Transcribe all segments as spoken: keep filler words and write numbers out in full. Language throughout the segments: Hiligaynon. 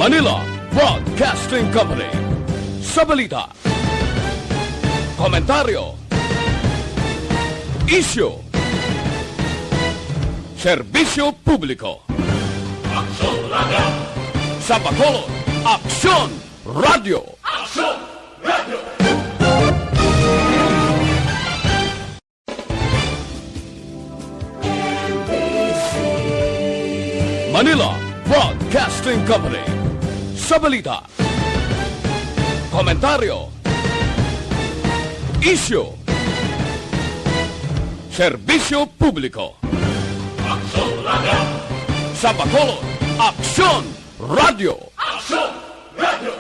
Manila Broadcasting Company. Sa balita, komentaryo, isyu, serbisyo publiko. Aksyon Radio! Sa Bacolod, Aksyon Radio! Aksyon Radio! Manila Broadcasting Company. Sa balita, komentaryo, isyu, serbisyo publiko. Aksyon Radio! Sa Bacolod, Aksyon Radio! Aksyon Radio!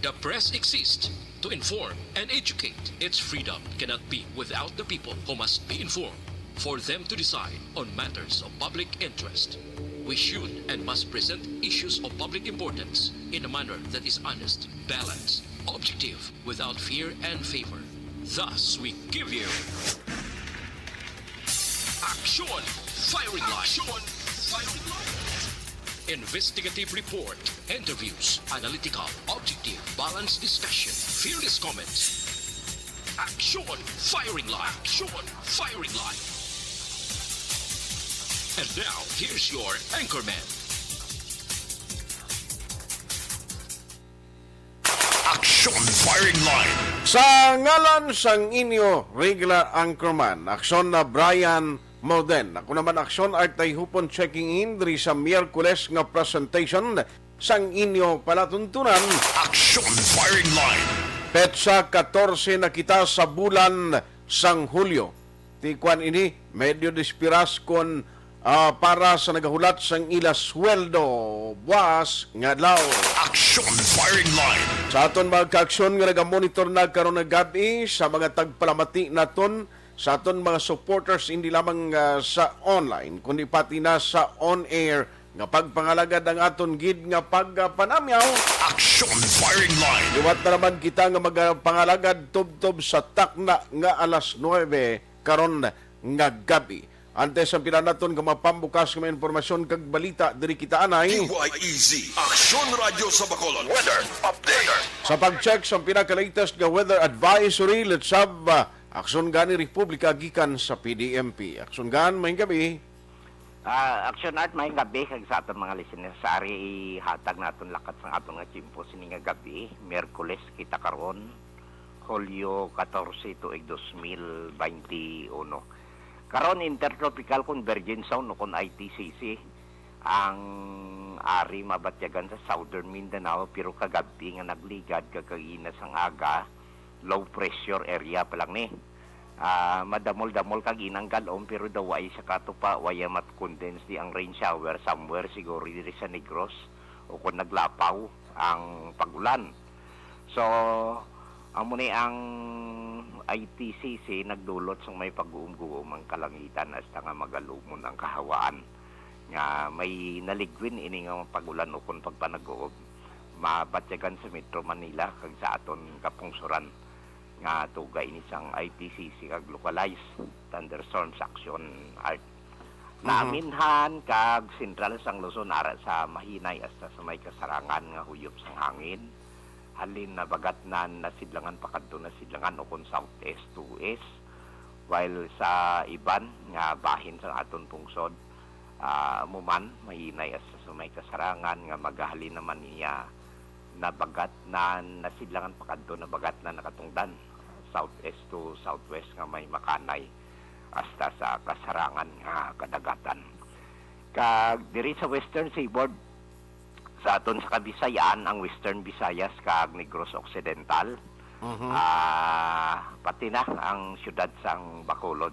The press exists to inform and educate. Its freedom cannot be without the people, who must be informed for them to decide on matters of public interest. We should and must present issues of public importance in a manner that is honest, balanced, objective, without fear and favor. Thus, we give you Aksyon Firing Line. Aksyon Firing Line. Investigative report, interviews, analytical, objective, balanced discussion, fearless comments. Aksyon Firing Line. Aksyon Firing Line. And now, here's your anchorman. Aksyon Firing Line. Sa ngalan sang inyo regular anchorman, Aksyon na Brian Moden. Ako naman, Aksyon Art Tayhupon, checking in diri sa Miyerkules nga presentation sang inyo palatuntunan. Aksyon Firing Line. Petsa katorse na kita sa bulan sang Hulyo. Ti kuan ini, medyo dispiras kon, ah, para sa nagahulat sang ila sweldo buas nga adlaw. Aksyon Firing Line. Sa aton mga kaaksyon nga nagamonitor na karon nga gab-i, sa mga tagpalamati naton, sa aton mga supporters, hindi lamang, ah, sa online, kundi pati na sa on-air nga pagpangalagad ang aton gid nga pagpanamyaw. Aksyon Firing Line. Liwat na naman kita nga magapangalagad tubtob sa takna nga alas nuebe karon nga gab-i. Antes ang pila naton nga mapambukas nga mga impormasyon kag balita, diri kita anay. D Y E Z, Aksyon Radyo sa Bacolod. Weather update. Sa pag-check sa pinaka-latest nga weather advisory, let's have, ah, Aksyon Gani Republika gikan sa P D M P. Aksyon Gan, maayong gab-i. Ah, Aksyon Art, maayong gab-i kag sa aton mga listeners. Sa ari ihatag naton lakat sang aton nga tiyempo sini nga gab-i, Miyerkules kita karon, Hulyo katorse, tuig dos mil baynte uno. Karon, Intertropical Convergence Zone, ukon I T C C, ang ari mabatyagan sa Southern Mindanao, pero kagab-i nga nagligad kag kaina sang aga, low pressure area pa lang ni. Ah, madamol-damol kag inang galom, pero daw way sa katupa, way makondense di ang rain shower, somewhere siguro diri sa Negros o kon naglapaw ang pag-ulan. So, amo ni ang I T C C nagdulot sang may pag-uumguom ang kalangitan hasta nga magalumon ang kahawaan. Nga may naligwin ini nga pag-ulan ukon pagpanag-uob mabatyagan sa Metro Manila kag sa aton kapungsoran, nga tuga ini sang I T C C kag localized thunderstorms, Aksyon Art. Mhm. Naaminhan kag sentral sang Luzon ara sa Mahinay hasta sa may kasarangan nga huyop sang hangin. Halin na bagatnan na sidlangan pakadto na sidlangan ukon southeast to east, while sa iban nga bahin sang aton pungsod, ah, amo man, mahinay hasta sa may kasarangan nga magahalin naman niya na bagatnan na sidlangan pakadto na bagatnan na katungdan, southeast to southwest nga may makanay hasta sa kasarangan nga kadagatan. Kag diri sa Western Seaboard, sa aton sa Kabisayan, ang Western Visayas kag Negros Occidental, Mhm. ah, pati na ang siyudad sang Bacolod,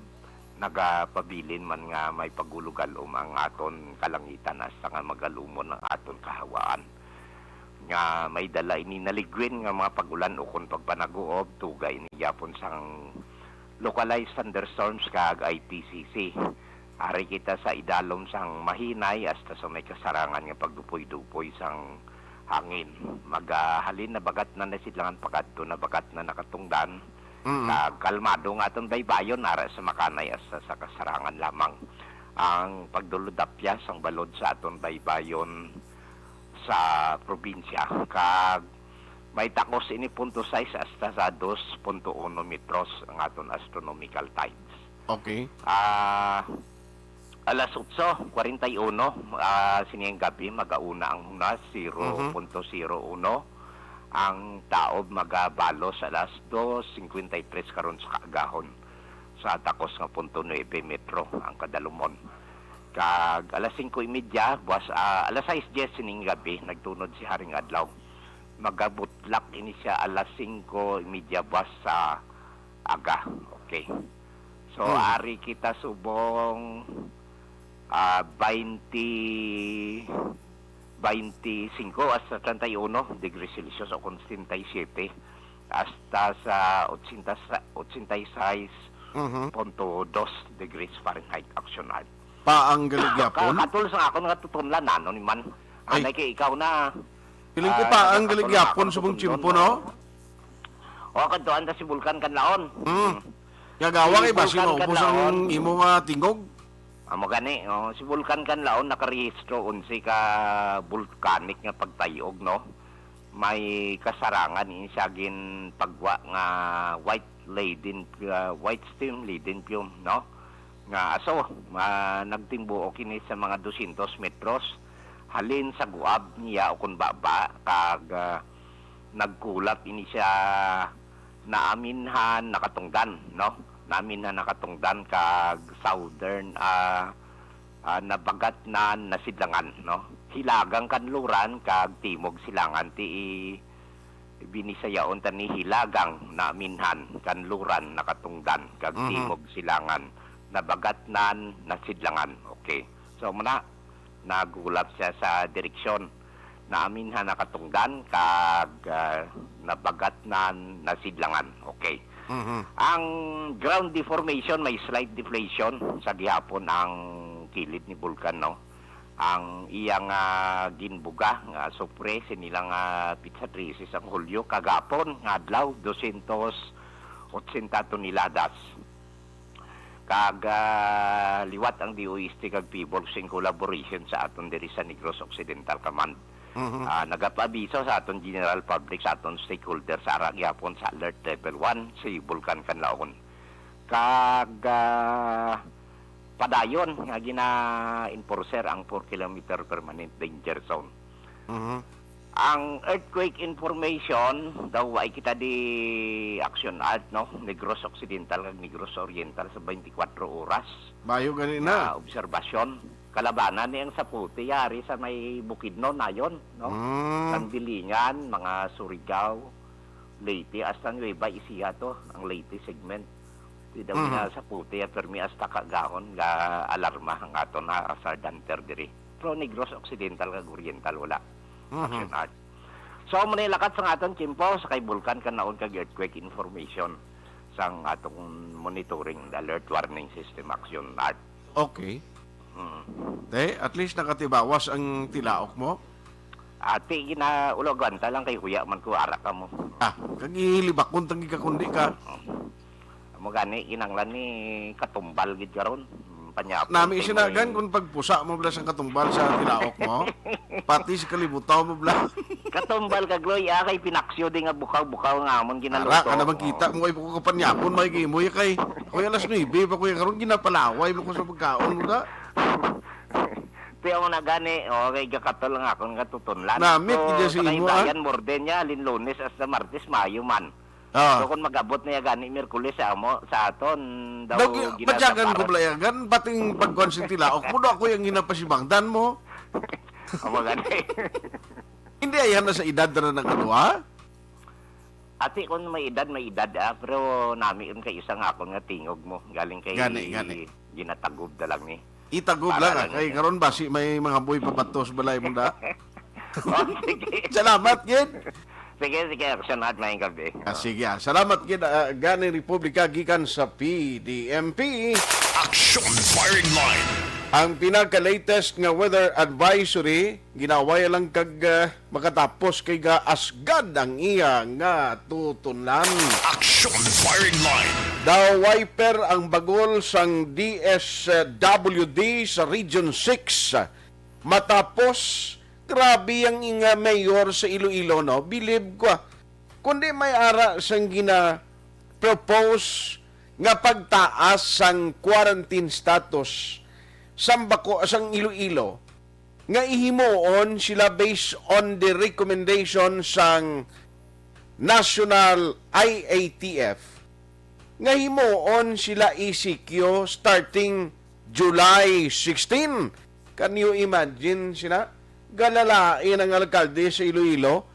nagapabilin man nga may pagulog-alom ang aton kalangitan hasta nga magalumon ang aton kahawaan. Nga may dala ini naligwin nga mga pag-ulan ukon pagpanaguob, tuga ini gyapon sang localized thunderstorms kag I T C C. Ari kita sa idalom sang mahinay hasta sa may kasarangan nga pagdupoy-dupoy sang hangin. Magahalin na bagatnan na sidlangan pakadto na bagatnan na katungdan. Mm. Kag kalmado nga aton baybayon ara sa makanay hasta sa kasarangan lamang. ang pagdulodapya sang balod sa aton baybayon sa probinsya, kag may takos ini punto sais hasta sa dos punto uno metros ang aton astronomical tides. Okay. Ah, alas otso kwarenta y uno, ah, sining gabi, magauna ang hunas, zero punto zero uno. Ang taob magabalos alas dos cincuenta y tres karon sa kaagahon, sa takos nga punto nuebe metro ang kadalumon. Kag alas singko y media, buwas, ah, alas sais dies sining gabi, nagtunod si Haring Adlaw. Magabutlak ini siya alas singko y media buwas sa aga. Okay. So, Hmm. ari kita subong, ah, twenty, twenty-five hasta treinta y uno degrees Celsius o kung setenta y siete hasta sa ochenta, ochenta y seis punto dos degrees Fahrenheit, Action Art. Paang gali gyapon? Ka-, katol sa akon nga tutunlan, ano ni man. Ay. Anay kay ikaw na, Piling ko ah, paang katol gali na gyapon akon subong tutunlan, tiyempo, no? No? O, kadtuan ta si Vulcan Kanlaon. Hmm. Nga gawa kay basi Vulcan maubos Kanlaon. Ang imo nga tingog. Amo gani, oh, si Vulcan Kanlaon nakarehistro unsi ka volcanic nga pagtayog, no? May kasarangan ini siya ginpagwa nga white laden, ah, white steam laden fume, no? Nga aso, ah, nagtimbuok ini sa mga dosyentos metros halin sa guab niya o kun baba, kag, ah, nagkulap ini siya naaminhan, nakatungdan, no? Naaminhan, nakatungdan kag southern, ah, ah, nabagatnan, nasidlangan, no? Hilagang kanluran kag timog silangan ti i-, binisayaon ta ni hilagang, naaminhan, kanluran, nakatungdan kag Mhm. timog silangan, nabagatnan, nasidlangan. Okay. So, muna, nagulap siya sa direksyon naaminhan, nakatungdan kag, ah, nabagatnan, nasidlangan. Okay. Mhm. Ang ground deformation, may slight deflation sa gihapon ang kilid ni Vulcan, no? Ang iyang, ah, ginbuga nga asupre sini lang, ah, pitsa trese sang Hulyo, kagapon nga adlaw, dosyentos otsenta toneladas. Kag, ah, liwat ang D O S T kag PHIVOLCS in collaboration sa aton diri sa Negros Occidental Command. Mhm. Ah, nagapaabiso sa aton general public, sa aton stakeholder sa ara gyapon sa alert level one si Vulcan Kanlaon. Kag, ah, padayon nga gina-enforcer ang four kilometer permanent danger zone. Mhm. Ang earthquake information daw, ay kita di Action Art, no? Negros Occidental kag Negros Oriental sa twenty-four oras. Bayo gani Nga na. obserbasyon. Kalabanan ni ang Sapote, yari sa may Bukidnon, nayon, no? Mm. Sandilingan, mga Surigao, Leyte, hasta Nueva Ecija to, ang Leyte segment. Di daw Mhm. nga Sapote, ah, permi hasta kagahon nga alarma ang aton na hazard hunter diri. Pero Negros Occidental kag Oriental, wala. Mhm. Action Art. So, muna yung lakat sa aton tiyempo sa kay Vulcan Kanlaon kag earthquake information sang atong monitoring alert warning system, Action Art. Okay. Hmm. Te, at least nakatibawas ang tilaok mo. Ati, gina, ulo, gwanta lang kay huya man ko, ara ka mo. Ah, kag ihilibakon tang ikakundi ka. Amo gani, kinanglan ni katumbal gid karon. Hmm, panyapon Nami kay sinagan may kung pagpusa mo bla sang katumbal sa tilaok mo. Pati sa kalibutaw mo bla. Katumbal ka, Gloy, ah, kay pinaksyo di nga bukaw-bukaw nga amon Ara, ginaluto. ka naman kita Oh. mo ay ko kapanyagon, may gimo ya kay. Kuya, alas nuebe pa, kuya, karon ginapalaway mo ko sa pagkaon mo da. Pero na gani, oh, kay gakatol nga akon nga tutunlan. Namit So, gid si sa imo, kaibayan, more than niya, halin Lunes hasta Martes, maayo man. Ah. So, kung mag-abot na ya gani Miyerkules sa amo, sa aton, daw Daw gi- ginasaparan. Padyagan ko bla yagan, pating pagkuan sa tilaok mo, daw ako yung ginapasibangdan mo. Amo gani. Hindi, ayan na sa edad na nagkadua. Ati, kung may edad, may edad, ah. Pero nami yun kay isa nga akon nga tingog mo. Galing kay Gani, gani. Ginatagob na lang ni. Itagob Para lang, ah. lang Kay yun. Karon basi may mga boy pabatos balay mo da. Oh, sige. Salamat, gid. Sige, sige, Action Art, maayong gabi. Ah, sige, ah. Salamat, gid, ah, gani Republika gikan sa P D M P. Action Firing Line. Ang pinaka-latest nga weather advisory, ginaway lang kag, ah, makatapos kay gaasgad ang iya nga tutunlan. Action Firing Line. Daw wiper ang bagol sang D S W D sa Region six. Matapos, grabe ang inga mayor sa Iloilo, no? Bilib ko, ah. Kundi may ara sang gina-propose nga pagtaas sang quarantine status sang bako-, sang Iloilo, nga ihimuon sila based on the recommendation sang National I A T F, nga himuon sila E C Q starting July sixteen. Can you imagine sina? Galalain ang alkalde sa Iloilo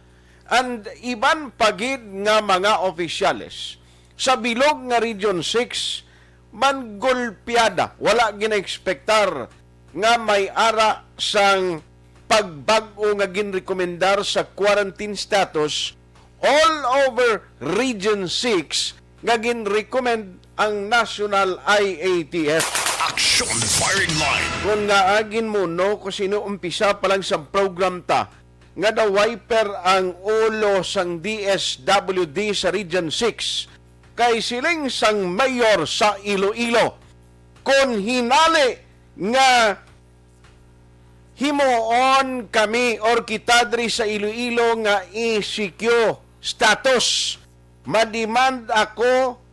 and iban pa gid nga mga opisyales sa bilog nga Region six man golpeada. Wala ginaekspektar nga may ara sang pagbag-o nga ginrekomendar sa quarantine status all over Region six nga ginrecommend ang National I A T F. Action Firing Line. Kung nga agin mo, no, kung sino umpisa pa lang sa program ta, nga daw wiper ang ulo sang D S W D sa Region six, kay siling sang mayor sa Iloilo, kung hinali nga himuon kami or kita diri sa Iloilo nga E C Q status, mademand ako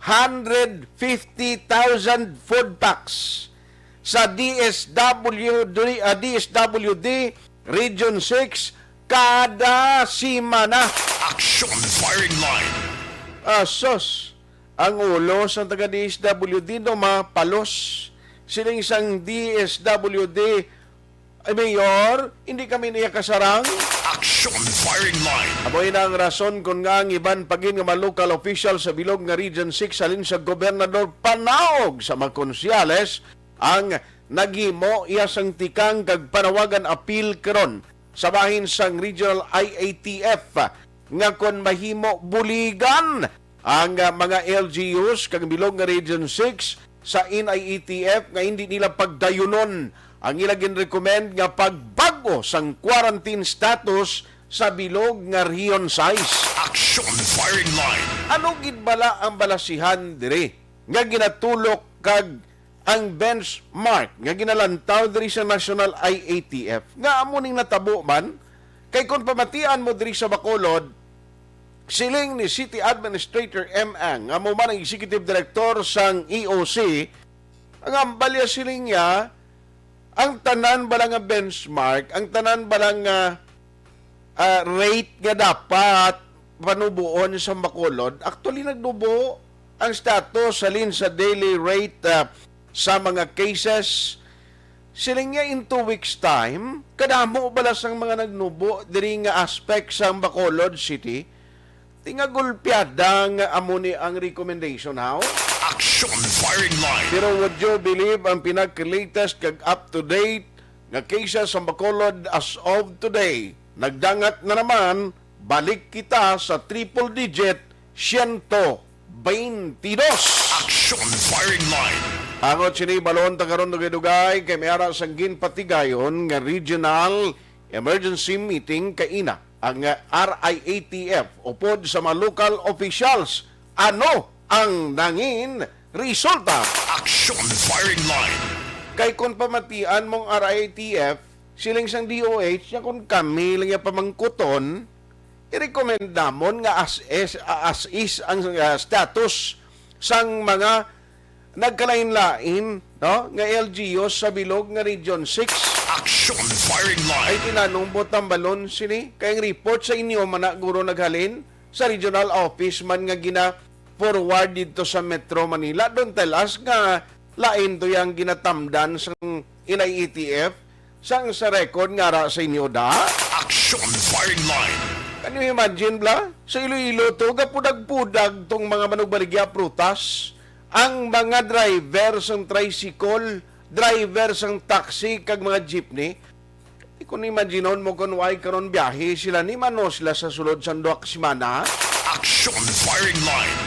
hundred fifty thousand food packs sa D S W D, ah, D S W D Region six kada semana. Action Firing Line. Asos, ang ulo sang taga D S W D no mapalos. Siling sang D S W D, "Ay, Mayor, hindi kami niya kasarang." Action Firing Line. Amo na ang rason kon nga ang iban pa gid nga mga local official sa bilog nga Region six halin sa gobernador panaog sa mga konsyales ang naghimo iya sang tikang kag panawagan apil karon sa bahin sang Regional I A T F nga kon mahimo buligan ang, ah, mga L G Us kag bilog nga Region six sa N I A T F nga hindi nila pagdayunon ang ila ginrecommend nga pagbag-o sang quarantine status sa bilog nga Region six. Action Firing Line. Ano gid bala ang balasihan diri nga ginatulok kag ang benchmark nga ginalantaw diri sa National I A T F nga amo ning natabo man? Kay kung pamatian mo diri sa Bacolod, siling ni City Administrator M. Ang, nga amo man ang Executive Director sang E O C, ang ambal niya, siling niya, ang tanan bala nga benchmark, ang tanan bala nga, ah, rate nga dapat panuboon sa Bacolod, actually nagnubo ang status halin sa daily rate, ah, sa mga cases. Siling niya, in two weeks time, kadamo bala sang mga nagnubo diri nga aspect sa Bacolod City. Di nga gulpiada nga amo ni ang recommendation, haw? Action Firing Line. Pero would you believe ang pinaka-latest kag up-to-date nga cases sa Bacolod as of today? Nagdangat na naman, balik kita sa triple digit, siyento baynte dos. Action Firing Line. Angot sini, balon ta karon dugay-dugay kay may ara sang ginpatigayon nga regional emergency meeting kaina ang R I A T F upod sa mga local officials. Ano ang nangin resulta? Action Firing Line. Kay kung pamatian mong R I A T F, siling sang D O H, ya kung kami lang ya pamangkuton, i-recommend namon nga as is, as is ang, ah, status sang mga nagkalain-lain, no, nga L G Us sa bilog nga Region six. Action Firing Line. Ay, tinanong mo tambalon sini? Kay ang report sa inyo, man na guro naghalin sa regional office man nga gina-forward dito sa Metro Manila. Don't tell us nga lain to yang ginatamdan sang N I A T F. Sang sa record nga ara sa inyo, da? Action Firing Line. Can you imagine, bla? Sa Iloilo to, gapudag-pudag tong mga manugbaligya prutas. Ang mga driver sang tricycle, driver sang taxi, kag mga jeepney. Di ko ni-imaginon mo kung why karon biyahe sila ni mano sila sa sulod sang duha ka semana. Action Firing Line.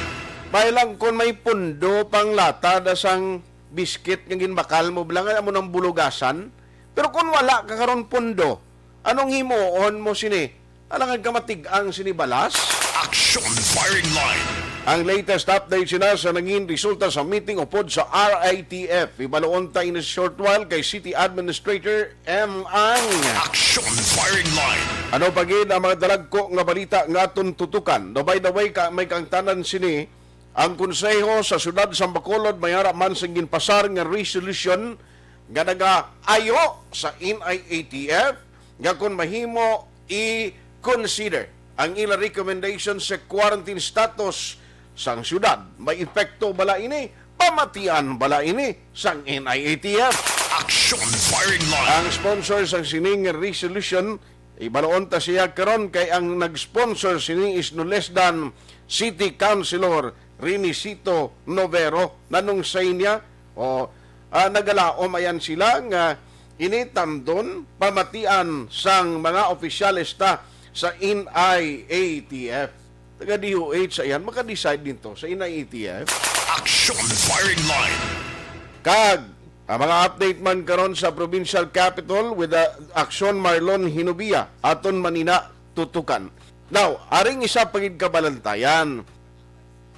May lang kung may pundo pang lata da sang biscuit nga ginbakal mo bala nga amo nang bulugasan. Pero kung wala ka karon pondo, anong himuon mo sini? Alangan ka matig-ang sini balas? Action Firing Line. Ang latest update sina sa nangin resulta sa meeting upod sa R I T F. Ibaluon ta in a short while kay City Administrator M. Ang. Action Firing Line. Ano pa gid ang mga dalagko nga balita nga aton tutukan? No, by the way, ka, may kaangtanan sini ang Konseho sa Siyudad sa Bacolod may ara man sa ginpasar nga resolution nga nagaayo sa N I A T F nga kon mahimo i-consider ang ila recommendation sa quarantine status sang siyudad. May epekto bala ini? Pamatian bala ini sang N I A T F? Action Firing Line. Ang sponsor sang sining resolution, ibaluon ta siya karon kay ang nag-sponsor sini is no less than City Councilor Renisito Novero. Nanong say niya? O, ah, nagalaom ayan sila nga ini tandon pamatian sang mga opisyales ta sa N I A T F. Taga D O H ayan, maka-decide din to sa N I A T F. Action Firing Line. Kag ang mga update man karon sa provincial capital with the Action Marlon Hinubia. Aton manina tutukan. Now, aring isa pa gid kabalantayan.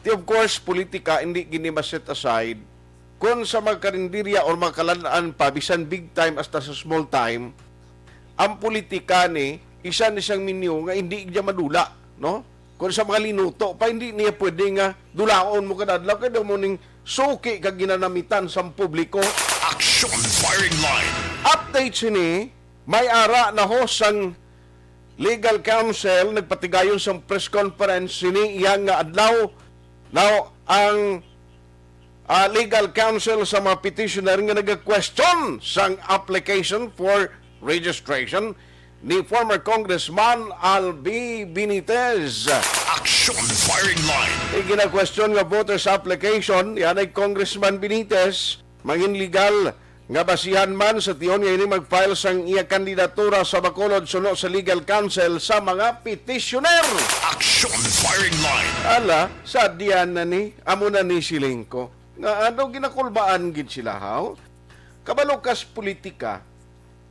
Ti, of course, politika, hindi gini ma-set aside. Kung sa mga karinderya or mga kalan-an pa, bisan big time hasta sa small time, ang politika ni, isa ni siyang menu nga hindi gid madula, no? Kung sa mga linuto pa, hindi niya pwede nga dulaon mo kada adlaw, kay daw mo ning suki ka ginanamitan sa publiko. Action Firing Line. Update sini, may ara na ho sang legal counsel nagpatigayon sang press conference sini iya nga adlaw. Now, ang, ah, legal counsel sa mga petitioner nga naga-question sang application for registration ni former Congressman Albi Benitez. Action Firing Line. Igina-question nga voters application, yan ay Congressman Benitez, mangin legal nga basihan man sa tion nga ini mag-file sang iya kandidatura sa Bacolod suno sa legal counsel sa mga petitioner. Action Firing Line. Ala, sadya na ni, amo na ni siling ko. Nga ano, ginakulbaan gid sila, haw? Kabalo kas politika.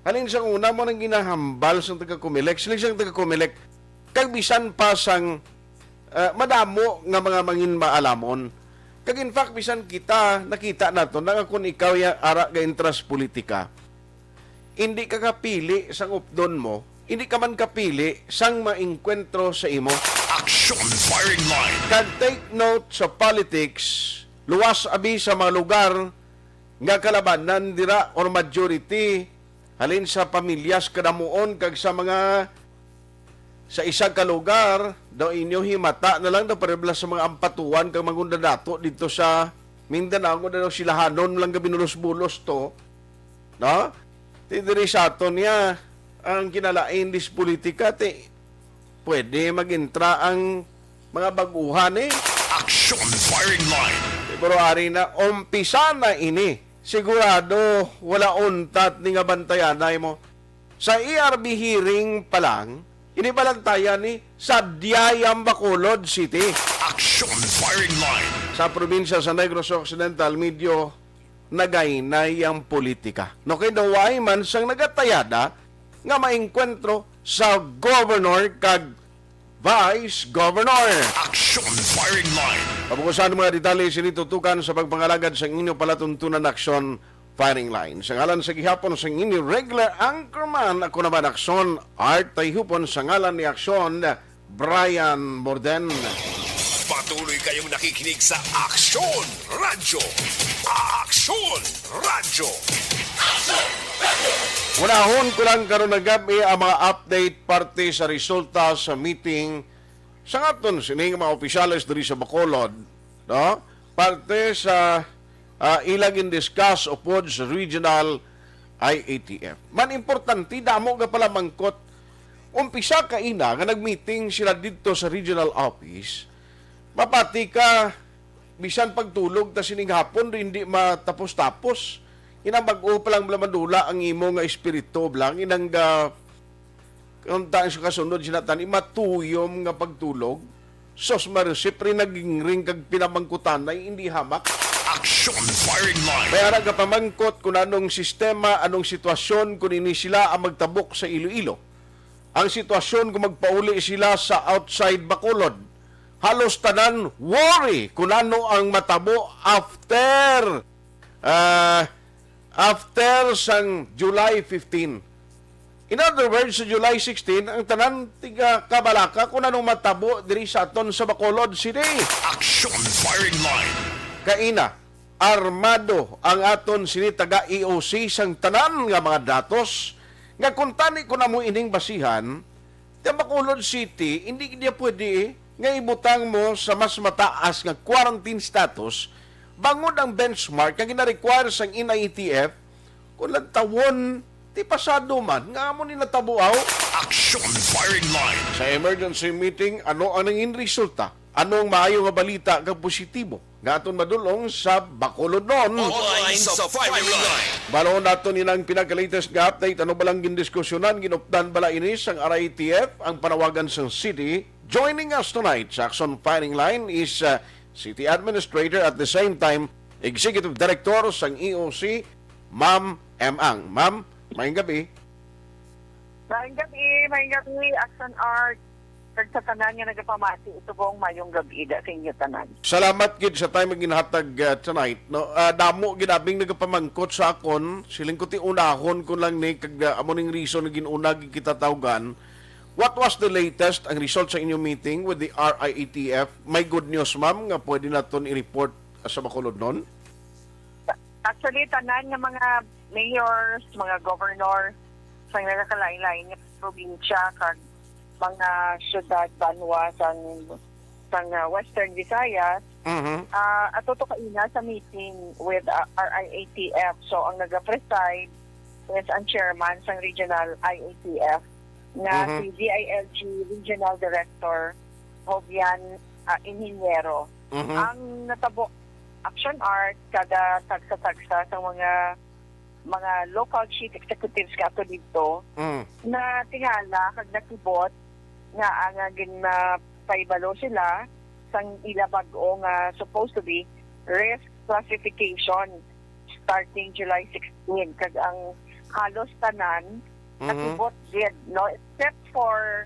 Halin sa una mo nang ginahambal sang taga-Comelec, siling sang taga-Comelec, kag bisan pa sang, ah, madamo nga mga mangin maalamon. Kag in fact, bisan kita, nakita nato na nga kung ikaw ya ara ga-entras politika, hindi ka kapili sang updon mo, hindi ka man kapili sang maengkwentro sa imo. Action Firing Line. Kag take note sa politics, luwas abi sa mga lugar nga kalabanan dira or majority halin sa pamilyas kadamuon kag sa mga sa isa ka lugar, daw inyo himata na lang daw pareho bala sa mga ampatuan kag mangundadato dito sa Mindanao, nga daw silahanon lang gabi nulos-bulos to, no? Ti diri sa aton niya, ang kinalain dis politika, ti pwede magintra ang mga baguhan, eh. Action Firing Line. Pero ari na, umpisa na ini. Sigurado, wala untat ni nga bantayanay mo. Sa E R B hearing pa lang, ini balantayan ni sa Diayang Bacolod City. Action Firing Line. Sa probinsya sa Negros Occidental, medyo nagainay ang politika. No, kay daw way man sang nagatayada nga maengkwentro sa governor kag vice governor. Action Firing Line. Pabukusan ang mga detalye sini tutukan sa pagpangalagad sang inyo palatuntunan Action Firing Line. Sa ngalan sa gihapon sang inyo regular anchorman, ako naman Action Art Tayhupon, sa ngalan ni Action Brian Morden. Patuloy kayong nakikinig sa Action Radyo. Action Radyo. Unahon ko lang karon nga gab-i ang mga update parte sa resulta sa meeting sa aton sining mga opisyales diri sa Bacolod, no? Parte sa, ah, ila gin-discuss upod sa regional I A T F. Man importante, damo nga pala mangkot. Umpisa kaina nga nag-meeting sila didto sa regional office. Mapati ka, bisan pagtulog ta sining hapon, di, hindi matapos-tapos. Inang bag-o pa lang bala madula ang imo nga espiritu, bala, inang, ah, kung tayo sa kasunod, sila tani, matuyom nga pagtulog. Sos, Marisip, rin naging ring kag pinamangkutanay, hindi hamak. Action firing line. May ara nga pamangkot kung anong sistema, anong sitwasyon kung ini sila ang magtabok sa Iloilo. Ang sitwasyon kung magpauli sila sa outside Bacolod. Halos tanan worry kung ano ang matabo after, ah, after sang July fifteen. In other words, sa July sixteen, ang tanan tiga kabalaka kung anong matabo diri sa aton sa Bacolod City. Action firing line. Kaina, armado ang aton sini taga E O C sang tanan nga mga datos nga kung tani ko na mo ining basihan, ang Bacolod City, hindi niya pwede nga ibutang mo sa mas mataas nga quarantine status bangod ang benchmark nga gina-require sang N I T F kung lantawon, ti pasado man nga amo ni natabuaw. Action firing line. Sa emergency meeting, ano ang nangin resulta? Ano ang maayo nga balita kag positibo nga aton madulong sa Bacolodnon? Online sa firing line. Baloon nato ni ang pinaka-latest nga update. Ano ba lang gindiskusyonan? Ginupdan bala ini sang R I T F ang panawagan sang city? Joining us tonight sa Action Firing Line is, uh, City Administrator at the same time Executive Director sang E O C, Ma'am M. Ang. Ma'am, maayong gabi. Maayong gabi, maayong gabi, Action Art. Kag sa tanan nga nagapamati, subong maayong gabi da sa inyo tanan. Salamat gid sa time nga ginhatag, uh, tonight, no? Ah, damo gid abing nagapamangkot sa akon, siling ko ti unahon ko lang ni kag, uh, amo ning reason nga gin-una gid kita tawgan. What was the latest ang result sa inyong meeting with the R I A T F? May good news, ma'am, nga pwede naton i-report sa Bacolodnon? Actually, tanan nga mga mayors, mga governor sa nagakalain-lain nga probinsya kag mga syudad, banwa sang, sang, ah, Western Visayas, Mhm. ah, ato to kaina sa meeting with, ah, R I A T F. So, ang naga-preside is ang chairman sang regional I A T F nga Mhm. si D I L G Regional Director Jovian, ah, Inhinyero. Mhm. Ang natabo, Action Art, kada tagsa-tagsa sa mga, mga local chief executives nga ato dito, Mm. na tingala kag nakibot nga ang, ah, gin, ah, paibalo sila sang ila bag-o nga supposed to be risk classification starting July sixteen, kag ang halos tanan Mhm. nakibot gid, no, except for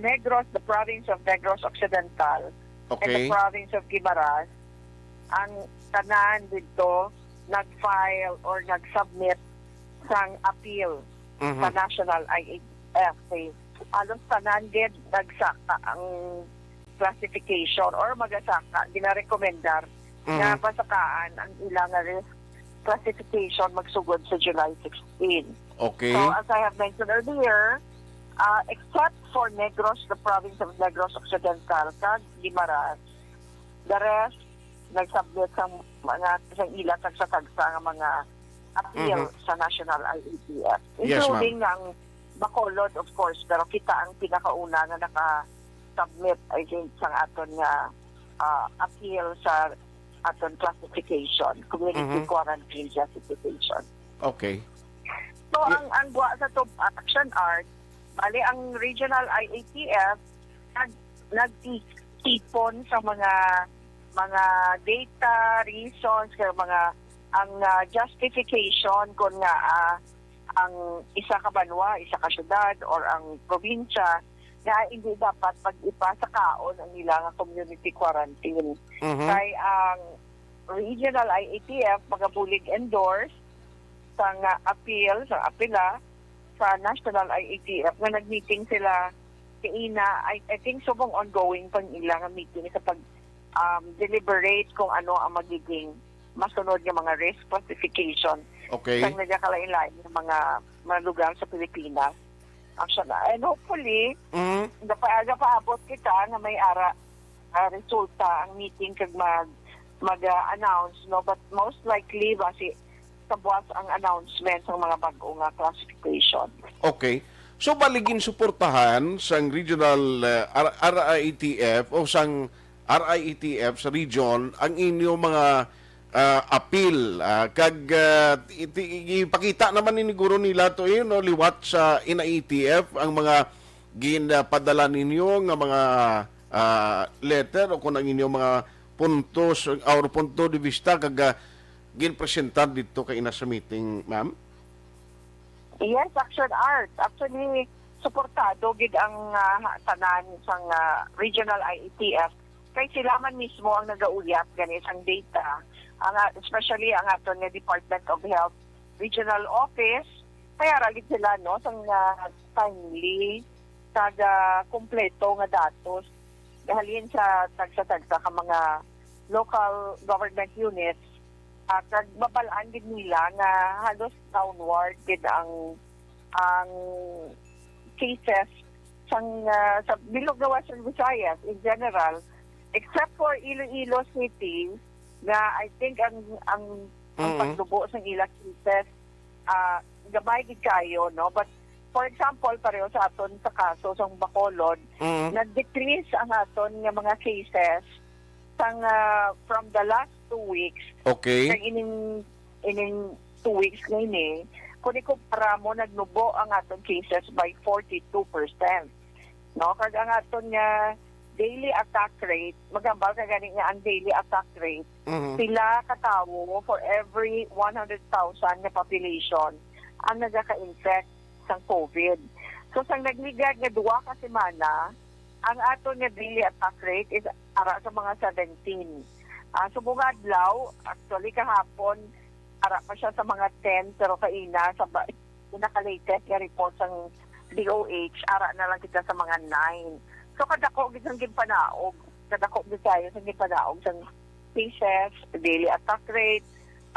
Negros, the province of Negros Occidental, and the Okay. province of Guimaras, ang tanan didto nag-file or nag-submit sang appeal Mhm. sa National I A T F. Kay halos tanan gid nagsaka ang classification or magasaka, ginarekomendar nga Mhm. pasakaan ang ila nga risk classification magsugod sa July sixteen. Okay. So, as I have mentioned earlier, uh, except for Negros, the province of Negros Occidental, kag Guimaras, the rest nagsubmit sang mga, sang ila tagsa-tagsa nga mga appeal Mhm. sa National I A T F, Yes, ma'am. including ang Bacolod, of course, pero kita ang pinakauna nga naka-submit, I think, sang aton nga, ah, appeal sa aton classification, community Mhm. quarantine classification. Okay. So, Ye- ang, ang gwa sa tub action art, bali ang regional I A T F, nag, nagtipon sa mga, mga data, reasons, kaya mga, ang, ah, justification kung nga, ah, ang isa ka banwa, isa ka syudad, or ang probinsya na hindi dapat pag-ipasakaon ang ila nga community quarantine. Mhm. Kay ang regional I A T F magabulig endorse sa nga appeal, sa apela sa National I A T F nga nag-meeting sila kaina, I, I think subong ongoing pang ila nga meeting sa pag, um, deliberate kung ano ang magiging masunod nga mga risk classification Okay. sa nagakalain-lain nga mga, mga lugar sa Pilipinas. Actually, and hopefully, Mhm. gapa-, gapaabot kita nga may ara, ah, resulta ang meeting kag mag, mag, ah, announce, no? But most likely, basi sa buwas ang announcement sa mga bag-o nga classification. Okay. So, bali ginsuportahan sang regional, uh, R-, R I A T F o sang R I A T F sa region ang inyo mga, ah, appeal, ah, kag, ah, iti-, ipakita naman ni siguro nila to, eh, no, liwat sa N I A T F ang mga ginpadala ninyo nga mga, ah, letter o kung ang inyong mga puntos or punto de vista kag, ah, ginpresentar dito kay ina sa meeting, ma'am? Yes, Action Art. Actually, suportado gid ang, ah, tanan sang, ah, regional I A T F. Kay sila man mismo ang nagauyap gani sang data, ang, ah, especially ang aton nga Department of Health Regional Office. Kaya ra gid sila, no, sang, ah, timely kag, ah, kompleto nga datos halin sa tagsa-tagsa ka mga local government units, ah, kag mabal-an gid nila nga halos downward gid ang, ang cases sang, ah, sa bilog nga Western Visayas in general, except for Iloilo City, nga I think ang, ang, ang Mm. pagtubo sang ila cases, ah, gamay gid kayo, no? But for example, pareho sa aton sa kaso sa Bacolod, Mm. nag-decrease ang aton nga mga cases sang, ah, from the last two weeks. Okay. Kag ining, ining two weeks na ini, kung ikumpara mo, nagnubo ang aton cases by forty-two percent. No? Kag ang aton nga daily attack rate, maghambal ka gani nga ang daily attack rate, Mhm. pila ka tawo for every one hundred thousand nga population ang nagaka-infect sang COVID. So, sang nagligad nga duha ka semana, ang aton nga daily attack rate is ara sa mga seventeen. Ah, subong nga adlaw, actually, kahapon, ara pa siya sa mga ten, pero kaina, sa ba-, pinaka-latest nga report sang D O H, ara na lang kita sa mga nine. So, kadako gid ang ginpanaog. Kadako gid kayo sa ginpanaog sang cases, daily attack rate,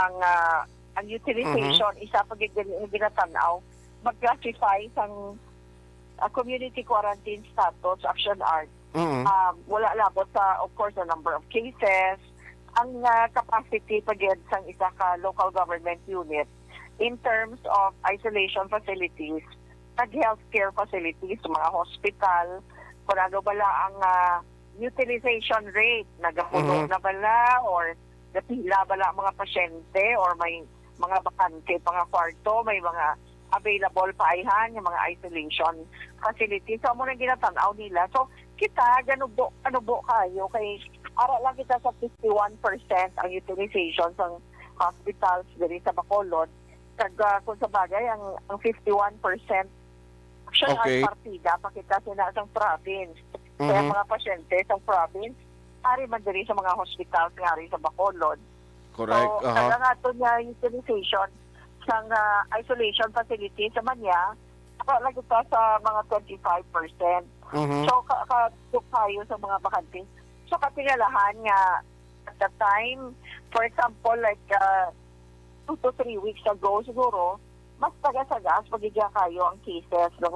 ang, ah, ang utilization, Mhm. isa pa gid gani ang ginatan-aw. Mag-classify sang, ah, community quarantine status, Action Art. Mhm. Um, wala labot sa, of course, the number of cases, ang, ah, capacity pa gid sang isa ka local government unit in terms of isolation facilities, kag healthcare facilities, mga hospital, kung ano bala ang, ah, utilization rate, nagapuno Mhm. na bala or napila bala ang mga pasyente or may mga bakante pa nga kwarto, may mga available pa ayhan nga mga isolation facility. So, amo nang ginatan-aw nila. So, kita, ganubo, ganubo kayo kay ara lang kita sa fifty-one percent ang utilization sang hospitals diri sa Bacolod. Kag, ah, kung sa bagay, ang, ang fifty-one percent Action Art Okay. partida pa kita sina sang province. Kaya Mhm. mga pasyente sang province, ari man diri sa mga hospitals nga ari sa Bacolod. Correct. So, Aha. kag ang aton nga utilization sang, ah, isolation facility sa Manya, ako lagi pa sa mga twenty-five percent. Mhm. So, ka, ka, kayo sa mga bakante. So, katingalahan nga at the time, for example, like, ah, two to three weeks ago, siguro, mas tagas-tagas pa gid kayo ang cases. Kag,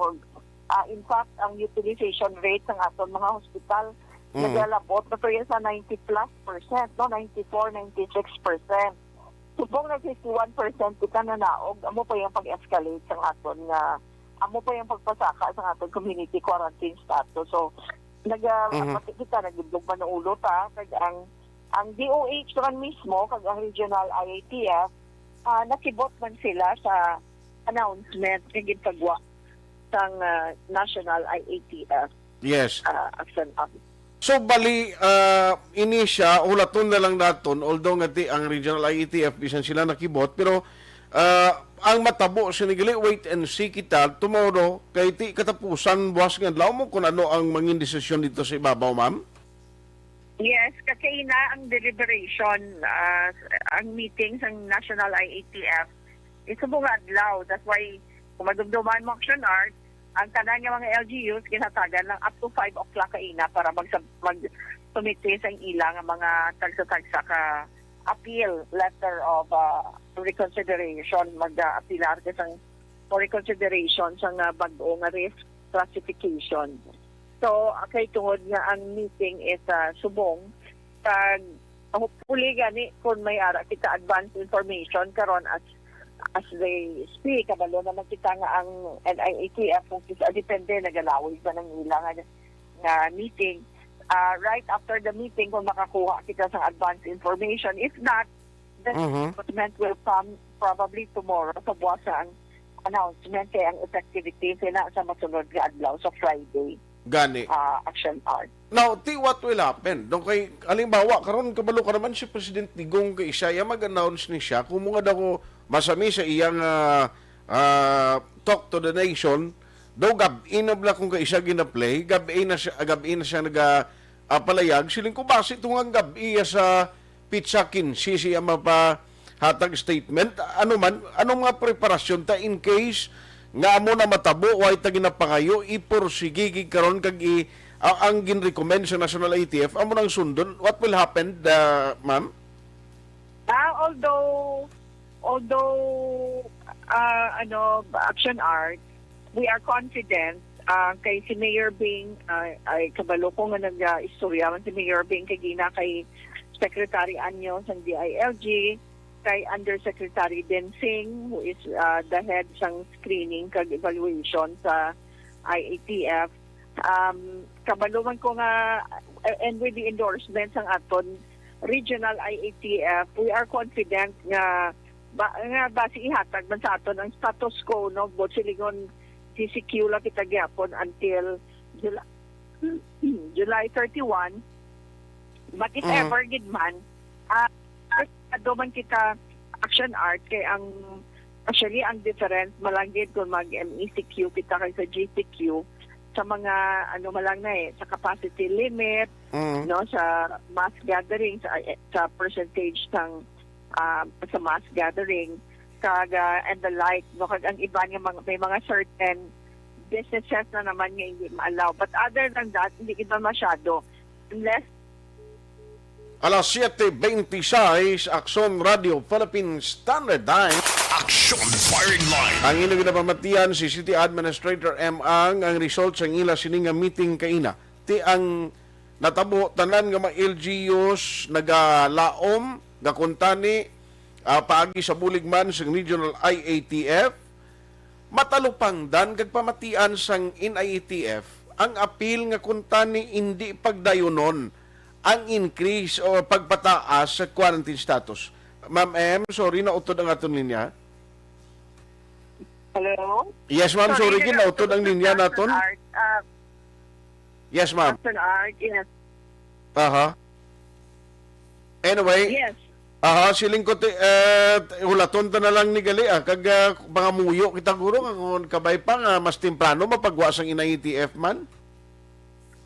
ah, in fact, ang utilization rate sang aton mga hospital, Mm. nagalabot na to yan sa ninety plus percent, no? Ninety-four, ninety-six percent. Subong nag fifty-one percent kita nanaog, amo pa yung pag-escalate sang aton nga, amo pa yung pagpasaka sang aton community quarantine status. So, naga-, Mhm. pati kita nagdugdog man ang ulo ta, kag ang, ang D O H man mismo, kag ang regional I A T F, ah, nakibot man sila sa announcement nga ginpagwa sang, ah, National I A T F, Yes. ah, Action Act. So, bali, ah, ini siya, hulaton na lang naton, although nga ti ang regional I A T F, bisan sila nakibot, pero, ah, ang matabo, sini gali, wait and see kita tomorrow, kay ti katapusan, buwas nga adlaw mo kung ano ang mangin desisyon dito sa ibabaw, ma'am? Yes, kakaina ang deliberation, ah, ang meeting sang National I A T F. Isa mo nga adlaw. That's why, kung madumduman mo, Action Art, ang tanan nga mga L G Us, ginhatagan lang up to five o'clock kaina para mag-, mag-submit sa ila nga mga tagsa-tagsa ka appeal, letter of, ah, reconsideration, mag-apilar ka sang for reconsideration sa nga bag-o nga risk classification. So, kay tungod nga ang meeting is, ah, subong, kag hopefully gani kung may ara kita advance information karon as, as they speak, kabalo naman kita nga ang N I A T F kung kis-, ah, depende, nagalawig ba ng ila nga, nga meeting. Ah, right after the meeting, kung makakuha kita sa advance information. If not, the Mhm. announcement will come probably tomorrow sa buwas ang announcement kay ang effective date na sa masunod nga adlaw sa Friday. Gani. Ah, Action Art. Now, ti, what will happen? No, kay, halimbawa, karon kabalo ka naman si President Digong kay siya, iya mag-announce ni siya, kung mga daw masami sa iyang, ah, ah, talk to the nation, daw gab-i na bala kung kay siya gina-play, gab-i na siya, gab-i na siya naga, ah, palayag, siling ko basi tungang gab-i iya sa pitsa kinse siya mapahatag statement. Ano man, anong mga preparasyon ta in case nga amo na matabo, way ta ginapangayo, ipursigi gid karon kag i-, a-, ang ginrecommend sa National I A T F, amo nang sundon? What will happen, uh, ma'am? Ah, although, although, ah, ano, Action Art, we are confident, ah, kay si Mayor Bing, ah, ay kabalo ko nga nag-istorya man si Mayor Bing kay gina kay Secretary Anyo sang D I L G, kay Undersecretary Densing, who is, ah, the head sang screening kag evaluation sa I A T F. Um, kabalo man ko nga, uh, and with the endorsement sang aton regional I A T F, we are confident nga ba, nga basi ihatag man sa aton ang status quo, no? But silingon, C C Q lang kita gyapon until July, July thirty-one. But if Mhm. ever gid man, ah, ado man kita, Action Art, kay ang, actually, ang difference malanggit kung mag M E C Q kita kay sa G C Q, sa mga, ano, malang na eh, sa capacity limit, Mhm. no, sa mass gathering, sa, sa percentage sang, ah, sa mass gathering, kag, ah, and the like, no, kag ang iban nga mga, may mga certain businesses na naman nga hindi ma-allow. But other than that, hindi iba masyado. Unless Alas siete veintiséis, Aksyon Radio Philippines Standard Time. Action Firing Line. Ang inyong ginapamatian si City Administrator M Ang, ang result sang ila sini nga meeting kaina. Ti ang natabo, tanan nga mga L G Us nagalaom, gakuntani, ah, paagi sa bulig man sang Regional I A T F. Matalupangdan kag pamatian sang N I A T F ang apil nga kuntani indi pagdayunon ang increase o pagpataas sa quarantine status. Ma'am M, sorry, nautod ang aton linya. Hello? Yes, ma'am, sorry, sorry, gid, nautod ang linya naton. Art, ah, Yes, ma'am. After art, yes. Aha. Anyway, Yes. aha, siling ko ti, eh, hulaton ta na lang ni gali, ah, kag, ah, pangamuyo kita, guro, nga kung kabay pa nga mas temprano mapagwa sang N I A T F man.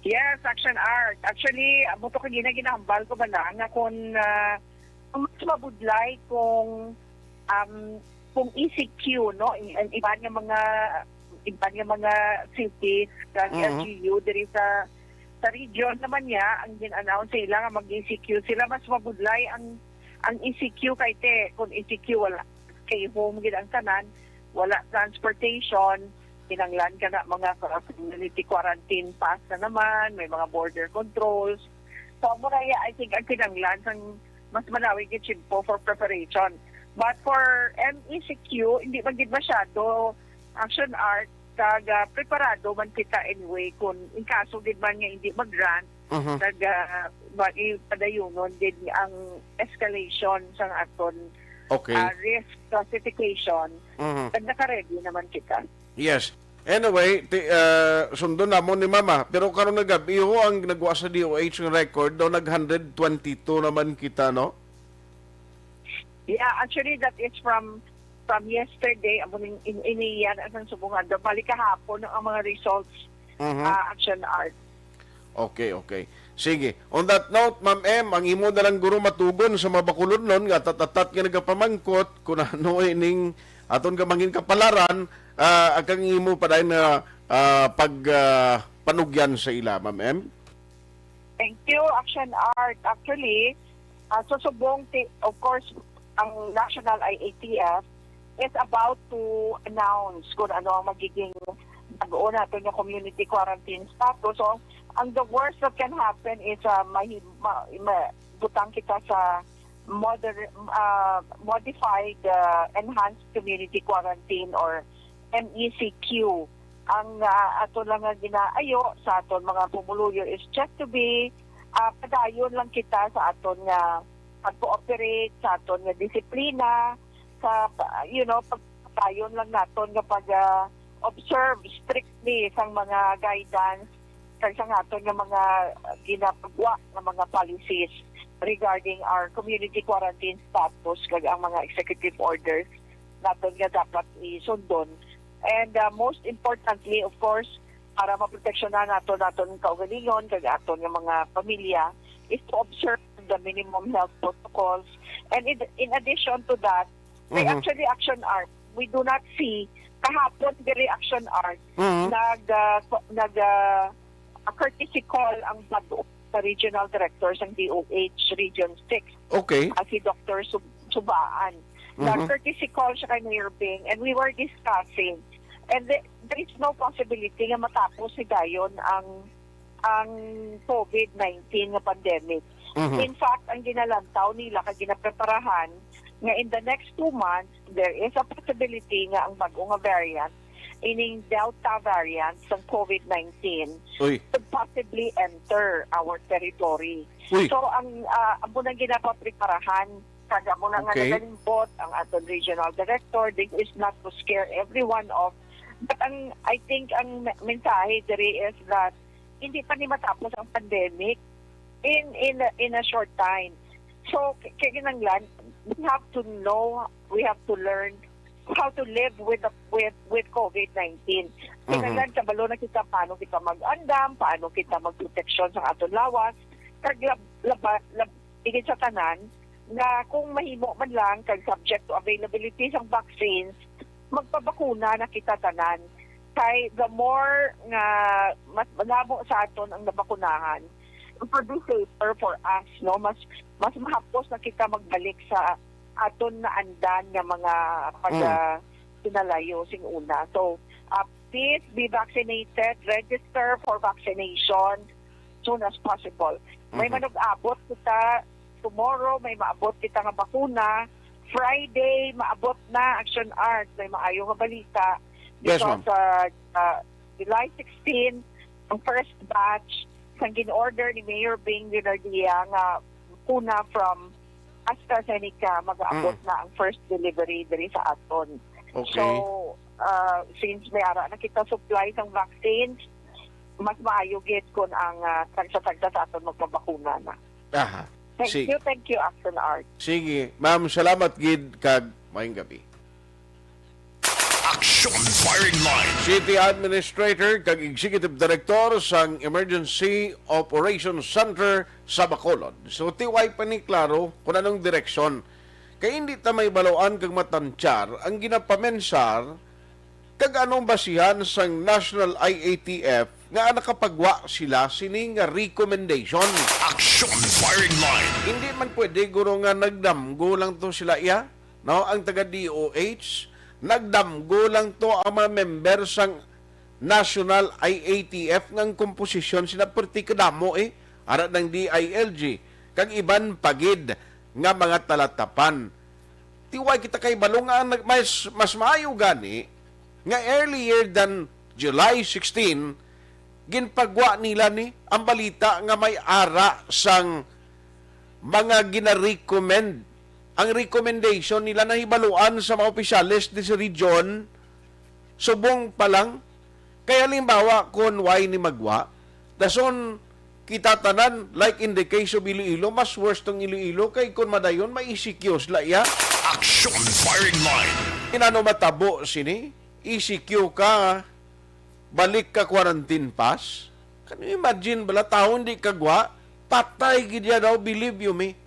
Yes, Action Art. Actually, amo to kagina ginahambal ko ba na nga kung, ah, kung mas mabudlay kung, um, kung E C Q, no, in, in, iban nga mga, iban nga mga cities kag Mhm. L G U diri sa, sa region naman niya, ang gin-announce sa ila nga mag-E C Q sila, mas mabudlay ang, ang E C Q kay te, kung E C Q wala, stay home gid ang tanan, wala transportation, kinanglan ka na mga ka-, community quarantine pass na naman, may mga border controls. So, amo na iya, I think, ang kinanglan sang mas malawig nga tiyempo for preparation. But for M E C Q, hindi man gid masyado, Action Art, kag, ah, preparado man kita anyway kung in kaso gid man nga hindi mag-grant, Mhm. kag, ah, ba, ipadayunon gid ang escalation sang aton, Okay. ah, risk classification, Mhm. kag naka-ready naman kita. Yes. Anyway, ti, ah, sundon namon ni Mama. Pero karon nga gab-i ho ang nagwa sa D O H nga record, daw nag hundred twenty-two naman kita, no? Yeah, actually, that is from, from yesterday. Amo ning in, iniyan ang subong adlaw. Bali kahapon ang mga results, Mhm. ah, Action Art. Okay, okay. Sige. On that note, Ma'am M, ang imo na lang guro matugon sa mga bakulodnon nga atat-atat nga nagapamangkot kung ano ining aton ka mangin kapalaran, ah, ang kang imo pa dahil na, ah, pag, ah, panugyan sa ila, Ma'am M. Thank you, Action Art. Actually, ah, sa subong, ti-, of course, ang National I A T F is about to announce kung ano ang magiging bag-o naton nga community quarantine status. So, ang the worst that can happen is, ah, mahi-, ma-, ma-, butang kita sa moder-, ah, modified, ah, enhanced community quarantine or M E C Q. Ang, ah, ato lang nga ginaayo sa aton mga pumuluyo is just to be, ah, padayon lang kita sa aton nga pag-cooperate, sa aton nga disiplina, sa, you know, pagpadayon lang naton nga pag, ah, observe strictly sang mga guidance kag sa aton nga mga ginapagwa nga mga policies regarding our community quarantine status kag ang mga executive orders naton nga dapat isundon. And, uh, most importantly, of course, para maproteksyonan nato naton kaugalingon kag aton nga mga pamilya is to observe the minimum health protocols. And in, in addition to that, may Mhm. actually Action Art. We do not see, kahapon diri Action Art, Mhm. nag, uh, nag, uh, courtesy call ang bag-o sa regional director sang D O H Region six, Okay. ah, si Doctor Sub-, Subaan. Mhm. Nag-courtesy call siya kay Mayor Bing, and we were discussing. And the-, there is no possibility nga matapos higayon ang, ang COVID nineteen nga pandemic. Mhm. In fact, ang ginalantaw nila kag ginapreparahan nga in the next two months, there is a possibility nga ang bag-o nga variant, ining Delta variant sang COVID nineteen, Uy. could possibly enter our territory. Uy. So, ang, ah, amo nang ginapapreparahan, kag amo na nga Okay. nagalimbot ang aton regional director. This is not to scare everyone off. But ang, I think ang me-, mensahe diri is that hindi pa ni matapos ang pandemic in, in, a- in a short time. So, k-, kaya kinahanglan, we have to know, we have to learn how to live with the, with, with COVID nineteen. Mhm. Kinahanglan kabalo na kita paano kita mag-andam, paano kita magproteksyon sa aton lawas, kag lab-, laba-, lab-, higit sa tanan, nga kung mahimo man lang kag subject to availability sang vaccines, magpabakuna na kita tanan. Kay the more nga mas madamo sa aton ang nabakunahan, it would be safer for us, no? Mas, mas mahapos na kita magbalik sa aton naandan nga mga pag, Mm. ah, kinalayo sing una. So, uh, please be vaccinated, register for vaccination soon as possible. May Mhm. manug-abot kita tomorrow, may maabot kita nga bakuna. Friday, maabot na, Action Art, may maayo nga balita. Yes, Because, ma'am. uh, uh, July sixteen, ang first batch sang gin-order ni Mayor Bing Leonardia nga bakuna from AstraZeneca, mag-aabot Mm. na ang first delivery diri sa aton. Okay. So, uh, since may ara na kita supply sang vaccines, mas maayo gid kung ang, uh, tagsa-tagsa sa aton magpabakuna na. Aha. Thank Si- you, thank you, Action Art. Sige. Ma'am, salamat gid kag maayong gabi. Action Firing Line. City Administrator kag Executive Director sang Emergency Operations Center sa Bacolod. So, T Y, paniklaro kung anong direksyon. Kay hindi ta may baluan kag matantyar ang ginapamensar kag anong basihan sang National I A T F nga nakapagwa sila sini nga recommendation. Action Firing Line. Hindi man pwede, guro, nga nagdamgo lang to sila iya, no? Ang taga D O H, nagdamgo lang to ang mga member sang National I A T F nga ang komposisyon sila perti kadamo, eh. Ara ng D I L G, kag iban pa gid nga mga talatapan. Ti way kita kahibalo nga ang nag-, mas, mas maayo gani nga earlier than July sixteen, ginpagwa nila ni ang balita nga may ara sang mga gina-recommend. Ang recommendation nila nahibaluan sa mga opisyales di sa region, subong pa lang. Kay halimbawa, kon way ni magwa, dason kita tanan, like in the case of Iloilo, mas worse tong Iloilo kay kon madayon, may E C Q sila iya. Action Firing Line. Inano matabo sini? E C Q ka, balik ka quarantine pass? Can you imagine bala, tawo hindi kagwa? Patay gid ya daw, believe you me.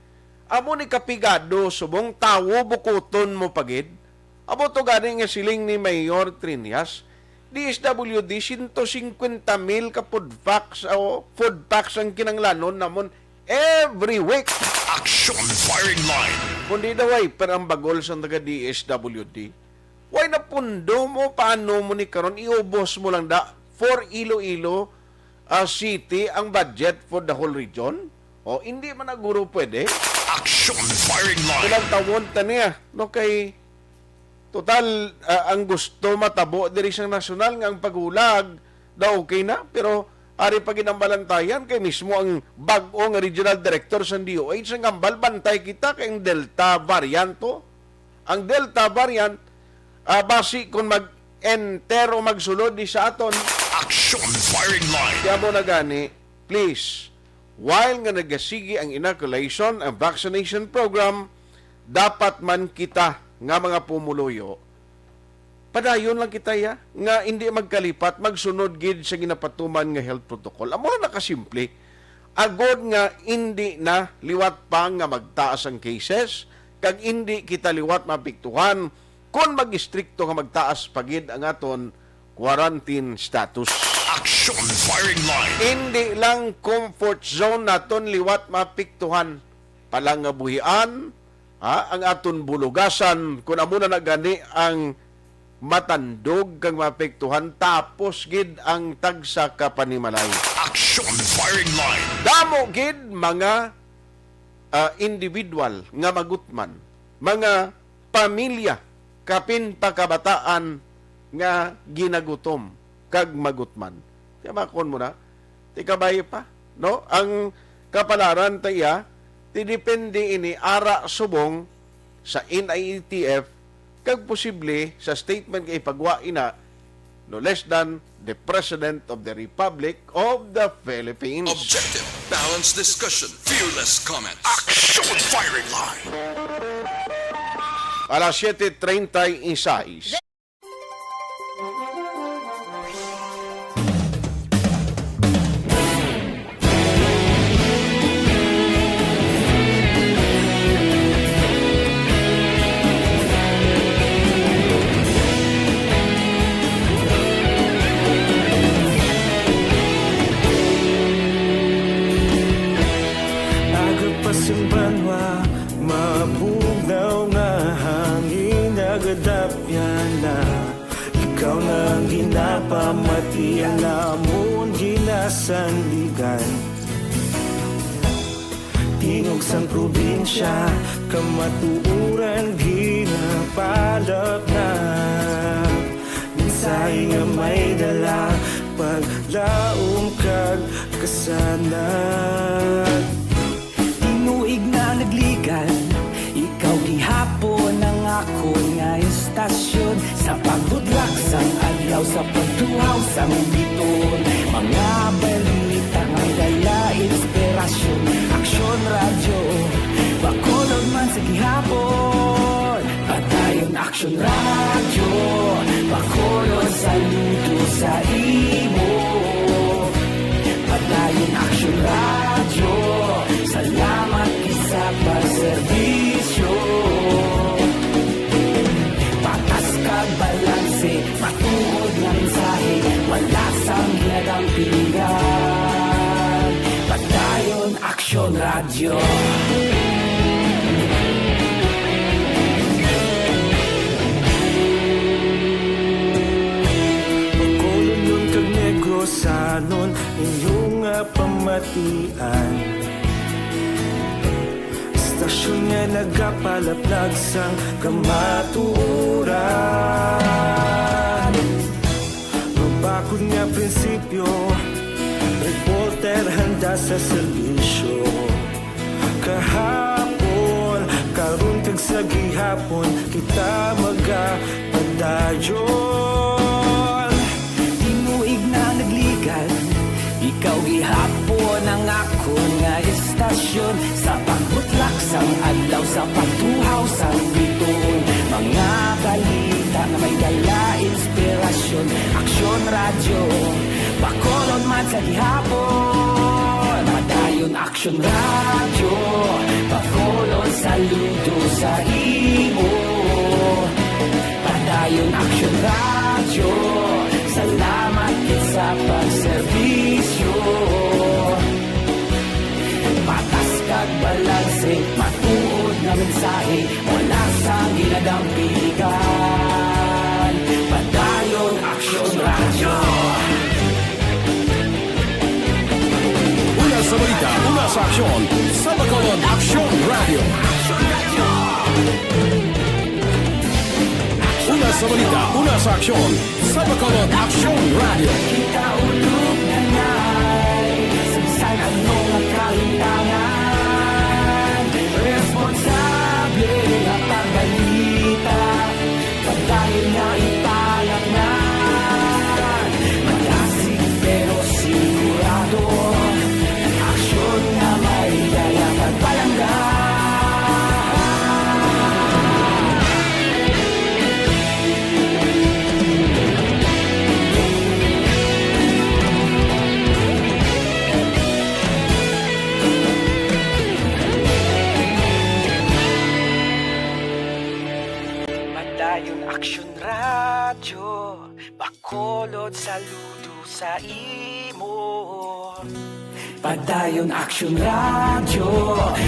Amo ni kapigado, subong tawo bukuton mo pa gid. Amo to gani nga siling ni Mayor Triñas, D S W D, siyento singkwenta mil ka food packs, o food packs ang kinanglanon namon every week. Action Firing Line. Kundi daw ay per ang bagol sa taga D S W D. Way na pundo mo, paano mo ni karon iubos mo lang da for Iloilo, ah, City ang budget for the whole region? O, hindi man na guro pwede. Action Firing Line. Ilang tawon ta niya, no? Kay total, ah, ang gusto matabo diri sa nasyonal nga ang paghulag daw okay na, pero ari pa gid ang balantayan kay mismo ang bag-o nga regional director sa D O H ang hambal, bantay kita kay ang Delta variant to. Ang Delta variant, ah, basi kung mag-enter o magsulod ni sa aton, Action Firing Line. Kaya mo na gani, please, while nga nagasigi ang inoculation, ang vaccination program, dapat man kita nga mga pumuluyo, padayon lang kita, ya, nga hindi magkalipat, magsunod gid sa ginapatuman nga health protocol. Amo na nakasimple. Agod nga hindi na liwat pa nga magtaas ang cases, kag hindi kita liwat maapektuhan kung mag-istrikto nga magtaas pa gid ang aton quarantine status. Action Firing Line. Hindi lang comfort zone naton liwat maapektuhan, palangabuhian, ha, ang aton bulugasan, kun amo na na gani ang matandog kag maapektuhan, tapos gid ang tagsa ka panimalay. Action Firing Line. Damo gid mga, ah, individual nga magutman, mga pamilya, kapin pa kabataan nga ginagutom kag magutman. Kaya makon mo na, ti kabay pa, no? Ang kapalaran ta iya, ti depende ini ara subong sa N I A T F, kag posible sa statement nga ipagwa ina no less than the President of the Republic of the Philippines. Objective, balanced discussion, fearless comments. Action Firing Line. Alas siete treinta y seis. Aga pa sing banwa, mabugnaw nga hangin, nagadapyan na. Ikaw na ang ginapamati, ang amon ginasandigan. Tingog sang probinsya, kamatuoran ginapalapnag. Mensahe nga may dala, paglaom kag kasanag. Tinuig na nagligan, ikaw gihapon ang akon nga istasyon. Sa pagbudlak sang adlaw, sa pagtuhaw sang biton, mga balita nga may dala inspirasyon. Aksyon Radyo, Bacolod man sa gihapon. Padayon Aksyon Radyo, Bacolod, saludo sa imo. Padayon Aksyon Radyo, salamat gid sa pagserbisyo. Patas kag balanse, matuod nga mensahe, wala sang ginadampigan. Padayon Aksyon Radyo. Bacolodnon kag Negrosanon, inyo nga pamatian. Istasyon nga nagapalaplag sang kamatuoran. Mabakod nga prinsipyo, reporter handa sa serbisyo. Kahapon, karon, kag sa gihapon, kita magapadayon. Tinuig na nagligan, ikaw gihapon ang akon nga istasyon. Sa pagbutlak sang adlaw, sa pagtuhaw sang bituon, mga balita nga may dala inspirasyon. Aksyon Radyo, Bacolod man sa gihapon. Padayon Aksyon Radyo, Bacolod, saludo sa imo. Padayon Aksyon Radyo, salamat gid sa pagserbisyo. Patas kag balanse, matuod nga mensahe, wala sang ginadampigan. Padayon Aksyon Radyo. Una sa balita, una sa aksyon, sa Bacolod Aksyon Radyo. Una sa balita, una sa aksyon, sa Bacolod Aksyon Radyo. Kita ulog na nay, sa bisan ano nga kahitangan, responsable nga pagbalita. Padayon nga ipalapngan, magasig Radyo Bacolod, saludo sa imo. Padayon Aksyon Radyo,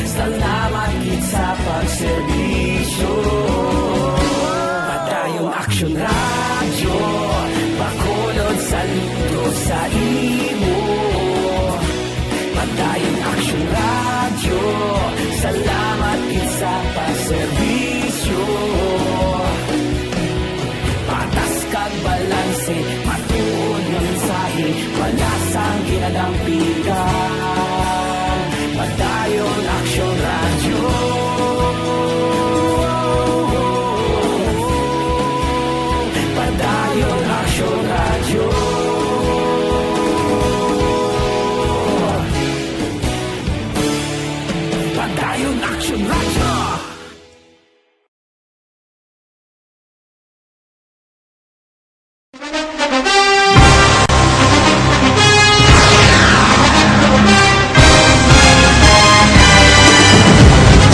salamat gid sa pagserbisyo. Padayon Aksyon Radyo, Bacolod, saludo sa imo. Padayon Aksyon Radyo, salamat gid sa pagserbisyo. Patas kag balanse, matuod nga mensahe, wala sang ginadampigan. Padayon Aksyon Radyo. Padayon Aksyon Radyo. Padayon Aksyon Radyo.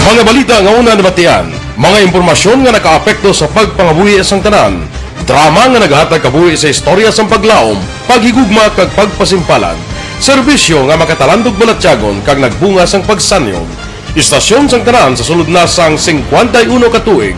Mga balita nga una nabatian, mga impormasyon nga nakaapekto sa pagpangabuhi sang tanan, drama nga nagahatag kabuhi sa istorya sang paglaom, paghigugma kag pagpasimpalan, serbisyo nga makatalandog balatyagon kag nagbunga sang pagsanyog. Istasyon sang tanan sa sulod na sang singkwenta y uno ka tuig.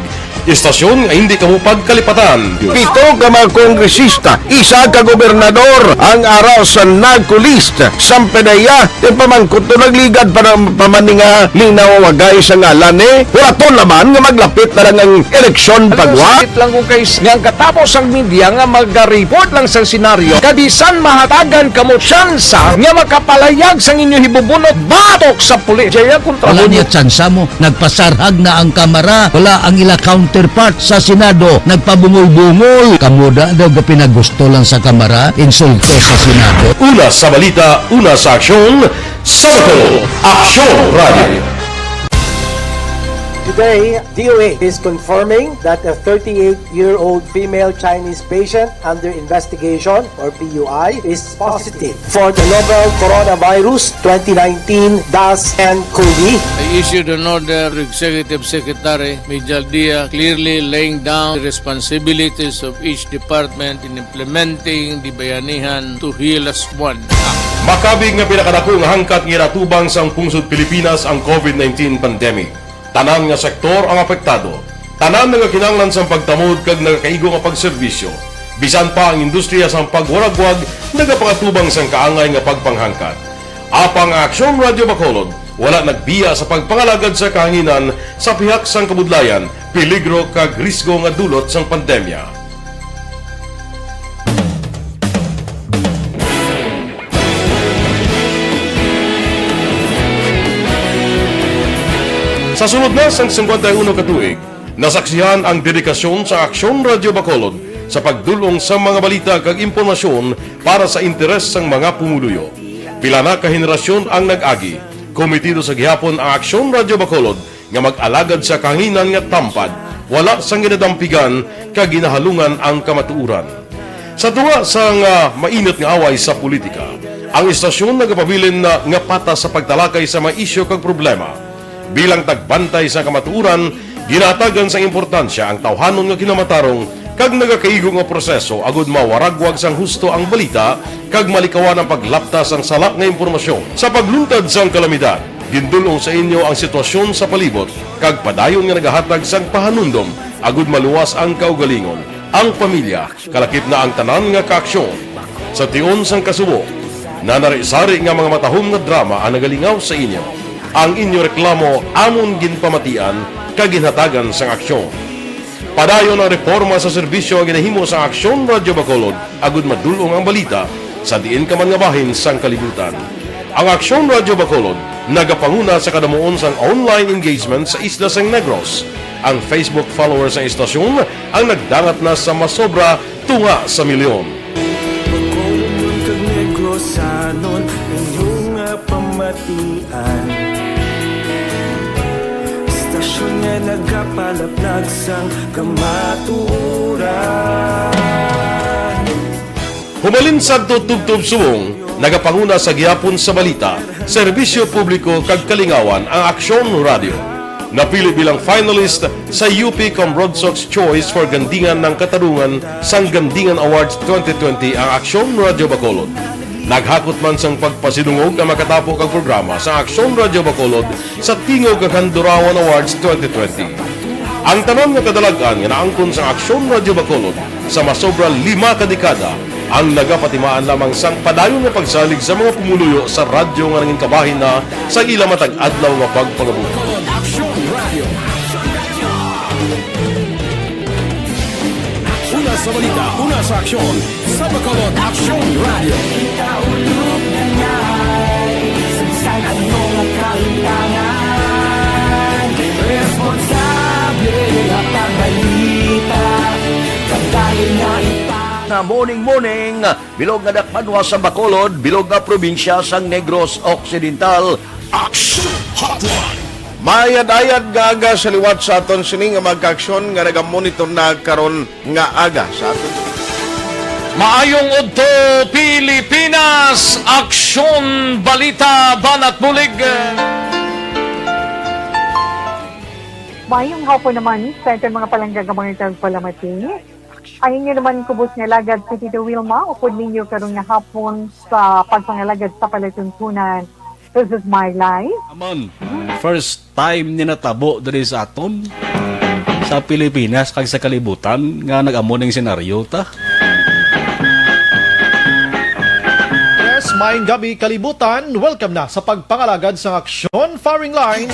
Istasyon nga hindi kamo pagkalipatan. Pito ka mga kongresista, isa ka gobernador ang ara sa NARCO list sang PDEA. Ipamangkot to, nagligad pa na, pa man ni nga linaw, wagay sa ngalan ni. Hulaton naman nga maglapit na lang ang eleksyon, pagwa. Sakit lang ko kay s-, nga ang katapos ang media nga maga-report lang sang senaryo, kabisan mahatagan kamo tsansa nga makapalayag sang inyo hibubunot batok sa pulis. Jaya kontra. Wala niya tsansa mo. Nagpasarhag na ang Kamara. Wala ang ila counterpart sa Senado. Nagpabungol-bungol. Kamo da daw gapinagusto lang sa Kamara, insulto sa Senado. Una sa balita, una sa aksyon, sa Bacolod, Aksyon Radio. Today, D O A is confirming that a thirty-eight-year-old female Chinese patient under investigation, or P U I, is positive for the novel coronavirus twenty nineteen dash N cov. I issued an order to Executive Secretary Mijal Dia, clearly laying down the responsibilities of each department in implementing the Bayanihan to Heal As One Act. Makabig nga pinakadako nga hangkat nga ginatubang sang pungsod Pilipinas ang COVID nineteen pandemic. Tanan nga sektor ang apektado. Tanan nagakinahanglan sang pagtamod kag nagakaigo nga pagserbisyo. Bisan pa ang industriya sang pagwaragwag nagapakatubang sang kaangay nga pagpanghangkat. Apang ang Aksyon Radio Bacolod wala nagbiya sa pagpangalagad sa kahanginan sa pihak sang kabudlayan, peligro kag risgo nga dulot sang pandemya. Sa sulod na sang singkwenta y uno ka tuig, nasaksihan ang dedikasyon sa Aksyon Radio Bacolod sa pagdul-ong sa mga balita kag impormasyon para sa interes sang mga pumuluyo. Pila na ka henerasyon ang nag-agi. Komitido sa gihapon ang Aksyon Radio Bacolod nga mag-alagad sa kahanginan nga tampad, wala sang ginadampigan kag ginahalungan ang kamatuoran. Sa tunga sang, ah, mainit nga away sa politika, ang istasyon nagapabilin na nga patas sa pagtalakay sa mga isyu kag problema. Bilang tagbantay sa kamatuoran, ginahatagan sang importansya ang tawhanon nga kinamatarong kag nagakaigo nga proseso agud mawaragwag sang husto ang balita kag malikawan ang paglapta sang sala nga impormasyon. Sa pagluntad sang kalamidad, gindul-ong sa inyo ang sitwasyon sa palibot kag padayon nga nagahatag sang pahanumdom agud maluwas ang kaugalingon, ang pamilya, kalakip na ang tanan nga kaaksyon. Sa tion sang kasubo, nanari-sari nga mga matahom nga drama ang nagalingaw sa inyo. Ang inyo reklamo amon ginpamatian kag ginhatagan sang aksyon. Padayon ang reporma sa serbisyo nga ginahimo sang Aksyon Radio Bacolod agud madul-ong ang balita sa diin ka man nga bahin sang kalibutan. Ang Aksyon Radio Bacolod nagapanguna sa kadamuon sang online engagement sa isla sang Negros. Ang Facebook followers sang istasyon ang nagdangat na sa masobra tunga sa milyon. Bacolodnon kag Negrosanon, inyo nga pamatian. Istasyon nga nagapalaplag sang kamatuoran. Humalin sadto tubtob subong, nagapanguna sa gihapon sa balita, serbisyo publiko kag kalingawan ang Aksyon Radio. Napili bilang finalist sa U P Comrodsox Choice for Gandingan ng Katarungan sang Gandingan Awards twenty twenty ang Aksyon Radyo Bacolod. Naghakot man sang pagpasidungog ang makatapo kag programa sa Aksyon Radyo Bacolod sa Tingog kag Handurawan Awards twenty twenty. Ang tanan nga kadalag-an nga naangkon sa Aksyon Radyo Bacolod sa masobra lima ka dekada ang nagapatimaan lamang sang padayon nga pagsalig sa mga pumuluyo sa radyo nga nangin kabahin na sa ila matag adlaw nga pagpangabuhi. Bacolod Aksyon Radio. Una sa balita, una sa aksyon, sa Bacolod Aksyon Radio. Sa ano nga kahilangan, responsable nga pagbalita, pagdali nga ipa- Na morning, morning, bilog nga dakbanwa sa Bacolod, bilog nga probinsya sang Negros Occidental. Action Hotline. Maayad-ayad nga aga sa liwat sa aton sini nga mga kaaksyon nga nagamonitor na karon nga aga sa aton. Maayong udto, Pilipinas! Aksyon, balita, banat bulig. Maayong hapon naman sa aton mga palangga nga mga tagpalamati. Ang inyo naman kubos nga alagad si Tito Wilma, upod ninyo karon nga hapon sa pagpangalagad sa palatuntunan. This is my life. Amon, first time ni natabo diri sa aton, sa Pilipinas kag sa kalibutan, nga nag-amo ning senaryo ta. Yes, maayong gabi, kalibutan. Welcome na sa pagpangalagad sang aksyon, firing line.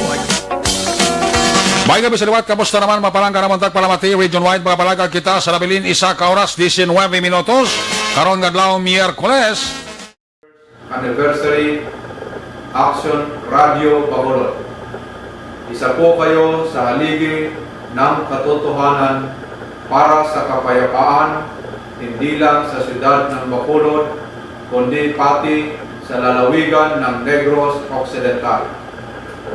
May gabi sa liwat, kamusta naman, mga palangga namon tagpalamati, region-wide, mga palangga kita sa nabilin, isa ka oras, diecinuebe minutos, karon nga adlaw, Miyerkules. Anniversary, Action Radio Bacolod. Isa po kayo sa haligi ng katotohanan para sa kapayapaan, hindi lang sa siyudad ng Bacolod, kundi pati sa lalawigan ng Negros Occidental.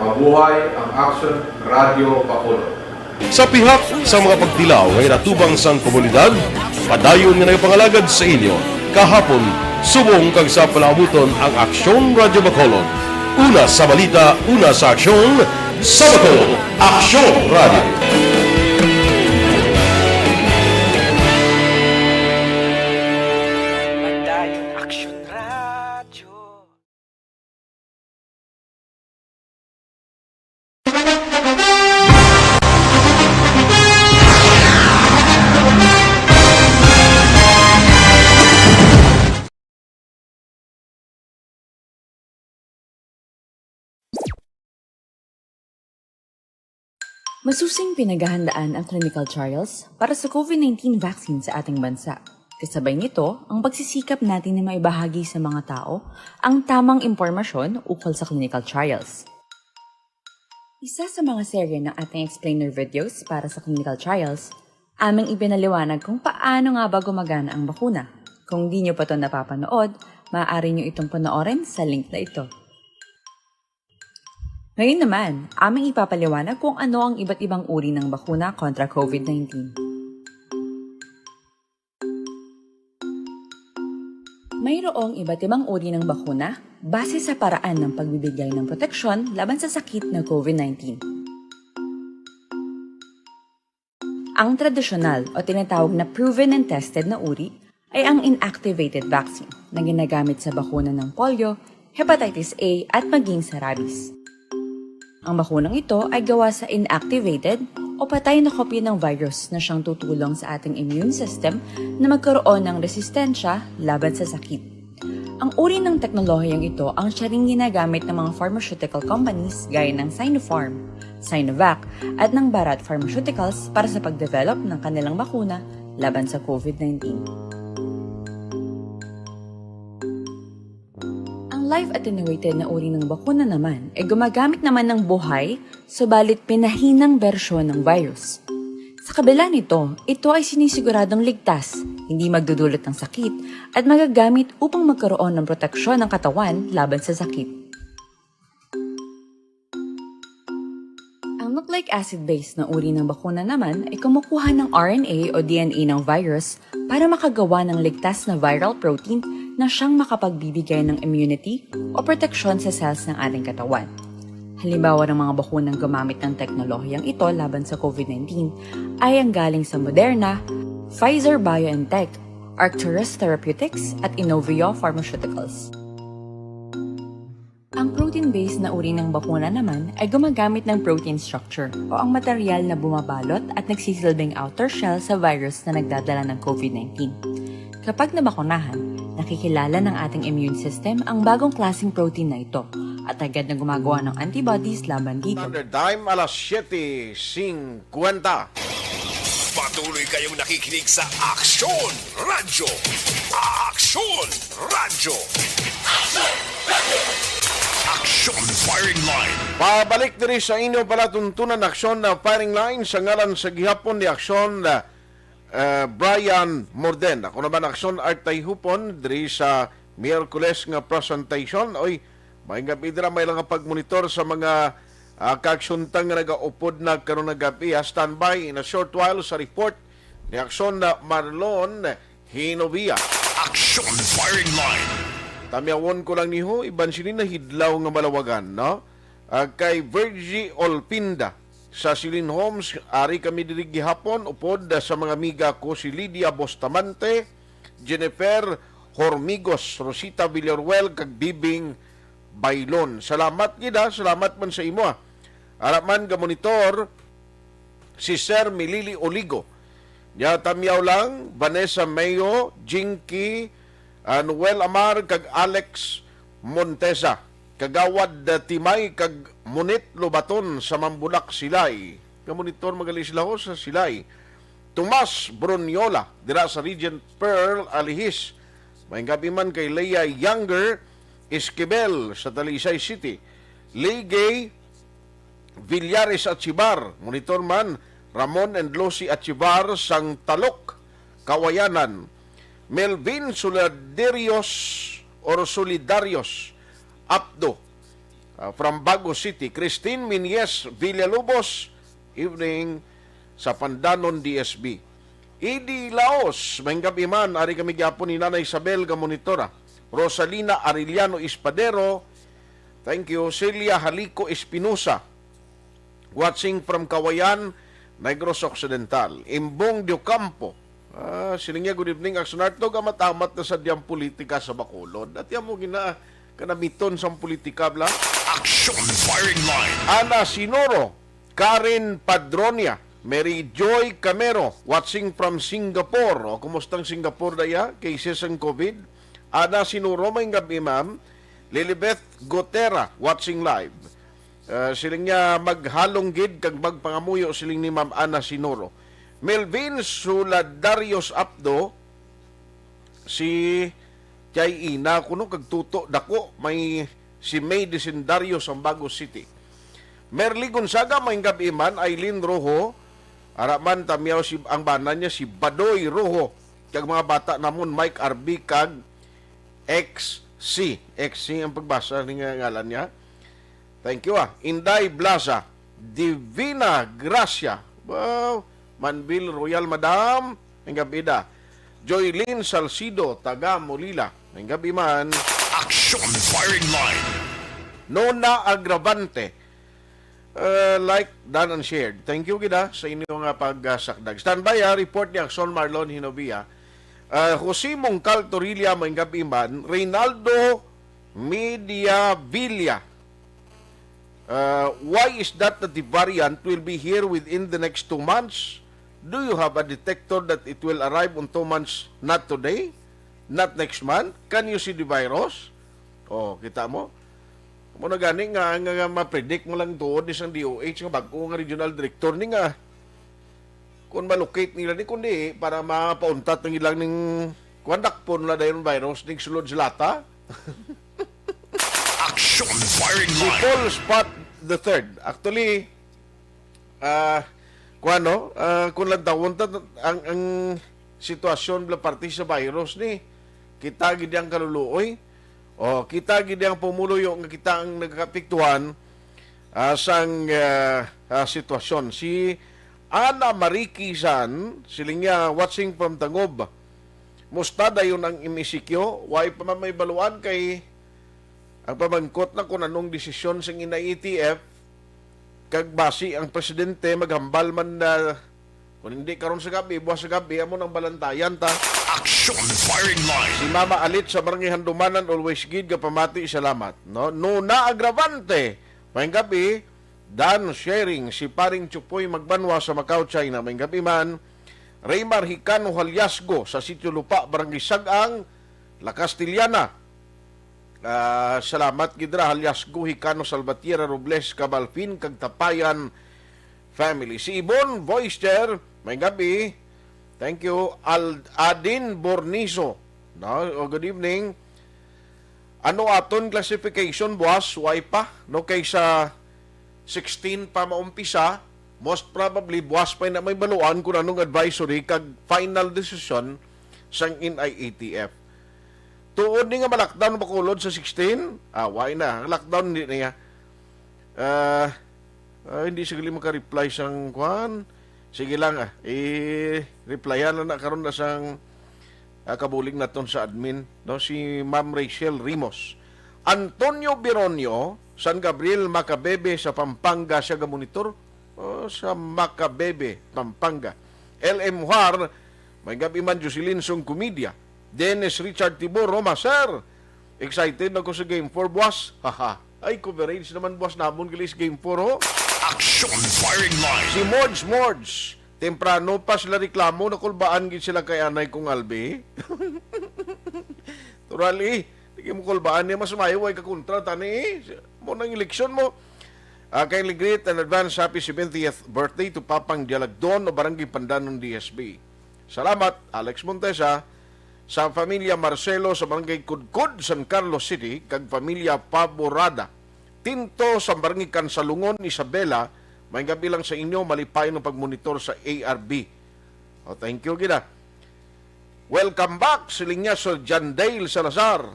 Mabuhay ang Action Radio Bacolod. Sa pihak sa mga pagtilaw nga ginatubang sang komunidad, padayon nga nagapangalagad sa inyo kahapon, subong kag sa palaabuton ang Aksyon Radyo Bacolod. Una sa balita, una sa aksyon, sa Bacolod, Aksyon Radyo. Padayon Aksyon Radyo. Masusing pinaghahandaan ang clinical trials para sa COVID nineteen vaccine sa ating bansa. Kasabay nito, ang pagsisikap natin na maibahagi sa mga tao ang tamang impormasyon ukol sa clinical trials. Isa sa mga serye ng ating explainer videos para sa clinical trials, aming ipinaliwanag kung paano nga ba gumagana ang bakuna. Kung di nyo pa to napapanood, maaari nyo itong panoorin sa link na ito. Ngayon naman, aming ipapaliwanag kung ano ang iba't ibang uri ng bakuna kontra COVID nineteen. Mayroong iba't ibang uri ng bakuna base sa paraan ng pagbibigay ng proteksyon laban sa sakit na COVID nineteen. Ang tradisyonal o tinatawag na proven and tested na uri ay ang inactivated vaccine na ginagamit sa bakuna ng polio, hepatitis A, at maging sa rabies. Ang bakunang ito ay gawa sa inactivated o patay na kopya ng virus na siyang tutulong sa ating immune system na magkaroon ng resistensya laban sa sakit. Ang uri ng teknolohiyang ito ang siya rin ginagamit ng mga pharmaceutical companies gaya ng Sinopharm, Sinovac, at ng Bharat Pharmaceuticals para sa pagdevelop ng kanilang bakuna laban sa COVID nineteen. Ang live attenuated na uri ng bakuna naman ay gumagamit naman ng buhay, subalit pinahinang bersyon ng virus. Sa kabila nito, ito ay sinisiguradong ligtas, hindi magdudulot ng sakit, at magagamit upang magkaroon ng proteksyon ng katawan laban sa sakit. Ang nucleic acid-based na uri ng bakuna naman ay kumukuha ng R N A o D N A ng virus para makagawa ng ligtas na viral protein na siyang makapagbibigay ng immunity o proteksyon sa cells ng ating katawan. Halimbawa ng mga bakunang gumamit ng teknolohiyang ito laban sa COVID nineteen ay ang galing sa Moderna, Pfizer-BioNTech, Arcturus Therapeutics at Inovio Pharmaceuticals. Ang protein-based na uri ng bakuna naman ay gumagamit ng protein structure o ang material na bumabalot at nagsisilbing outer shell sa virus na nagdadala ng COVID nineteen. Kapag nabakunahan, nakikilala ng ating immune system ang bagong klaseng protein na ito at agad na gumagawa ng antibodies laban dito. Standard Time, alas siyete singkwenta. Patuloy kayong nakikinig sa Aksyon Radyo. Aksyon Radyo. Aksyon Firing Line. Pabalik diri sa inyo palatuntunan, Aksyon na Firing Line, sa ngalan sa gihapon ni Aksyon, ah, ah, Brian Morden. Ako naman, Aksyon Art Tayhupon, diri sa Miyerkules nga presentation. Oy, may nga bidra, may lang pagmonitor sa mga, ah, kaagsuntang nga nagaupod na karon nga gabi, ha. Standby in a short while sa report ni Aksyon na Marlon Hinovia. Aksyon Firing Line. Tamyawon ko lang niho, iban sini nahidlaw nga malawagan, no? Ah, kay Virgie Olpinda sa Silin Homes, ari kami diri gihapon, upod sa mga amiga ko si Lydia Bustamante, Jennifer Hormigos, Rosita Villaruel, kag Bibing Bailon. Salamat gid, ha, salamat man sa imo, ha. Ara man, gamonitor si Sir Milili Oligo. Nya, tamyaw lang, Vanessa Mayo, Jinky, ah, Noel Amar, kag Alex Montesa. Kagawad, ah, Timay, kag Munit Lobaton sa Mambulak, Silay. Nga monitor, magalis laho sa Silay. Tomas Bruniola, dira sa Regent Pearl, Alihis. May gabi man kay Leia Younger Esquivel sa Talisay City. Ligay Villares Achibar, monitor man, Ramon and Lucy Achibar sang Talok, Kawayanan. Melvin Solidarios or Solidarios Apdo, ah, from Bago City. Christine Minyes Villalobos, evening sa Pandanon D S B. Idi Laos, maayong gab-i man, ari kami gyapon ni Nanay Isabel nga monitora. Rosalina Arellano Espadero, thank you. Celia Halico Espinosa, watching from Kawayan, Negros Occidental. Imbong Diocampo, ah, siling niya, "Good evening, Aksyon Art. Amat-amat na sa diyang politika sa Bacolod." At yan mo gina-, kanamiton sa politika, bla? Aksyon Firing Line. Ana Sinoro, Karen Padronia, Mary Joy Camero, watching from Singapore. O, kumusta ang Singapore daya? Cases ang COVID? Ana Sinoro, maayong gab-i, ma'am. Lilibeth Gotera, watching live. Ah, siling niya, "Maghalong gid kag magpangamuyo," siling ni Ma'am Ana Sinoro. Melvin Suladarios Apdo, si Chay Ina kuno kag Tuto Dako, may si May Disendario sa Bago City. Merly Gonzaga, maayong gab-i man. Eileen Rojo, ara man, tamyaw si, ang bana niya si Badoy Rojo, kag mga bata namon, Mike R B kag X C. X C ang pagbasa ni nga ngalan niya. Thank you, ah. Inday Blaza, Divina Gracia. Wow. Manville Royal, madam. Ang gab-i da. Joylene Salcido, taga Molila. Ang gab-i man. Action Firing Line. Nona Agravante. Uh, like, done, and shared. Thank you gid, ah, sa inyo nga pagsakdag. Standby, ah, report ni Aksyon Marlon Hinovia. Uh, Jose Mongcal Torilla, maayong gab-i man. Reynaldo Mediavilla. Uh, why is that, that the variant will be here within the next two months? Do you have a detector that it will arrive on two months, not today, not next month? Can you see the virus? Oh, kita mo? Mo na gani nga, nga, nga ma-predict mo lang tuod ni sang D O H nga bag-o nga regional director ni nga kung ma-locate nila ni, kundi para mapauntat ang ilang ning kuwan, dakpon na dayon virus ning sulod sa lata. Action Firing Si Line. Paul Spot the third. Actually, ah, kuwan, no? Ah, kung lantawon ta, ang, ang sitwasyon bala parte sa virus ni, kita gid ang kaluluoy. O, kita gid ang pumuluyo nga kita ang nagkaapektuhan, ah, sang, ah, ah, sitwasyon. Si Ana Marie Kisan, siling niya, watching from Tangub. Musta dayon ang M E C Q? Way pa man may baluan kay ang pamangkot na kung anong desisyon sang N I E T F, Kag basi ang presidente maghambal man na, kung hindi karon sa gabi, buwas sa gabi, amo nang balantayan ta. Action Firing Line. Si Mama Alit sa Barangay Handumanan, always gid gapamati, salamat, no? Nuna Agravante, maayong gabi. Dan Sharing, si Paring Chupoy Magbanwa sa Macau, China, maayong gabi man. Raymar Hicano Haliasgo sa Sitio Lupa, Barangay Sag-ang, La Castellana. Ah, salamat gid ra, Haliasgo, Hicano, Salvatierra, Robles, Cabalfin, kag Tapayan family. Si Ibon Voister, maayong gabi. Thank you. Al-, Adin Bornizo. No? O, good evening. Ano aton classification, buwas? Way pa, no? Kay sa sixteen pa maumpisa, most probably, buwas pa na may baluan kung anong advisory kag final decision sang N I A T F. Tuod ni nga ma-lockdown Bacolod sa sixteen? Ah, way na. Ang lockdown, hindi na niya. Ah, ah, hindi sila maka-reply sang kwan. Sige lang, ah. I-replyan na na karon na sang, ah, kabulig naton sa admin, no? Si Ma'am Rachel Rimos. Antonio Bironio, San Gabriel, Macabebe sa Pampanga siya ga-monitor. Oh, sa Macabebe, Pampanga. L M Huar, maayong gabi man, Jocelyn Song Comedia. Dennis Richard Tibor, Roma, sir. Excited na ko sa Game four, buwas. Haha. Ay, coverage naman, buwas, namon, galis Game four, ho. Action Firing Line. Si Mords, Mords. Temprano pa sila reklamo, nakulbaan gid sila kay anay kong Albi. Turali, di mo kulbaan niya, mas mayo, way ka kontra, tani, eh. Mo nang eleksyon mo. Ah, kindly greet and advance happy seventieth birthday to Papang Dialagdon o Barangay Pandanon D S B. Salamat, Alex Montesa, sa pamilya Marcelo sa Barangay Kudkod, San Carlos City, kag pamilya Paborada Tinto sa Barangay Kansalungon, Isabela. Maayong gabi lang sa inyo, malipayon ang pagmonitor sa A R B. Oh, thank you gid, ah. Welcome back, siling niya, Sir John Dale Salazar.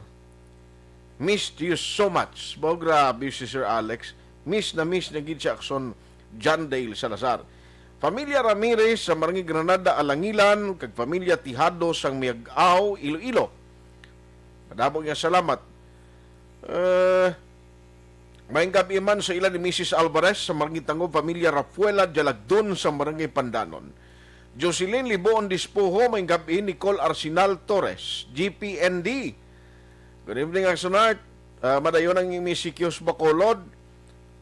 Missed you so much. Bo, grabe si Sir Alex. Miss na miss na gid si Akson John Dale Salazar. Pamilya Ramirez sa Barangay Granada, Alangilan, kag pamilya Tihado sang Miag-ao, Iloilo. Madamo nga salamat. Eh, maayong gabi man sa ila ni Missus Alvarez sa Barangay Tango, pamilya Rafuela Dialagdon sa Barangay Pandanon. Jocelyn Liboon Dispoho, maayong gabi, Nicole Arsenal Torres, G P N D. Good evening, Action Art. Ah, madayon ang M E C Q sa Bacolod.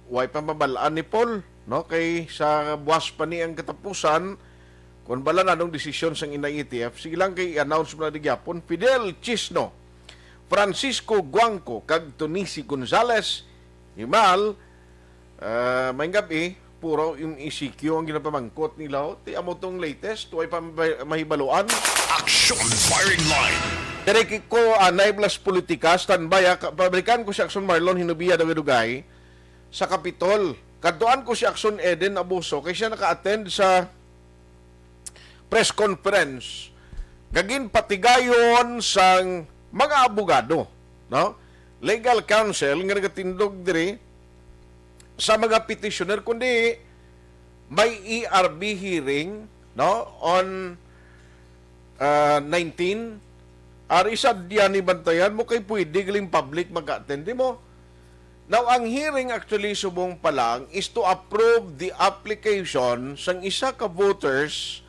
Way pa mabal-an ni Paul, no? Kay sa buwas pa ni ang katapusan, kung bala na anong desisyon sang N I A T F, sige lang kay i-announce mo na di gyapon. Fidel Chisno, Francisco Guangco, kag Tunisi Gonzales, Himal, ah, maayong gabi, puro M E C Q ang ginapamangkot nila, oh. Ti amo tong latest, way pa mabay-, mahibaluan. Action Firing Line. Diri ko, ah, Anay Blas Politika, standby, ah. Ka-, pabalikan ko si Action Marlon Hinubia Dugay-Dugay sa Capitol. Kadtuan ko si Action Eden Abuso kay siya naka-attend sa press conference nga ginpatigayon sang mga abogado, no? Legal counsel nga nagatindog diri sa mga petitioner, kundi may E R B hearing, no, on, ah, nineteen. Ari sa diyan ni bantayan mo kay pwede galing public mag-attend, di mo? Now, ang hearing actually subong pa lang is to approve the application sang isa ka voters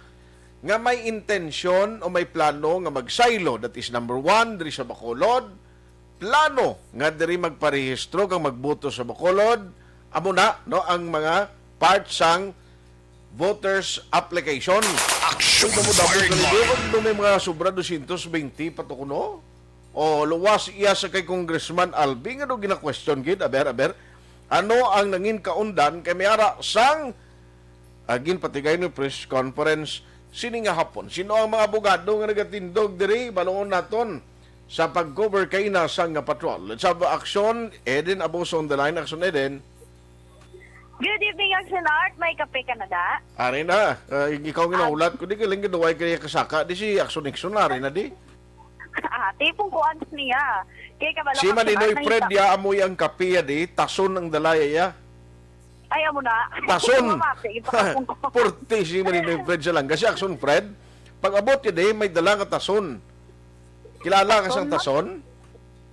nga may intensyon o may plano nga magsaylo. That is number one, diri sa Bacolod. Plano nga diri magparehistro kang magboto sa Bacolod. Amo na, no, ang mga part sang voters application. Action Uy, damo-damo Firing ka Line. Nito, may mga sobra dosyentos bente pa to kuno. O, luwas iya sa kay Congressman Albi, nga do gina-question gid, aber, aber. Ano ang nangin kaundan kay may ara sang, ah, ginpatigay ni press conference sini nga hapon? Sino ang mga abogado nga nagatindog diri? Balungon naton sa pag-cover kay ina sang nga patrol. Let's have Action Eden Abuso on the line. Action Eden. Good evening, Action Art. May kape ka na da? Ari na. Ah, ikaw nga Ah. Nahulat ko, di galing gaduway kaya kasaka. Di si Action Nixon, ari na di. Ah, tipong kuan niya. Kay kabalo Si ka, Maninoy Art, Fred, nahita- ya, amoy ang kape, ya, di. Tason ang dalaya, ya. Ay, amo na. Tason. Mama, sige, pakapon ko. Purti si Maninoy Fred sa langga. Si Action Fred, pag abot ka, di, may dala nga tason. Kilala ka sang Tason? Tason?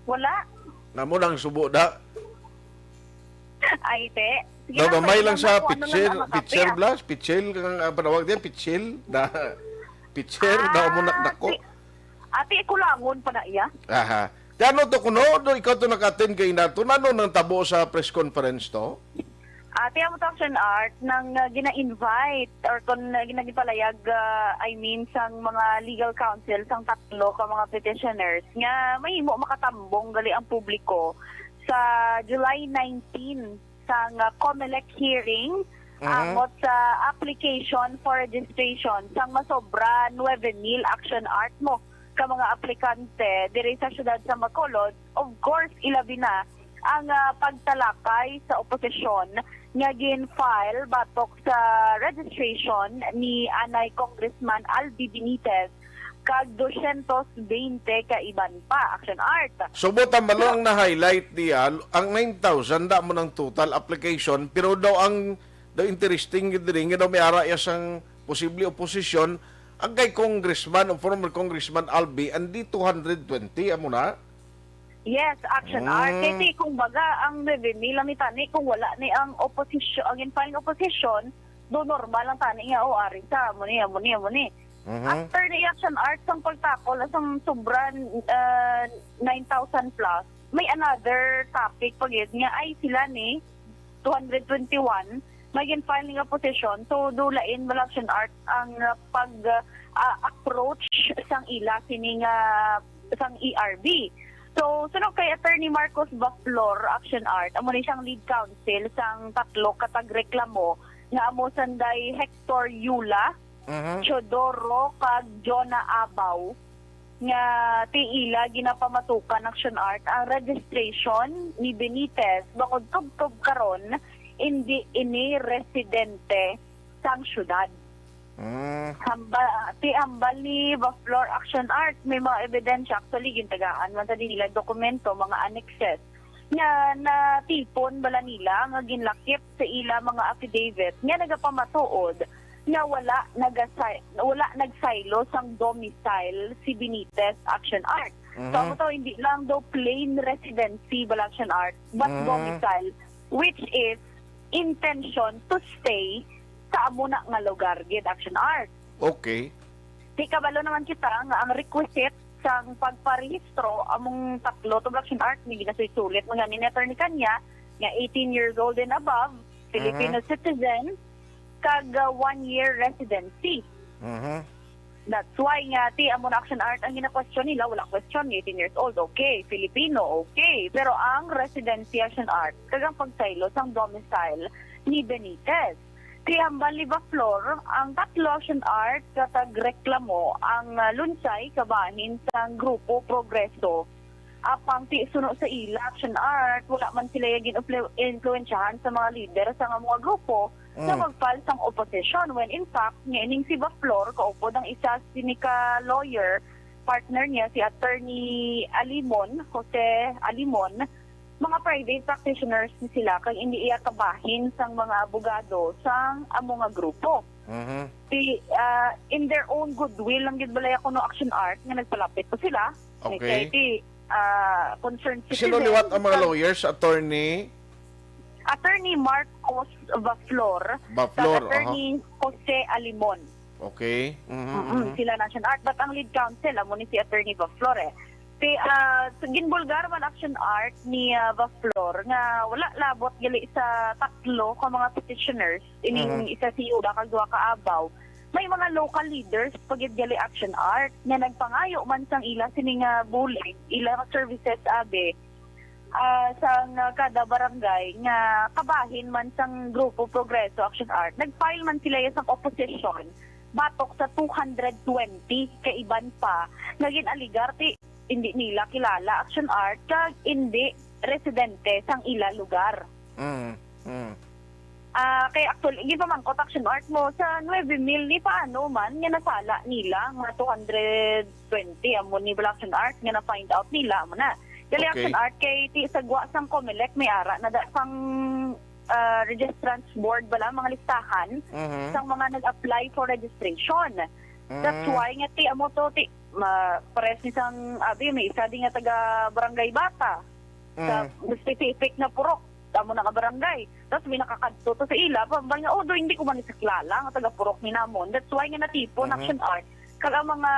Wala. Namo nang subo, da. Ay, te. Daw gamay lang sa pitsil, pitsil blas, pitsil kang, ah, panawag diyan, pitsil na, pitsil na mo nakdako. Ati, ati kulangon pa na iya. Aha. Ti ano to kuno? Do ikaw to nag-attend kay nato? Nano nang tabo sa press conference to? Ati, amo to, Action Art, nang, ah, gina-invite or kon, ah, gina-, gipalayag, ah, I mean, sang mga legal counsel sang tatlo ka mga petitioners nga mahimo makatambong gali ang publiko sa July nineteen sang, ah, COMELEC hearing Mhm. angot sa application for registration sang masobra nuebe mil, Action Art, mo ka mga aplikante diri sa siyudad sa Bacolod. Of course, ilabi na ang, ah, pagtalakay sa oposisyon nga gin-file batok sa registration ni anay Congressman Albi Benitez kag dosyentos bente ka iban pa, Action Art. So, buta man lang ang na-highlight niya, ang nine thousand da mo ng total application, pero daw ang, daw interesting gid diri nga daw may ara iya sang posible oposisyon, ang kay Congressman o former Congressman Albi, ang di two hundred twenty, amo na? Yes, Action Art. Mm. Kasi kung baga, ang revenue lang ni tani, kung wala ni ang oposisyon, ang in-file nga oposisyon, do normal lang tani nga, "Oh, ari sa, amo ni, amo ni, amo ni." Mhm. After ni Action Art, sang pagtakol, sang sobra, ah, nine thousand plus, may another topic pa gid nga, ay, sila ni, two hundred twenty-one, may gin-file nga oposisyon. So, do lain bala, Action Art, ang, ah, pag, ah, approach sang ila sini nga sang E R B. So, suno kay Attorney Marcos Baflor, Action Art, amo ni siyang lead counsel sang tatlo ka tagreklamo nga amo sanday Hector Yula, Mhm. Teodoro, kag Jonah Abaw, nga ti ila ginapamatukan, Action Art, ang registration ni Benitez bangod tubtob karon indi ini residente sang syudad. Mm. Hamba-, ti hambal ni Baflor, Action Art, may mga ebidensya. Actually, gintagaan man sa nila dokumento, mga annexes, nga natipon bala nila nga ginlakip sa ila mga affidavit nga nagapamatuod nga wala nagasi-, wala nagsaylo sang domicile si Benitez, Action Art. So, Mhm. amo to, hindi lang daw plain residency bala, Action Art, but Mhm. domicile, which is intention to stay sa amo na nga lugar gid, Action Art. Okay. Di kabalo naman kita nga ang requisite sang pagparehistro among tatlo to, Action Art, ni ginasuysulit man gani ni Attorney Kanya, nga eighteen years old and above, Filipino Mhm. citizen, kag, uh, one year residency. Mhm. That's why nga, ti, amo na, Action Art, ang gina-question nila, wala question, eighteen years old, okay, Filipino, okay. Pero ang residency, Action Art, kag ang pagsaylo sang domicile ni Benitez. Ti hambal ni Baflor, ang tatlo, Action Art, katag reklamo ang, ah, lunsay kabahin sang Grupo Progreso. Apang ti suno sa ila, Action Art, wala man sila ya gin-influ-, influensyahan sa mga lider sa nga mga grupo nga Mm. mag-file sang oposisyon, when in fact, nga ining si Baflor, kaupod ang isa sini ka lawyer, partner niya, si Attorney Alimon, Jose Alimon, mga private practitioners ni sila, kag indi iya kabahin sang mga abogado sang amo nga grupo. Mhm. Ti, ah, in their own goodwill lang gid balay ako no, Action Art, nga nagpalapit ko sila. Okay. Kay ti, ah, concerned Sino citizen, liwat ang mga kag lawyers, attorney? Attorney Marcos Baflor, Baflor, kag Attorney aha. Jose Alimon. Okay. Mhm, Mm-mm, mhm. Sila na, Action Art. But ang lead counsel, amo ni si Attorney Baflor, eh. Si, ah, sa ginbulgar man, Action Art, ni, ah, Baflor nga wala labot gali sa tatlo ka mga petitioners, ining Mhm. isa si Yuda kag duha ka Abaw. May mga local leaders pa gid gali, Action Art, nga nagpangayo man sang ila sini nga bulig, ila nga services, abi, ah, sang, ah, kada barangay nga kabahin man sang Grupo Progreso, Action Art. Nag-file man sila ya sang oposisyon batok sa two hundred twenty ka iban pa nga gin-alegar ti indi nila kilala, Action Art, kag indi residente sang ila lugar. Mm, mm. Ah, kay actually, ginpamangkot, Action Art, mo sa nuebe mil, ni paano man nga nasala nila nga two hundred twenty, amo ni bala, Action Art, nga na-find out nila, amo na. Gali, Okay. Action Art, kay ti sa gwa sang COMELEC, may ara na da sang, ah, Registrants Board bala, mga listahan Mhm. sang mga nag-apply for registration. That's Mm. why nga ti amo to, ti, ma-, pares ni sang, abi, may isa di nga taga Barangay Bata sa Mm. specific na purok. sa amo na nga barangay. Tapos may nakakadto to sa ila, pa, pa nga, "Oh, do, hindi ko man ni sa kilala nga taga-purok ni namon." That's why nga natipon, Mhm. Action Art. Kag ang mga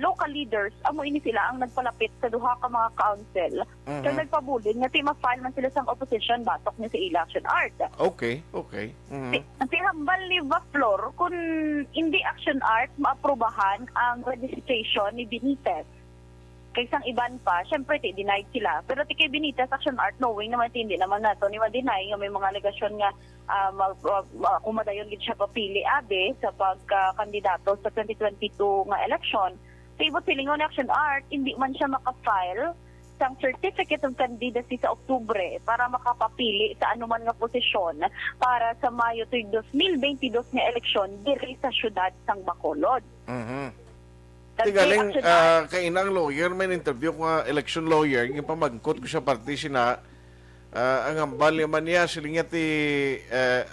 local leaders, amo ini sila ang nagpalapit sa duha ka mga council. Mhm. Kag nagpabilin nga ti ma-file man sila sang opposition batok ni sa ila, Action Art. Okay, okay. Mhm. Ti, ti hambal ni Baflor, kung hindi, Action Art, maaprubahan ang registration ni Benitez. Kay sang iban pa, syempre, ti denied sila. Pero ti kay Benitez, Action Art, knowing naman ti hindi naman nato ni ma-deny nga may mga alegasyon nga, ah, ma-, ma-, ma-, kung madayon gid siya papili, abi, sa pagkakandidato sa twenty twenty-two nga election. Ti ibot silingon ni Action Art, hindi man siya maka-file sang Certificate of Candidacy sa Oktubre para makapapili sa anuman nga posisyon para sa Mayo tuig dos mil bentidós nga eleksyon diri sa siyudad sang Bacolod. Mhm. Ti galing, Action Art. Ah, kay inang lawyer, may interview ko nga election lawyer, yung pamangkot ko sa party sina, ah, ang hambal niya man niya, siling niya ti, eh,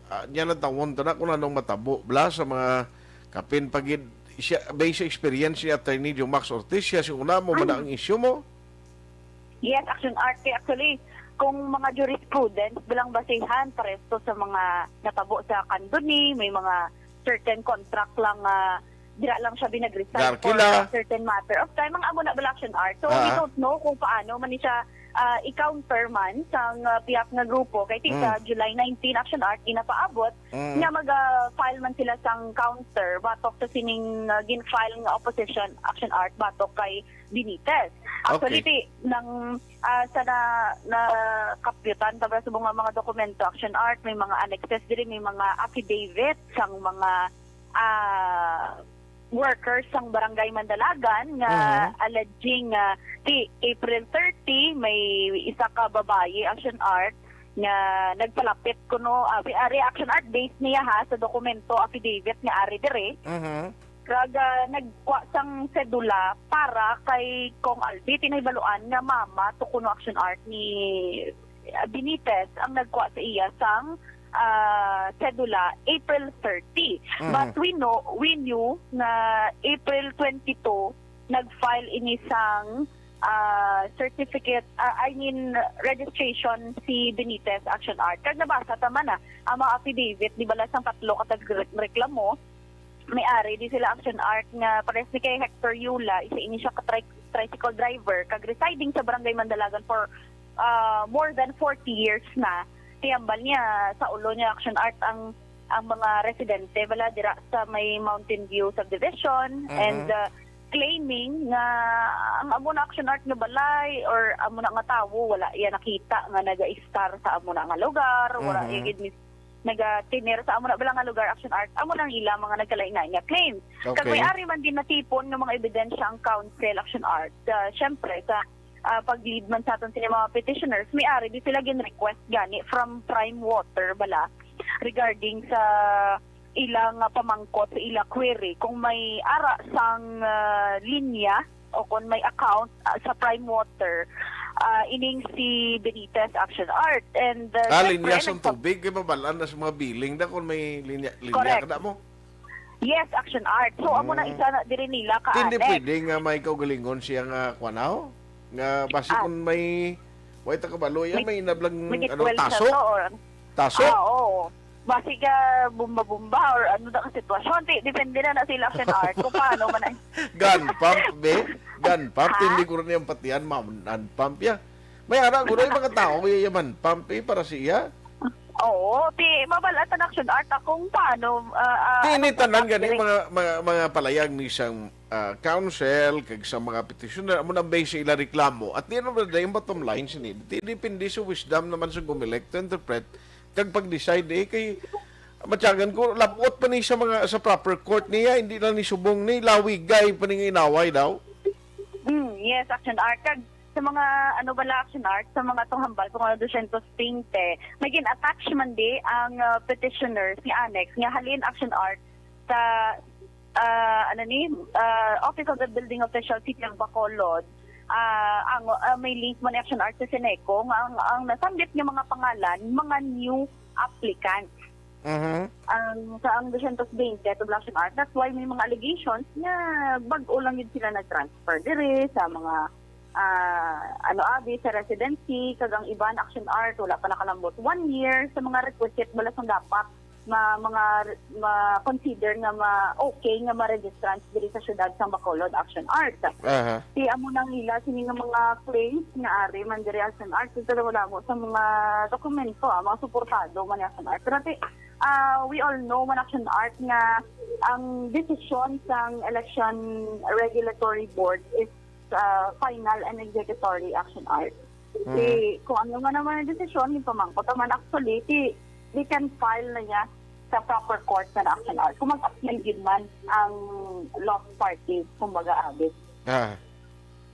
ah, niya natawon to na kung anong matabo, bla, sa mga kapin pagid, siya, based sa experience ni Attorney Jomax Ortiz, siya si una mo, Mhm. man ang issue mo? Yes, Action Art. Kay actually, kung mga jurisprudence, bilang basihan, paresto sa mga natabo sa Candoni, may mga certain contract lang, ah, dira lang siya binag-resign for Darkila. a certain matter of time. Ang amo na bala, Action Art. So, we Ah. don't know kung paano man ni siya, ah, i-counter man sang, ah, pihak nga grupo. Kay ti sa Mm. July nineteen, Action Art, ginapaabot Mm. nga mag, ah, file man sila sang counter batok sa sining, ah, gin-file nga opposition, Action Art, batok kay Benitez. Actually, Okay. ti, nang, ah, sa na, nakapyutan ta ba subong nga mga dokumento, Action Art, may mga annexes diri, may mga affidavit sang mga, ah, workers sang Barangay Mandalagan nga Mhm. alleging nga ti April thirty, may isa ka babayi, Action Art, nga nagpalapit kuno, ah, ari, Action Art, based niya ha sa dokumento, affidavit nga ari diri. Mhm. Kag, ah, nagkuha sang sedula para kay Cong Albi, ti nahibaluan nga mama to kuno, Action Art, ni, ah, Benitez ang nagkuha sa iya sang, ah, sedula April thirty. Mhm. But we know, we knew nga April twenty-two nag-file ini sang, ah, certificate, ah, I mean, registration si Benitez, Action Art. Kag nabasa ta man na ang mga affidavit, di bala, sang tatlo ka tagreklamo, may ari di sila, Action Art, nga pares ni kay Hector Yula, isa ini siya ka tri-, tricycle driver, kag residing sa Barangay Mandalagan for, ah, more than forty years na. Ti hambal niya, sa ulo niya, Action Art, ang, ang mga residente bala dira sa may Mountain View Subdivision, Mhm. and, ah, claiming nga ang amo na, Action Art, nga balay or amo na nga tawo, wala iya nakita nga naga-estar sa amo na nga lugar, wala Mhm. iya gid mis-, naga-tener sa amo na bala nga lugar, Action Art. Amo na ang ila mga nagkalain-lain nga claims. Kag Okay. may ari man din natipon nga mga ebidensya ang council, Action Art. Ah, syempre, sa, ah, pag-lead man sa aton sini mga petitioners, may ari di sila gin-request gani from Prime Water bala regarding sa ilang, ah, pamangkot, sa ila query kung may ara sang, ah, linya o kung may account, ah, sa Prime Water, ah, ining si Benitez, Action Art. And, ah, Ah, syempre, linya sang nagpag- tubig, kay mabalaan na sa mga billing da kung may linya, linya Correct. kada mo. Yes, Action Art. So, amo na Mm. isa na diri nila ka Hindi annex. Pwede nga may kaugalingon siya nga kwanaw? Nga basi Ah. kung may, way ta kabalo, yan, May, may inablang, may ano, gitwelsa taso? To, or Taso? Ah, oo. Basi ka bomba-bomba or ano na ang sitwasyon. Di, depende na na sila, Action Art, kung paano man ang Gun pump, be? Gun pump? Ha? Hindi ko rin yung patihan, ma-, hand pump, ya. May ara, guro yung mga tao, yung man pump, eh, para siya. Oo, ti, mabalatan, Action Art, akong paano, ah, ah, Ti, ini anong tanan setup gani, diri? Mga, mga, mga palayag ni sang, ah, council, kag sa mga petitioner, amo nang base sa ila reklamo. At di ano ba, yung bottom line, sini, ti, depende sa wisdom naman sa Comelec to interpret, kag pag-decide, eh, kay, matyagan ko, labot pa ni sa mga, sa proper court niya, hindi na ni subong ni, lawigay pa ni nga inaway daw. Hmm, yes, Action Art. Kag sa mga, ano bala, Action Art, sa mga tong hambal ko nga dosyentos twenty, may gin-attach man di ang, ah, petitioner, si Annex, nga halin, Action Art, sa, ah, ano ni, ah, Office of the Building Official, City of Bacolod. Ah, ang, ah, may link man, Action Art, sa Ceneco, nga ang, ang nasambit nga mga pangalan, mga new applicants. Mhm. Ang, sa ang dosyentos bente to, Action Art, that's why may mga allegations nga bag-o lang yun sila nag-transfer diri sa mga, ah, ano, abi sa residency, kag ang iban, Action Art, wala pa nakalambot one year sa mga requisite bala sang dapat ma-, mga re-, ma-consider nga ma-, okay nga ma-registrants diri sa siyudad sang Bacolod, Action Art. Aha. Ti amo nang ila sini nga mga claims nga ari man diri, Action Art, ito wala mo sa mga dokumento, ah, mga suportado man ni Action Art. Pero ti, ah, we all know man, Action Art, nga ang desisyon sang Election Regulatory Board is, ah, final and executory, Action Art. Mm. Ti, kung ano man naman ang desisyon, yung pamangkot naman, actually, ti, they can file na niya sa proper court na, Action Art. Kung mag-appeal gid man ang lost party, kumbaga, abi. Ah.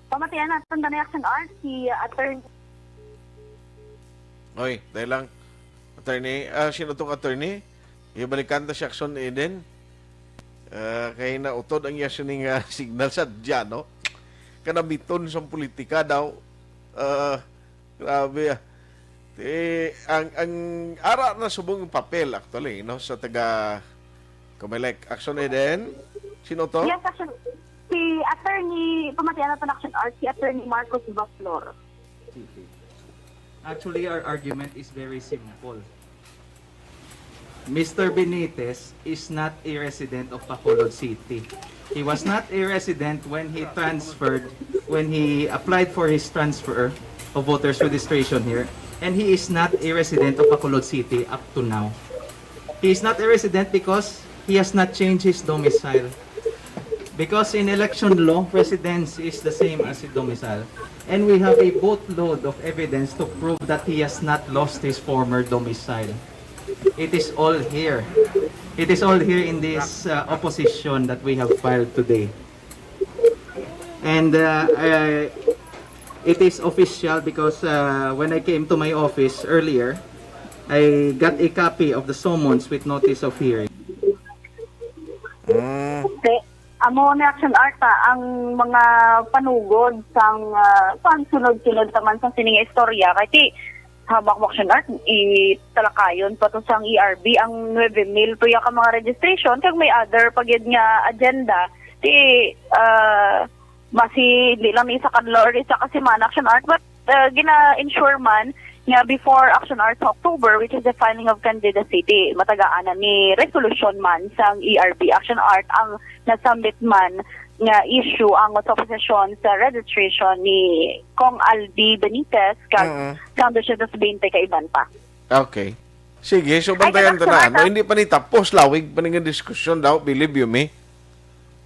Pamatian natin na ni, Action Art, si Attorney. Oy, dahil lang, attorney, ah, sino tong attorney? Ibalikan ta si Action Eden. Ah, kay nautod ang iya sining, ah, signal sa dyan, no? Kanamiton sa politika daw. Ah, grabe, ah. Ti, ang, ang ara na subong yung papel, actually, no? Sa taga Comelec. Action Eden? Sino to? Yes, Action. Si Attorney, pamatian natin, Action Art, si Attorney Marcos Baflor. City. Actually, our argument is very simple. Mister Benitez is not a resident of Bacolod City. He was not a resident when he transferred, when he applied for his transfer of voters registration here, and he is not a resident of Bacolod City up to now. He is not a resident because he has not changed his domicile. Because in election law, residence is the same as a domicile. And we have a boatload of evidence to prove that he has not lost his former domicile. It is all here. It is all here in this, uh, opposition that we have filed today. And, uh, uh, it is official because, uh, when I came to my office earlier, I got a copy of the summons with notice of hearing. Mm. Te, amo na, Action Art, ha, ang mga panugod sang, ah, pagsunod-sunod naman sa sining istorya. Kay ti, hamak mo, Action Art, italakayon pa to sang E R B ang nuebe mil tuya ka mga registration, kag may other pa gid nga agenda. Ti, ah, basi hindi lang ni isa kadlaw or isa ka semana, Action Art, but, ah, gina-ensure man nga before Action Art sa October, which is the filing of candidacy, ti matagaan na ni resolution man sang E R B Action Art ang nasambit man nga issue ang sa posesyon sa registration ni Cong Aldi Benitez kag Mm. sang dosyentos bente ka iban pa. Okay. Sige, so Ay, bantayan kag ta na, Action Art, no? ah. Hindi pa ni tapos, lawig pa ni nga diskusyon daw, believe you me.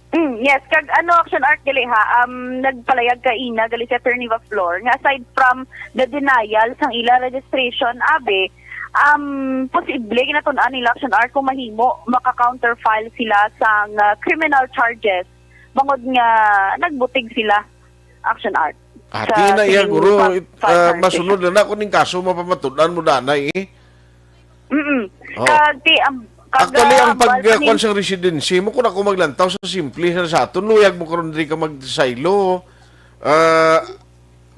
Mm, yes, kag ano, Action Art, gali ha, um, nagpalayag ka ina, gali si Attorney Baflor, nga aside from the denial sang ila registration, abi, um, posible ginatun-an nila, Action Art, kung mahimo, maka-counterfile sila sang, ah, criminal charges bangod nga nagbutig sila, Action Art. Ati sa na iya, sining guro, pag-, it-, ah, pag-charges. Masunod na na kung ning kaso mapamatud-an mo danay, eh. Mm-mm. Oh. Kag ti-, am-, kag, Actually, ang ah, pag, bal-, ah, kwan sang residency mo, kung ako maglantaw sa simple sa, sa aton, luyag mo karon diri ka magsaylo. Ah,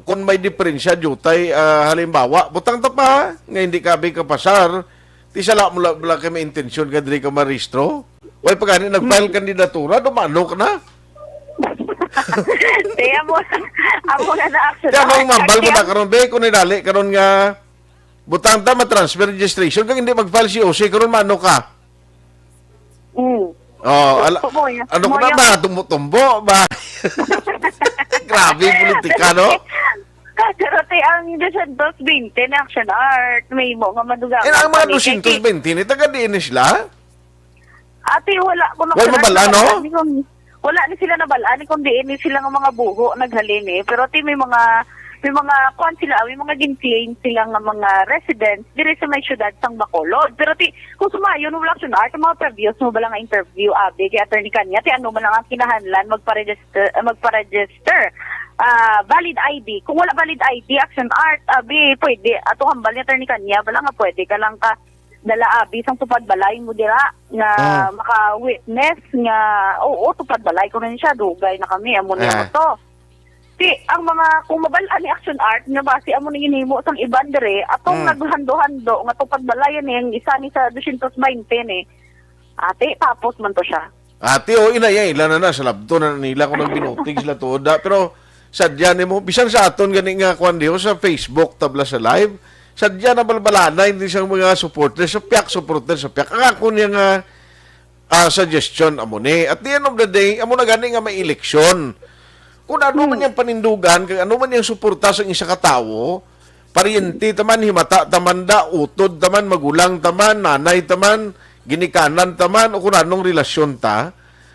kung may diferensya, diutay, ah, halimbawa, butang ta pa, ha, nga hindi ka abi kapasar, ti sala mo la, wala kay may intensyon ka diri ka marehistro. Way pa gani, nag-file Hmm. kandidatura, dumano ka na. Te, amo, amo na na, Action Art. Kaya nung mambal mo Kag na karon, be, kung nidali karon nga, butang ta, ma-transfer registration, kag hindi mag-file si O C, karon mano ka? Mm. Oh, ala, Opo, ya. Ano ko Mo na ya. ba? Tumbo-tumbo ba? Grabe yung politika, no? Pero ti ang dosyentos bente na, Action Art, may mo nga madugangan Eh, ang mga pa ni, kay dosyentos bente ni, taga diin ni sila? Ate, wala ko na Wala mabal-an, no? Ni kung, wala ni sila nabal-an ni kung diin ni sila nga mga buho naghalin, eh. Pero ti may mga, may mga, kuwan sila, may mga gin-claim sila nga mga residents diri sa may syudad sang Bacolod. Pero ti, kung sumayon mo lang, Action Art, ang mga previous mo ba lang nga interview, abi, kay Attorney Kanya, ti ano man lang ang kinahanglan, magpa-register, ah, magpa-register. Ah, valid I D. Kung wala valid I D, Action Art, abi, pwede. Ato hambal ni Attorney Kanya, wala nga pwede ka lang ka dala abi sang tupad balay mo dira nga Ah. maka-witness nga, oo, tupad balay ko rin siya, dugay na kami, amo niya Ah. mo to. Ti, ang mga, kung mabal-an ni Action Art, nga basi amo ni ginhimo sang iban dire, atong Hmm. naghando-hando nga tupad balay ni ang isa ni sa dosyentos baynte ni. Ate, tapos man to siya. Ate, o, inay, ay, ila na na, sa labto na nila kung nagbinutig sila tuod, ah. Pero, Sadya nimo, bisan sa aton gani nga kwan diho sa Facebook, tabla sa live, sadya na balbalanay ni sang mga supporters sa piyak, supporters sa piyak. Ang ako niya nga ah, suggestion amo ni. At the end of the day, amo na gani nga may eleksyon. Kung ano man Hmm. yung panindugan, kag ano man yung suporta sa isa ka tawo, paryente ta man, himata ta man da, utod ta man, magulang ta man, nanay ta man, ginikanan ta man, o kung anong relasyon ta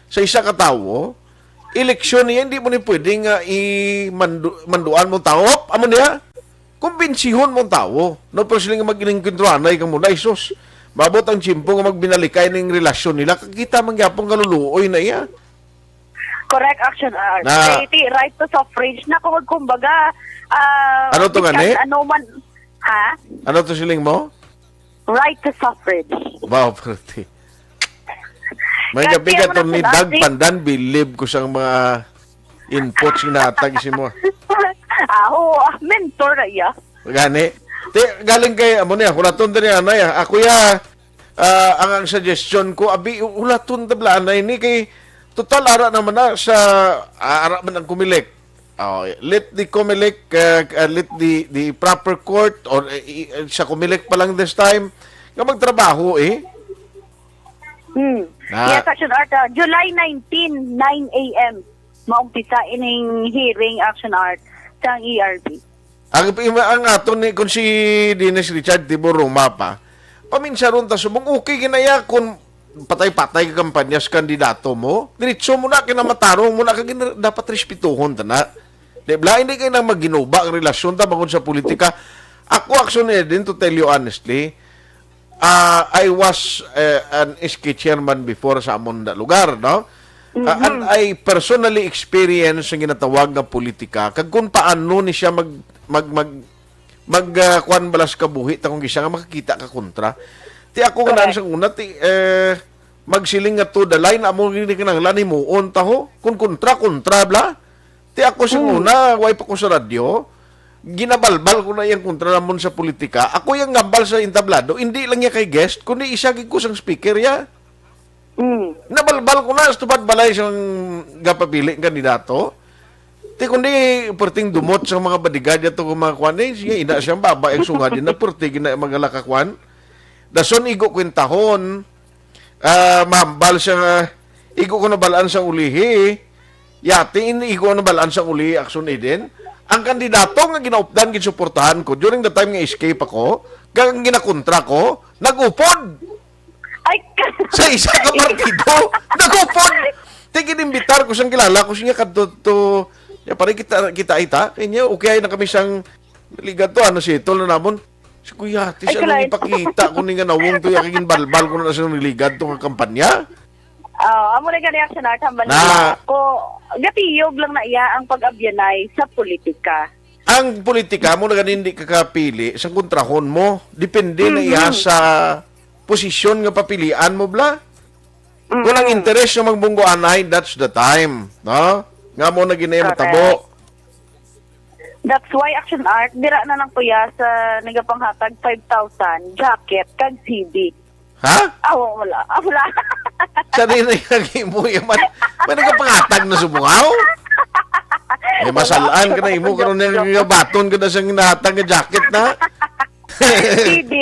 sa isa ka tawo, eleksyon niya, hindi mo ni pwede nga i-, mandu-, manduan mo tao. Amo niya, kumbinsihon mo ang tawo. No, pero sila nga mag-inengkwentro anay ka muna, isos. Mabot ang tiyempo nga magbinalikay ning relasyon nila. Kakita man gyapon kaluluoy na iya. Correct, Action Art. Na Kay ti right to suffrage na kung kumbaga, ah, Ano to bisan gani? ano man, ha? Ano to siling mo? Right to suffrage. Wow, pretty. May Kasi gabi ka, ang mga Attorney Dag sinabi Pandan, bilib ko sang mga inputs nga natag si mo. Aho, ah, mentor na iya. Gani. Ti, galing kay, amo niya, hulaton din niya, anay, ah. Ako ya, ah, ang, ang suggestion ko, abi, hulaton tabla, anay, ni kay, total, ara naman na sa, ah, ara man ang Comelec. Oh, let the Comelec, uh, uh, let the, the proper court or, uh, i-, uh, sa Comelec pa lang this time, nga magtrabaho, eh. Hmm. Na Yes, Action Art, ah, July nineteen, nine a m. Maumpisa ining hearing, Action Art, sang E R B. Ang, ang aton ni, kung si Dennis Richard Tibo Roma pa, paminsaron ta subong, okay ginaya kung patay-patay ka kampanya sa kandidato mo, diretso mo na, kinamatarong mo na, kag gina-, dapat respetuhon ta na. Di ba? Hindi kayo nang maginuba ang relasyon ta bangod sa politika. Ako, Action Eden, to tell you honestly, ah, I was, eh, an S K chairman before sa amon na lugar, no? Ah, and Mhm. I personally experienced ang ginatawag nga politika, kag kung paano ni siya mag, mag, mag, mag, ah, kwan balas kabuhi ta kung isa nga makakita ka kontra. Ti ako nga naan Correct. Sa una, ti, eh, magsiling nga to the line, amo gini kinahanglan himuon ta ho. Kung kontra, kontra bla. Ti ako sa Hmm. Una, way pa ko sa radyo, ginabalbal ko na iyang kontra namon sa politika. Ako yung ngambal sa entablado, hindi lang niya kay guest, kundi isa gid ko sang speaker ya. Mm. Nabalbal ko na sa tupad balay sang gapapili ang kandidato. Ti kundi perting dumot sa mga bodyguard ato kung mga kwan, eh, sige, ina siya, baba ang sungad, na perti gina magalakakwan. Dason igo kwentahon, ah, mahambal siya nga, igo ko nabalaan sa ulihi, yati, in-, igo ko nabalaan sa ulihi, Action Eden. Ang kandidato nga ginaupdan, ginsuportahan ko during the time nga escape ako, kag ang ginakontra ko, nag-upod. Ay, ka- Sa isa ka partido, nag-upod. Ti ginimbitar ko sang kilala ko, siya kadto to, ya, pare, kita, kita ita. Kanya, okay, na kami sang ligad to, ano, si Tol na namon. Si Kuya Ate, Ay, siya nang kalay. Ipakita ko ni nga nawong to, ya, kay ginbalbal ko na sa ligad to nga kampanya. Oh, amo na gani, Action Art, hambal Na- nila. Ko, gatiyog lang na iya ang pag-abyanay sa politika. Ang politika mo na gani hindi ka kapili sa kontrahon mo. Depende na iya Mhm. Sa posisyon nga papilian mo, bla. Mm. Kung ang interes nga magbunggo anay, that's the time, no? Nga mo na gini Correct. Matabo. That's why, Action Art, dira na lang, kuya, sa nagapanghatag five thousand, jacket, kag C D. Ha? Ah, wala. Ah, wala. Sa di na yung imo, yung man, may nagapanghatag na subungaw? May masalaan ka na, imo karon yung baton ka na siyang hinahatag nga jacket na. C D.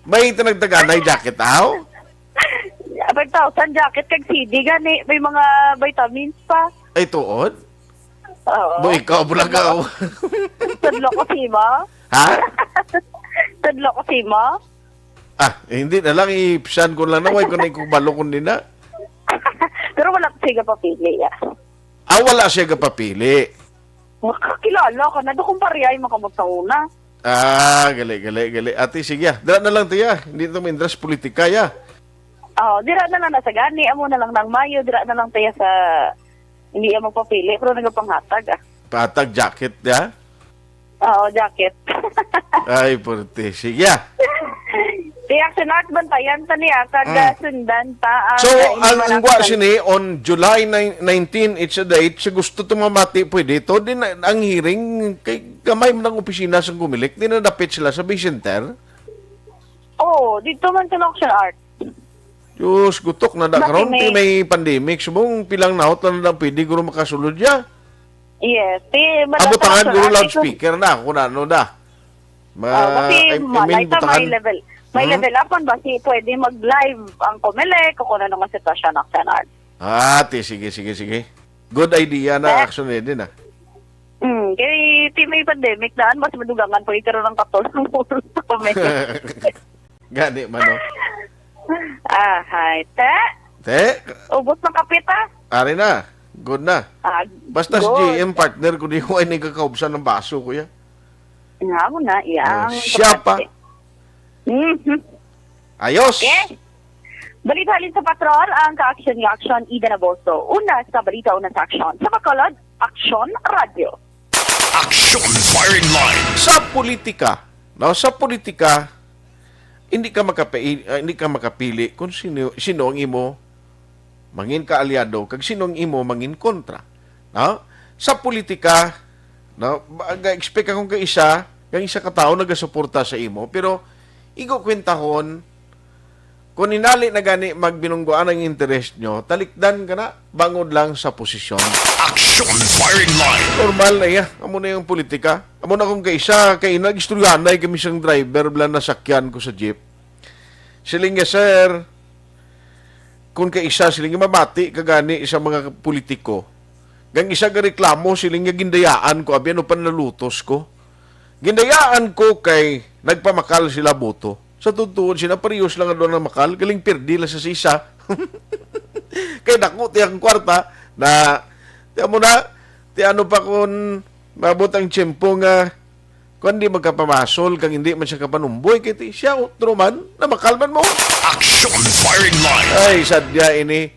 May ito nagtaganay jacket, aw? Five thousand jacket kag C D gani, may mga vitamins pa. Ay, tuod? Oo. Bo, ikaw, bula ka. Tudlo ko si mo. Ha? Tudlo ko si mo. Ah, eh, hindi na lang, ipsan ko lang na, way ko na ikubalo kung di na. Pero wala ko siya papili, ah. Ah, wala siya gapapili. Makakilala ka na, do kung pariyay mo ka mo sa una. Ah, gali, gali, gali. Ate, sige, ah. Dira na lang, tiya. Hindi ito maindras politika, ya. Oh, dira na lang na sa gani. Amo na lang ng Mayo. Dira na lang, tiya, sa hindi yan magpapili. Pero nagapanghatag, ah. Patag jacket, ya? Oo, jacket. Ay, puti. Sige, ah. Tiyak sa North, bantayan ta niya. Kag, Mm. ah, sundan ta ang, So, ah, ang, ang inyong gwa mga sini, on July nine, nineteen, it's a date. Sa gusto tumamati, pwede to. Din na, ang hearing, kay gamay man ang opisina sa Comelec, di na dapit sila sa Vicenter. Oo, dito man sa Auction Art. Diyos, gutok na da Dati karon, may ti may pandemic. Subong pilang naot lang na pwede guro makasulod ya. Yes, ti, ang butangan, guro, loudspeaker na, kung ano na. Ma-, oh, kasi I, I mean, may butangan, level. May, hmm? Level up man ba? Si pwede mag-live ang Comelec o kung ano nga sitwasyon, Action Art. Ah, ti, sige, sige, sige. Good idea na, eh, action din, ah. Hmm, kay ti may pandemic daan, mas madugangan pa ikaroon ng katol ng ulo sa Comelec. Gani man, no? Ah, hay. Te? Te? Ubos na kape ta? Ari na. Good na. Ah, basta si good. G M partner ko, di ko ay nagkakaubsan ng baso, kuya. Nga mo na, iya. Ah, ang siya pa. Kape. Mhm. Ayos. Okay. Balita halin sa patrol, ang ka-action ni Action, Ida Naboso. Una sa balita, una sa aksyon. Sa Bacolod, Action Radio. Action Firing Line. Sa politika, no? Sa politika, hindi ka makapai-, ah, hindi ka makapili kung sino, sino ang imo mangin kaalyado kag sino ang imo mangin kontra, no? Sa politika, no, ba-, ga-expect akong kay isa, kang isa ka tawo nagasuporta sa imo, pero igo kwentahon, kung inali na gani magbinungguan ang interes nyo, talikdan ka na, bangod lang sa posisyon. Action Firing Line. Normal na iya. Amo na yung politika. Amo na kung kaisa, kay nag-istoryanay kami sang driver, bala nasakyan ko sa jeep. Siling niya, "Sir," kung kaisa, siling niya, "Mabati ka gani sa mga politiko." Kang isa gareklamo, siling niya, "Gindayaan ko, abi, ano pa nalutos ko? Gindayaan ko kay nagpamakal sila boto." Sa totoo, sina parehas lang adto ang makal, galing pirdi lang sa isa. Kay dako ti ang kwarta, na, ti amo na, ti ano pa kung maabot ang tiyempo nga, kung di magkapamasol, kang hindi man siya kapanumboy, kay ti siya, otro man, na makalman mo. Action Firing Line. Ay, sadya ini,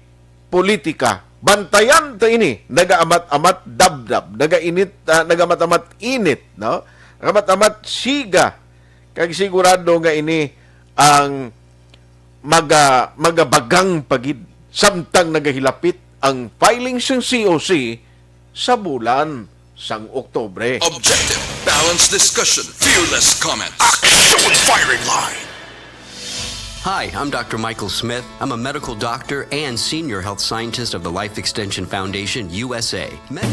politika. Bantayan ta ini, nagaamat-amat dabdab, nagainit, ah, nagaamat-amat init, no? Nagaamat-amat siga. Kag sigurado nga ini ang maga-, magabagang pa gid samtang nagahilapit ang filing sang C O C sa bulan sang Oktubre. Objective, balanced discussion, fearless comment. Action Firing Line. Hi, I'm Doctor Michael Smith. I'm a medical doctor and senior health scientist of the Life Extension Foundation, U S A. Med-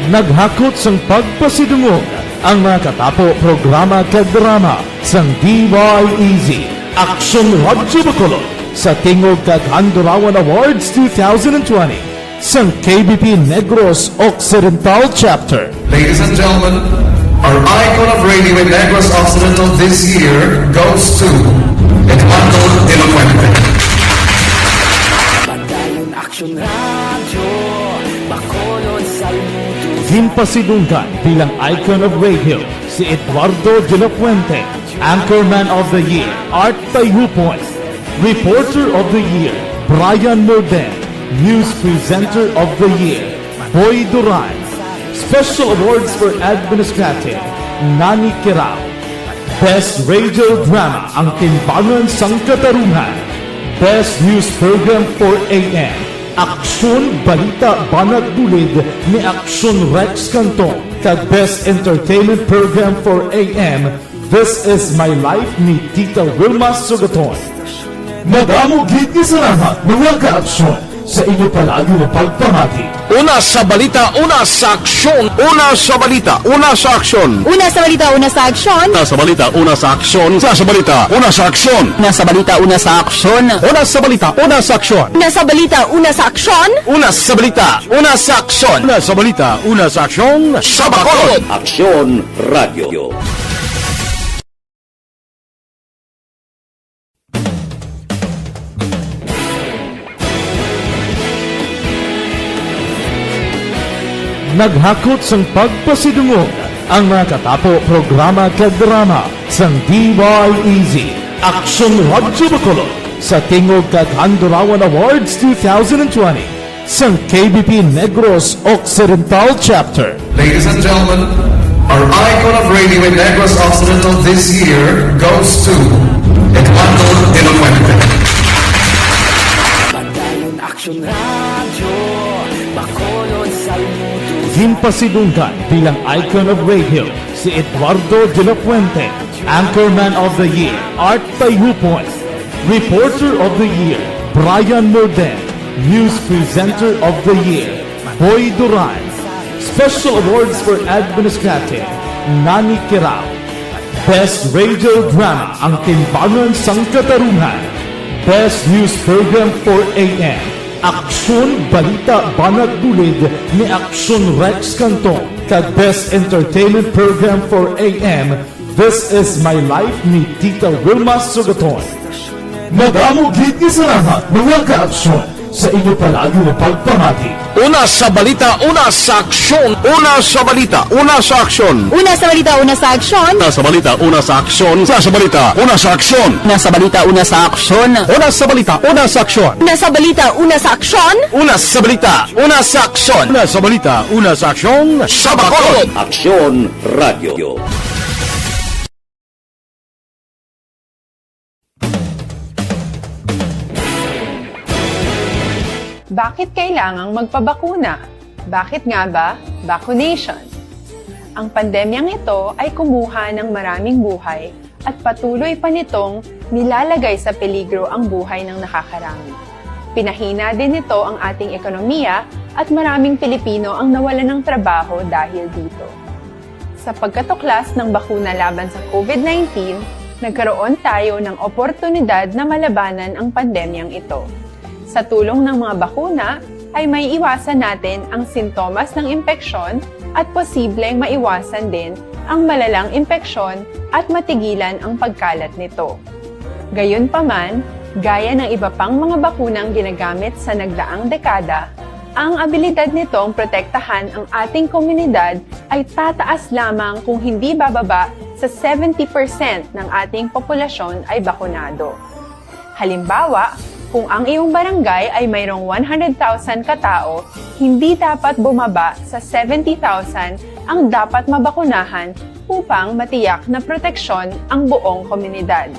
Naghakot sang pagpasidungog ang mga katapo programa kag drama sang D Y E Z, Action Radyo Bacolod, sa Tingog kag Handurawan Awards two thousand twenty, sang K B P Negros Occidental Chapter. Ladies and gentlemen, our icon of radio in Negros Occidental this year goes to Eduardo de la Fuente. Padayon Action Radio, Bacolod, Salmuto. Ginpasidunggan bilang icon of radio si Eduardo de la Fuente, Anchorman of the Year, Art Tayupon, Reporter of the Year, Brian Morden, News Presenter of the Year, Boy Duran, Special Awards for Administrative, Nani Kirao, Best Radio Drama, Ang Timbangan sang Katarungan. Best News Program for A M, Aksyon Balita Banat Bulid ni Aksyon Rex Cantong. Kag Best Entertainment Program for A M, This Is My Life ni Tita Wilma Sugaton. Madamo gid nga salamat, mga ka-aksyon, sa inyo palagi nga pagpamati. Una sa balita, una sa aksyon. Una sa balita, una sa aksyon. Una sa balita, una sa aksyon. Una sa balita, una sa aksyon. Una sa balita, una sa aksyon. Una sa balita, una sa aksyon. Una sa balita, una sa aksyon. Una sa balita, una sa aksyon. Una sa balita, una sa aksyon. Una sa balita, una sa aksyon. Sa Bacolod. Aksyon Radio. Naghakot sang pagpasidungog ang mga katapo programa kag drama sang D Y E Z, Aksyon Radyo Bacolod, sa Tingog kag Handurawan Awards two thousand twenty. Sang K B P Negros Occidental Chapter. Ladies and gentlemen, our icon of radio in Negros Occidental this year goes to Eduardo de la Fuente. Padayon Action Radio, Bacolod, Salmuto. Ginpasidunggan bilang icon of radio si Eduardo de la Fuente, Anchorman of the Year, Art Tayupon, Reporter of the Year, Brian Morden. News Presenter of the Year, Boy Duran. Special Awards for Administrative, Nani Kirao. Best Radio Drama, Ang Timbangan sang Katarungan. Best News Program for A M, Aksyon Balita Banat Bulid ni Aksyon Rex Cantong. Kag Best Entertainment Program for A M, This Is My Life ni Tita Wilma Sugaton. Madamo gid nga salamat, mga ka-aksyon, sa inyo palagi nga pagpamati. Una sa balita, una sa aksyon. Una sa balita, una sa aksyon. Una sa balita, una sa aksyon. Una sa balita, una sa aksyon. Una sa balita, una sa aksyon. Una sa balita, una sa aksyon. Una sa balita, una sa aksyon. Una sa balita, una sa aksyon. Una sa balita, una sa aksyon. Una sa balita, una sa aksyon. Sa Bacolod. Aksyon Radio. Bakit kailangang magpabakuna? Bakit nga ba vaccination? Ang pandemyang ito ay kumuha ng maraming buhay at patuloy pa nitong nilalagay sa peligro ang buhay ng nakakarami. Pinahina din nito ang ating ekonomiya at maraming Pilipino ang nawalan ng trabaho dahil dito. Sa pagkatuklas ng bakuna laban sa COVID nineteen, nagkaroon tayo ng oportunidad na malabanan ang pandemyang ito. Sa tulong ng mga bakuna, ay maiiwasan natin ang sintomas ng impeksyon at posibleng maiwasan din ang malalang impeksyon at matigilan ang pagkalat nito. Gayunpaman, gaya ng iba pang mga bakunang ginagamit sa nagdaang dekada, ang abilidad nitong protektahan ang ating komunidad ay tataas lamang kung hindi bababa sa seventy percent ng ating populasyon ay bakunado. Halimbawa, kung ang iyong barangay ay mayroong one hundred thousand ka tao, hindi dapat bumaba sa seventy thousand ang dapat mabakunahan upang matiyak na proteksyon ang buong komunidad.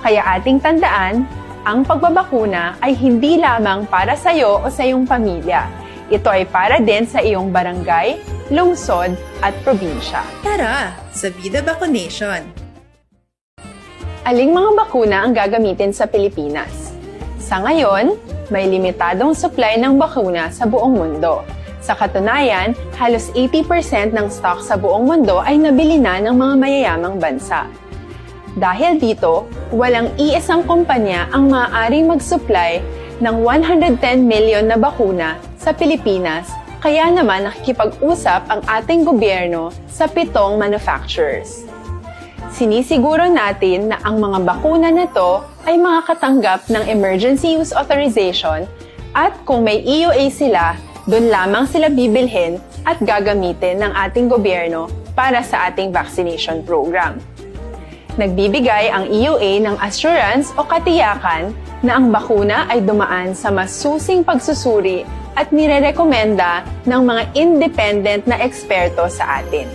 Kaya ating tandaan, ang pagbabakuna ay hindi lamang para sa iyo o sa iyong pamilya. Ito ay para din sa iyong barangay, lungsod, at probinsya. Tara, sa Bida Vaccination! Aling mga bakuna ang gagamitin sa Pilipinas? Sa ngayon, may limitadong supply ng bakuna sa buong mundo. Sa katunayan, halos eighty percent ng stock sa buong mundo ay nabili na ng mga mayayamang bansa. Dahil dito, walang iisang kumpanya ang maaaring mag-supply ng one hundred ten million na bakuna sa Pilipinas, kaya naman nakikipag-usap ang ating gobyerno sa pitong manufacturers. Sinisiguro natin na ang mga bakuna na to ay makakatanggap ng emergency use authorization, at kung may E U A sila, doon lamang sila bibilhin at gagamitin ng ating gobyerno para sa ating vaccination program. Nagbibigay ang E U A ng assurance o katiyakan na ang bakuna ay dumaan sa masusing pagsusuri at nirerekomenda ng mga independent na eksperto sa atin.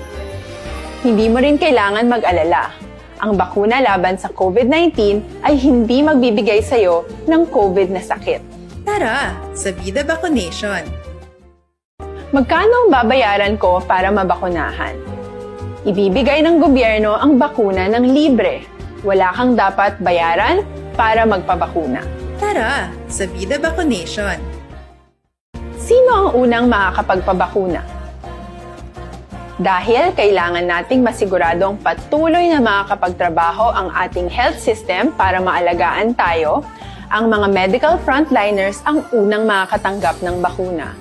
Hindi mo rin kailangan mag-alala. Ang bakuna laban sa COVID nineteen ay hindi magbibigay sa iyo ng COVID na sakit. Tara, sa Bida Vaccination! Magkano ang babayaran ko para mabakunahan? Ibibigay ng gobyerno ang bakuna ng libre. Wala kang dapat bayaran para magpabakuna. Tara, sa Bida Vaccination! Sino ang unang makakapagpabakuna? Dahil kailangan nating masiguradong patuloy na makakapagtrabaho ang ating health system para maalagaan tayo, ang mga medical frontliners ang unang makakatanggap ng bakuna.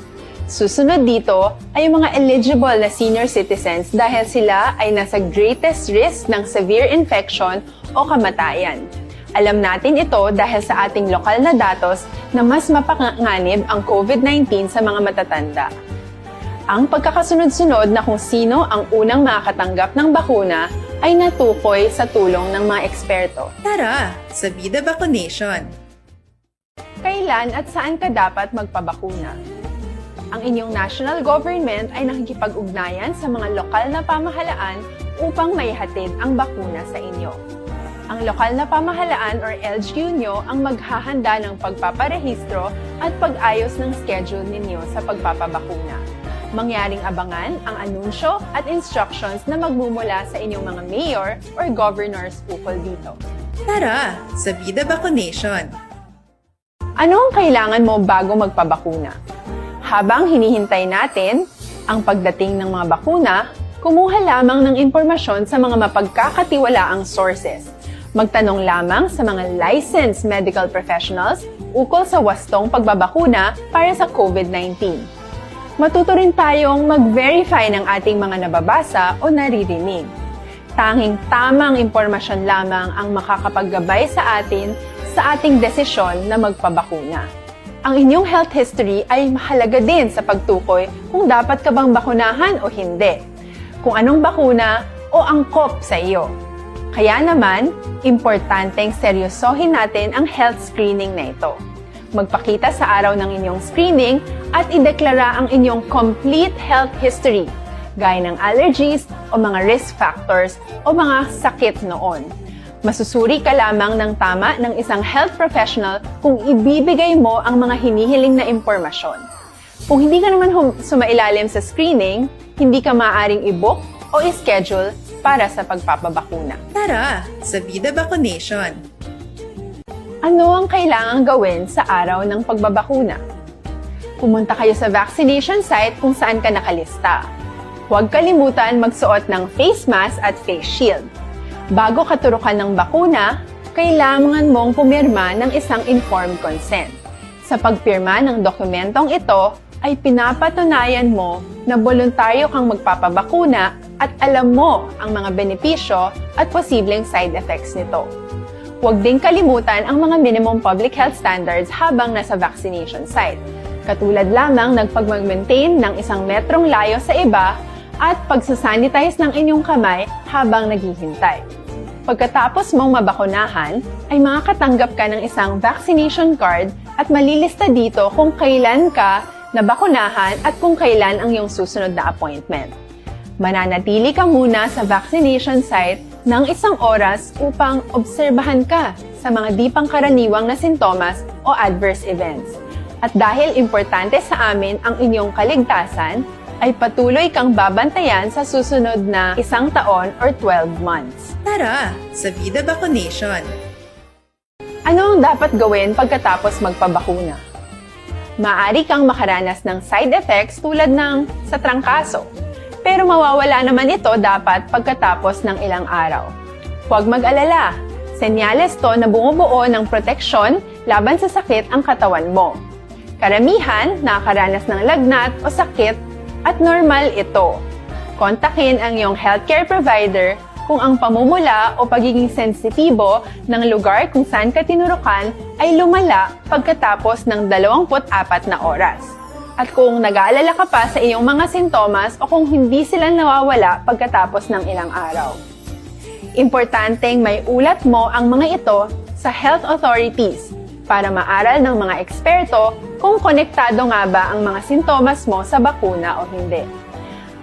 Susunod dito ay ang mga eligible na senior citizens dahil sila ay nasa greatest risk ng severe infection o kamatayan. Alam natin ito dahil sa ating lokal na datos na mas mapanganib ang COVID nineteen sa mga matatanda. Ang pagkakasunod-sunod na kung sino ang unang makakatanggap ng bakuna ay natukoy sa tulong ng mga eksperto. Tara, sa Bida Vaccination! Kailan at saan ka dapat magpabakuna? Ang inyong national government ay nakikipag-ugnayan sa mga lokal na pamahalaan upang maihatid ang bakuna sa inyo. Ang lokal na pamahalaan or L G U nyo ang maghahanda ng pagpaparehistro at pag-ayos ng schedule ninyo sa pagpapabakuna. Mangyaring abangan ang anunsyo at instructions na magmumula sa inyong mga mayor or governors ukol dito. Tara sa Vida Vaccination! Ano ang kailangan mo bago magpabakuna? Habang hinihintay natin ang pagdating ng mga bakuna, kumuha lamang ng impormasyon sa mga mapagkakatiwalaang sources. Magtanong lamang sa mga licensed medical professionals ukol sa wastong pagbabakuna para sa COVID nineteen. Matuto rin tayong mag-verify ng ating mga nababasa o naririnig. Tanging tamang impormasyon lamang ang makakapaggabay sa atin sa ating desisyon na magpabakuna. Ang inyong health history ay mahalaga din sa pagtukoy kung dapat ka bang bakunahan o hindi, kung anong bakuna o angkop sa iyo. Kaya naman, importanteng seryosohin natin ang health screening na ito. Magpakita sa araw ng inyong screening at ideklara ang inyong complete health history, gaya ng allergies o mga risk factors o mga sakit noon. Masusuri ka lamang ng tama ng isang health professional kung ibibigay mo ang mga hinihiling na impormasyon. Kung hindi ka naman hum- sumailalim sa screening, hindi ka maaaring i-book o i-schedule para sa pagpapabakuna. Tara sa Vida Vaccination! Ano ang kailangang gawin sa araw ng pagbabakuna? Pumunta kayo sa vaccination site kung saan ka nakalista. Huwag kalimutan magsuot ng face mask at face shield. Bago katurukan ng bakuna, kailangan mong pumirma ng isang informed consent. Sa pagpirma ng dokumentong ito, ay pinapatunayan mo na boluntaryo kang magpapabakuna at alam mo ang mga benepisyo at posibleng side effects nito. Huwag ding kalimutan ang mga minimum public health standards habang nasa vaccination site, katulad lamang ng pagmag-maintain ng isang metrong layo sa iba at pagsasanitize ng inyong kamay habang naghihintay. Pagkatapos mong mabakunahan, ay makakatanggap ka ng isang vaccination card at malilista dito kung kailan ka nabakunahan at kung kailan ang iyong susunod na appointment. Mananatili ka muna sa vaccination site ng isang oras upang obserbahan ka sa mga di pangkaraniwang na sintomas o adverse events. At dahil importante sa amin ang inyong kaligtasan, ay patuloy kang babantayan sa susunod na isang taon or twelve months. Tara sa Vida Vaccination! Ano ang dapat gawin pagkatapos magpabakuna? Maaari kang makaranas ng side effects tulad ng sa trangkaso, pero mawawala naman ito dapat pagkatapos ng ilang araw. Huwag mag-alala, senyales to na bumubuo ng proteksyon laban sa sakit ang katawan mo. Karamihan nakakaranas ng lagnat o sakit at normal ito. Kontakin ang iyong healthcare provider kung ang pamumula o pagiging sensitibo ng lugar kung saan ka tinurukan ay lumala pagkatapos ng dalawampu't apat na oras. At kung nag-aalala ka pa sa iyong mga sintomas o kung hindi sila nawawala pagkatapos ng ilang araw. Importanteng maiulat mo ang mga ito sa health authorities para maaral ng mga eksperto kung konektado nga ba ang mga sintomas mo sa bakuna o hindi.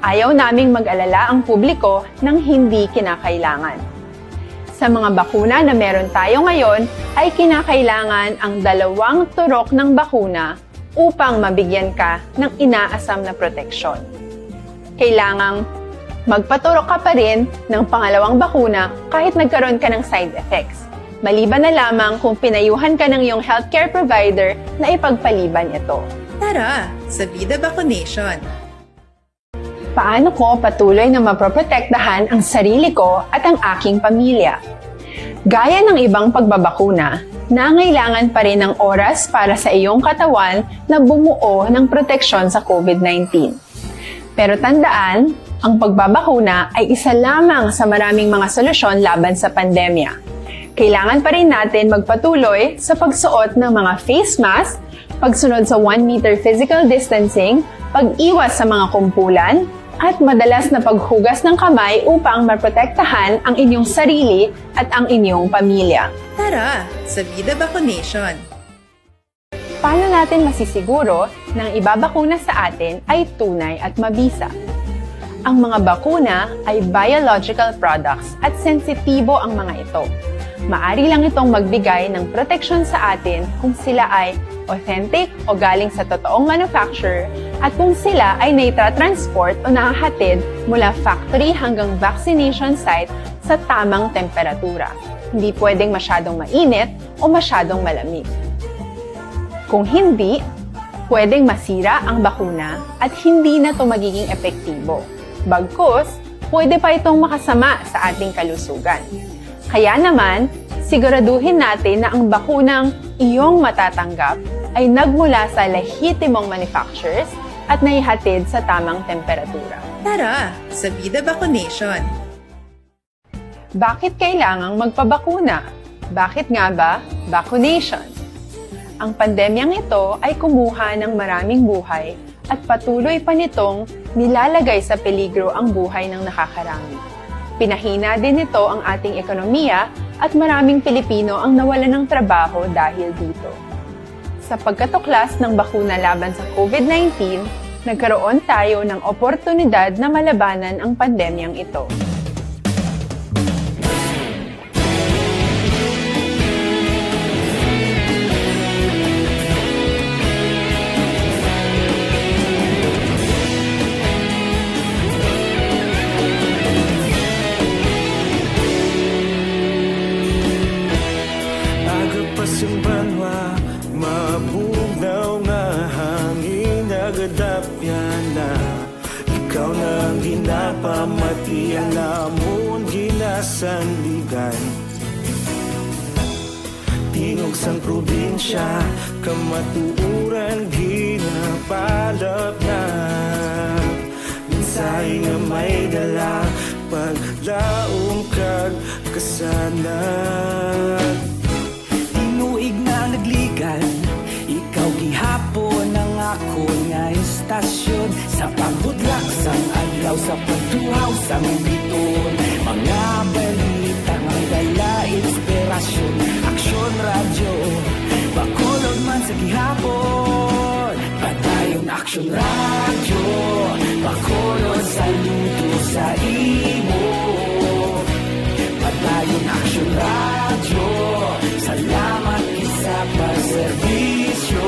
Ayaw naming mag-alala ang publiko ng hindi kinakailangan. Sa mga bakuna na meron tayo ngayon ay kinakailangan ang dalawang turok ng bakuna upang mabigyan ka ng inaasam na proteksyon. Kailangang magpaturok ka pa rin ng pangalawang bakuna kahit nagkaroon ka ng side effects, maliban na lamang kung pinayuhan ka ng iyong healthcare provider na ipagpaliban ito. Tara sa Vida Vaccination! Paano ko patuloy na maproprotektahan ang sarili ko at ang aking pamilya? Gaya ng ibang pagbabakuna, nangailangan pa rin ng oras para sa iyong katawan na bumuo ng proteksyon sa COVID nineteen. Pero tandaan, ang pagbabakuna ay isa lamang sa maraming mga solusyon laban sa pandemya. Kailangan pa rin natin magpatuloy sa pagsuot ng mga face mask, pagsunod sa one meter physical distancing, pag-iwas sa mga kumpulan, at madalas na paghugas ng kamay upang maprotektahan ang inyong sarili at ang inyong pamilya. Tara sa Vida Vaccination! Paano natin masisiguro na ang ibabakuna sa atin ay tunay at mabisa? Ang mga bakuna ay biological products at sensitibo ang mga ito. Maari lang itong magbigay ng proteksyon sa atin kung sila ay authentic o galing sa totoong manufacturer at kung sila ay naitatransport o nahahatid mula factory hanggang vaccination site sa tamang temperatura. Hindi pwedeng masyadong mainit o masyadong malamig. Kung hindi, pwedeng masira ang bakuna at hindi na 'to magiging epektibo. Bagkus, pwede pa itong makasama sa ating kalusugan. Kaya naman, siguraduhin natin na ang bakunang iyong matatanggap ay nagmula sa lehitimong manufacturers at naihatid sa tamang temperatura. Tara, sa Bida Vacunation! Bakit kailangang magpabakuna? Bakit nga ba vacunation? Ang pandemyang ito ay kumuha ng maraming buhay at patuloy pa nitong nilalagay sa peligro ang buhay ng nakakarami. Pinahina din nito ang ating ekonomiya at maraming Pilipino ang nawalan ng trabaho dahil dito. Sa pagkatuklas ng bakuna laban sa COVID nineteen, nagkaroon tayo ng oportunidad na malabanan ang pandemyang ito. Aga pa sing banwa, mabugnaw nga hangin, nagadapyan na. Ikaw na ang ginapamati, ang amon ginasandigan. Tingog sang probinsya, kamatuoran ginapalapnag. Mensahe nga may dala, paglaom kag kasanag. Tinuig na nagligad, ikaw gihapon ang akon nga istasyon. Sa pagbudlak sang adlaw, sa pagtuhaw sang biton, mga balita nga may dala inspirasyon. Aksyon Radyo, Bacolod man sa gihapon. Padayon Aksyon Radyo, Bacolod, saludo sa imo. Padayon Aksyon Radyo, salamat gid sa pagserbisyo.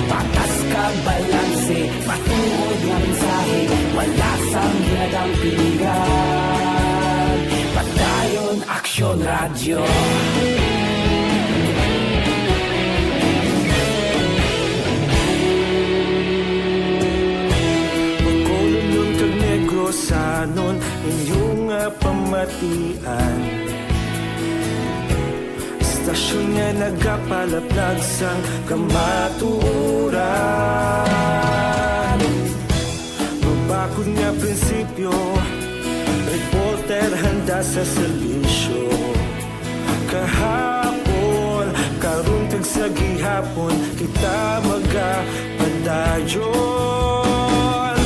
Patas kag balanse, matuod nga mensahe, wala sang ginadampingan. Padayon Aksyon Radyo. Bacolodnon kag Negrosanon, inyo nga pamatian. Istasyon nga nagapalaplag sang kamatuoran. Mabakod nga prinsipyo, reporter handa sa serbisyo. Kahapon, karon kag sa gihapon, kita magapadayon.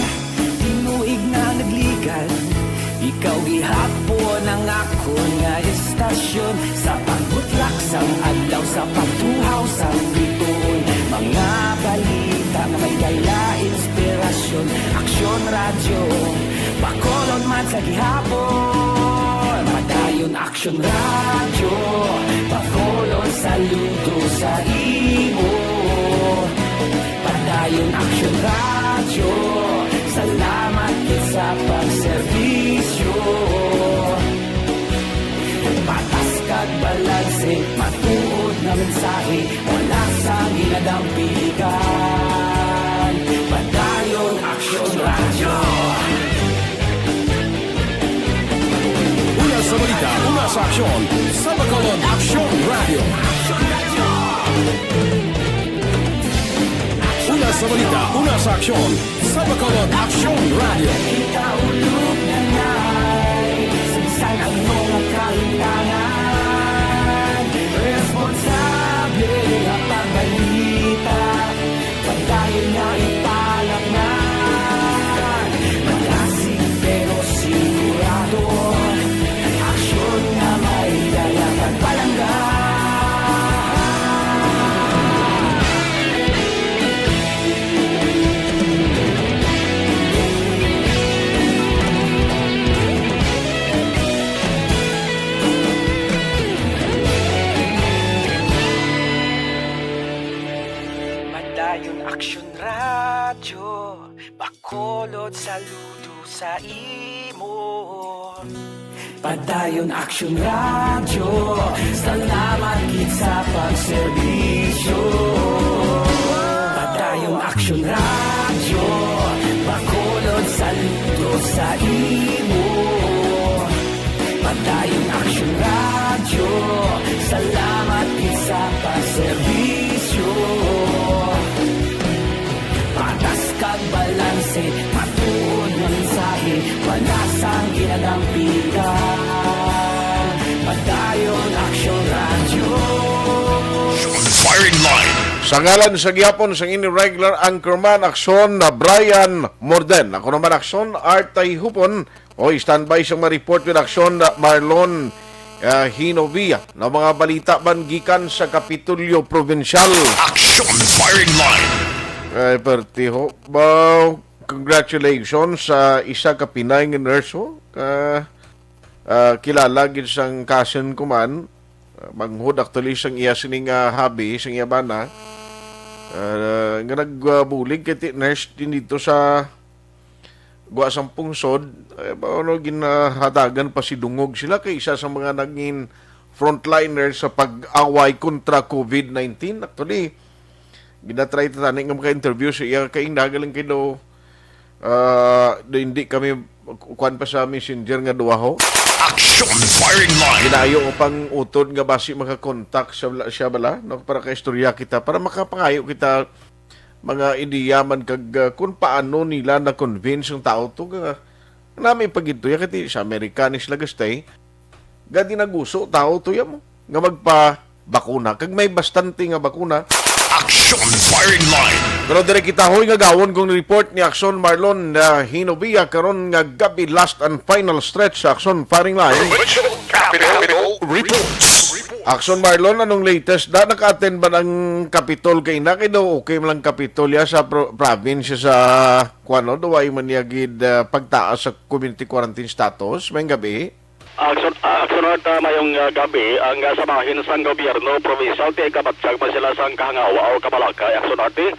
Tinuig na nagligad, ikaw gihapon ang akon nga istasyon. Sa pagbutlak sang adlaw, sa pagtuhaw sang bituon, mga balita nga may dala inspirasyon. Aksyon Radyo, Bacolod man sa gihapon. Padayon Aksyon Radyo, Bacolod, saludo sa imo. Padayon Aksyon Radyo, salamat gid sa pagserbisyo. Patas kag balanse, matuod nga mensahe, wala sang ginadampigan. Padayon Aksyon Radyo. Una sa balita, una sa aksyon, sa Bacolod Aksyon Radyo. Una sa balita, una sa aksyon, sa Bacolod Aksyon Radyo. Kita ulog na nai, singsang ang mga kahitangan. Responsable nga pagbalita, padayon nga ipalapngan. Malasig pero sigurado, aksyon nga may dala kag palangga. Padayon Aksyon Radyo, Bacolod, saludo sa imo. Padayon Aksyon Radyo, salamat gid sa pagserbisyo. Padayon Aksyon Radyo, Bacolod, saludo sa imo. Padayon Aksyon Radyo, salamat gid sa pagserbisyo. Patas kag balanse, matuod nga mensahe, wala sang ginadampigan. Padayon Aksyon Radyo. Firing Line. Sa ngalan sa gihapon sang inyo regular anchorman, Aksyon na Brian Morden. Ako naman, Aksyon Art Tayhupon. O, standby sa mga report with Aksyon na Marlon, ah, Hinovia. Na mga balita man gikan sa Kapitolyo Provincial. Aksyon Firing Line. Ay, perti ho. Wow, congratulations sa isa ka Pinay nga nurse ho. Ka, ah, kilala gid sang cousin ko man. Ah, manghod actually sang iya sining, ah, hobby, sang iya bana. Ah, nga nagbulig kay ti-, nurse din dito sa Gwa sang pungsod, eh, ba, ano, ginahatagan pa si dungog sila kay isa sa mga naging frontliner sa pag-away kontra covid nineteen. Actually, ginatry ta tani nga maka-interview sa iya kay nagaling kay daw, ah, daw hindi kami kuan pa sa messenger nga duha ho. Action Firing Line. Ginayo ko pang utod nga basi makakontak siya, siya bala, no, para ka istorya kita, para makapangayo kita mga ideya man kag, ah, kung paano nila na-convince ang tao to nga nami pagituya kay sa Amerika ni sila gastay. Gadi naguso tao to ya mo nga magpabakuna kag may bastante nga bakuna. Action Firing Line. Pero dire kita hoy nga gawon kung report ni Action Marlon na Hinovia karon nga gabi, last and final stretch sa Action Firing Line. Provincial Capitol Reports. Action Marlon, anong latest da? Naka-attend ba ng Capitol kay na? Kay daw okay man lang Capitol ya sa pro-, province sa kuan, no? Daw ay man niya gid, ah, pagtaas sa community quarantine status. May gabi. Action, ah, Action Art, ah, mayong, ah, gabi. Ang, ah, sa bahin sang gobyerno provincial, ti kabatsag pa sila sang kahangawa o kabalaka, Action Art, eh.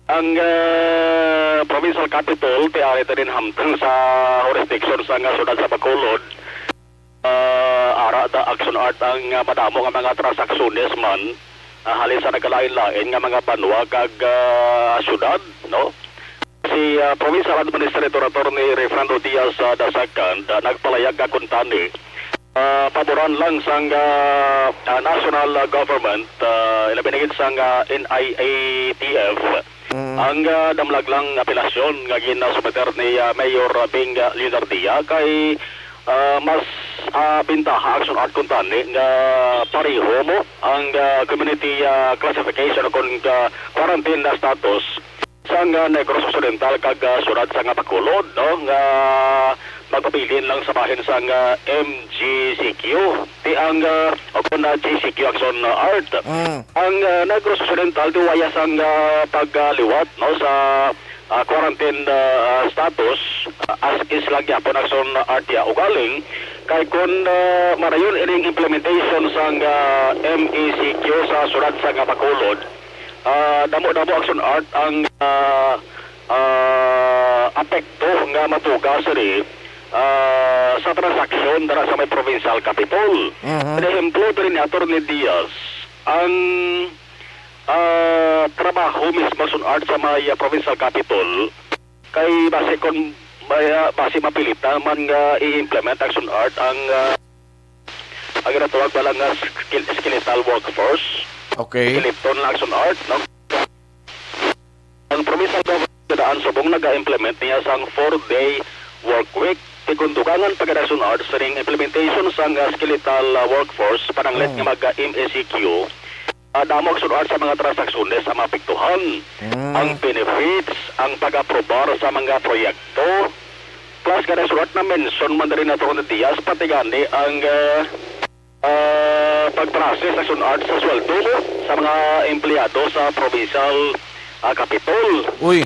Ang, ah, provincial capital, ti ari ta din hamtang sa jurisdiction sang, ah, siyudad sa Bacolod. Ah, ara ta Action Art ang, ah, madamo nga mga transaksyones man, ah, halin sa nagkalain-lain nga mga banwa kag, ah, syudad, no? Si, ah, Provincial Administrator Attorney Refrando Diaz, ah, the second, ah, nagpalayag ka kuntani, ah, paboran lang sang, ah, ah, national, ah, government, ah, ilabi na gid sang, ah, N I A T F, Mm. ang, ah, damlag lang apelasyon nga ginasumiter ni, ah, Mayor Bing, ah, Leonardia kay, ah, mas, ah, bintaha Action Art kuntani nga pareho mo ang, ah, community, ah, classification o kon, ah, quarantine na status sang, ah, Negros Occidental kag, ah, siyudad sang Bacolod, no, nga magpabilin lang sa bahin sang, ah, M G C Q. Ti ang, ah, o kon, ah, G C Q Action, ah, Art. Mm. Ang, ah, Negros Occidental ti waya sang, ah, pagliwat, no, sa, ah, quarantine, ah, status, ah, as is lang gyapon Action Art ya ugaling kay kon, ah, marayon ining implementation sang, ah, M E C Q sa siyudad sang Bacolod, ah, damo-damo Action Art ang, ah, ah, apekto nga matuga sini, ah, sa transaksyon dira sa may provincial capitol. Mhm. Por ehemplo, diri ni Attorney Diaz, ang, ah, trabaho mismo Action Art sa may, ah, provincial capitol kay basi kon may, ah, basi mapilitan man nga i-implement Action Art ang, ah, ang ginatawag bala nga skill-, skeletal workforce. Okay. Skeleton lang Action Art, no? Ang provincial government daan subong naga-implement niya sang four-day work week. Ti kon dugangan pa gid Action Art sining implementation sang, ah, skeletal, ah, workforce pananglit Mm. nga mag-, ah, M E C Q, ah, damo Action Art sa mga transaksyones ang maapektuhan. Mm. Ang benefits, ang pag-aprobar sa mga proyekto, plus gani Action Art na mention man diri ni Attorney Diaz, pati gani ang, ah, ah, pag-process Action Art sa sweldo sa mga empleyado sa provincial, ah, capitol. Uy.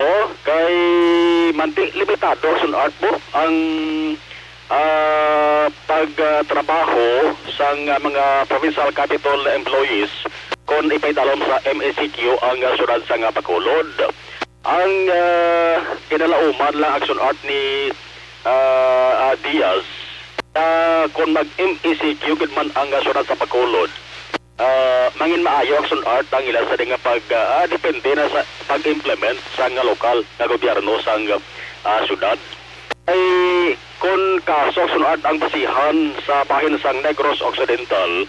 Oh, kay manti limitado Action Art mo ang, ah, pagtrabaho sang, ah, mga provincial capitol employees kon ipaidalom sa M E C Q ang, ah, siyudad sang Bacolod. Ang, ah, kinalauman lang Action Art ni, ah, ah, Diaz, Ah, kung mag-M E C Q gid man ang, ah, syudad sa Bacolod, ah, mangin maayo ang Sun Art ang ila sa nga pag, ah, ah, depende na sa pag-implement sa nga lokal nga gobyerno sa nga, ah, syudad. Ay, kung kaso ang Sun Art ang basihan sa bahin sang Negros Occidental,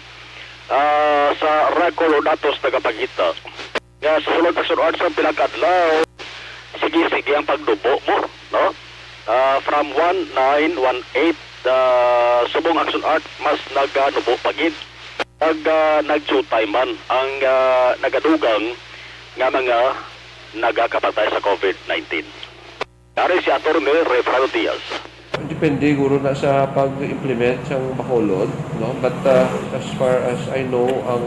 ah, sa record o datos nagapakita nga sa sulod sa Sun Art sa pila ka adlaw, sige-sige ang pagnubo mo, no? Ah, from one nine one eight, ah, subong ang Sun Art, mas naganubo pa gid. Pag, ah, nagdiutay man ang, ah, nagadugang nga mga nagakapatay sa covid nineteen. Yari si Attorney Reverendo Diaz. Depende guro na sa pag-implement sang Bacolod, no? But, uh, as far as I know, ang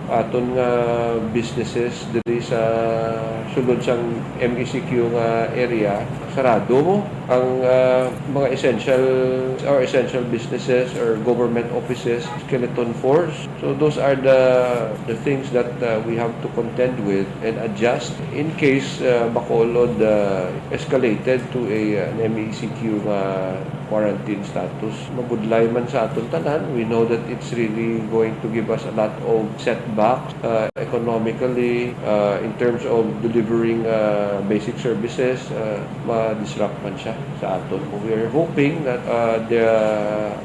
aton nga businesses diri sa sulod sang M E C Q nga area, sarado mo. Ang, uh, mga essential or essential businesses or government offices, skeleton force. So those are the the things that, uh, we have to contend with and adjust in case, uh, Bacolod, uh, escalated to a, uh, an M E C Q nga quarantine status. Mabudlay man sa aton tanan, we know that it's really going to give us a lot of setbacks, uh, economically, uh, in terms of delivering, uh, basic services, uh, ma-disrupt man siya sa aton. We are hoping that, uh, the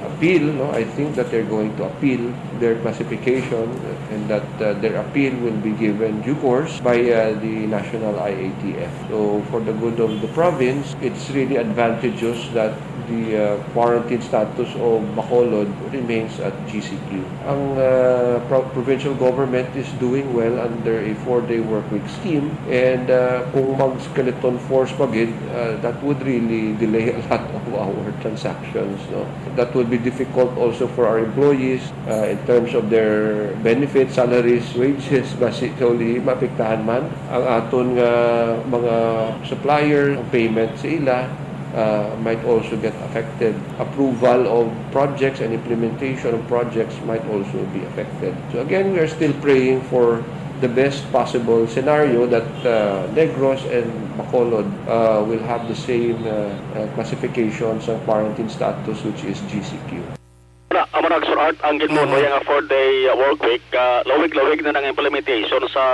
appeal, no, I think that they're going to appeal their classification and that, uh, their appeal will be given due course by, uh, the National I A T F. So, for the good of the province, it's really advantageous that the, uh, quarantine status of Bacolod remains at G C Q. Ang, uh, pro-, provincial government is doing well under a four-day work week scheme, and, uh, kung mag-skeleton force pa gid, uh, that would really delay a lot of our transactions, no? That would be difficult also for our employees, uh, in terms of their benefits, salaries, wages, basi kauli maapektahan man ang aton nga mga supplier, ang payment sa ila, uh, might also get affected. Approval of projects and implementation of projects might also be affected. So again, we are still praying for the best possible scenario that, uh, Negros and Bacolod, uh, will have the same, uh, uh, classification sa quarantine status, which is G C Q. Na, amo na, Sir Art, ang ginmuno Mhm. nga four-day, uh, work week, uh, lawig-lawig na nang implementation sa,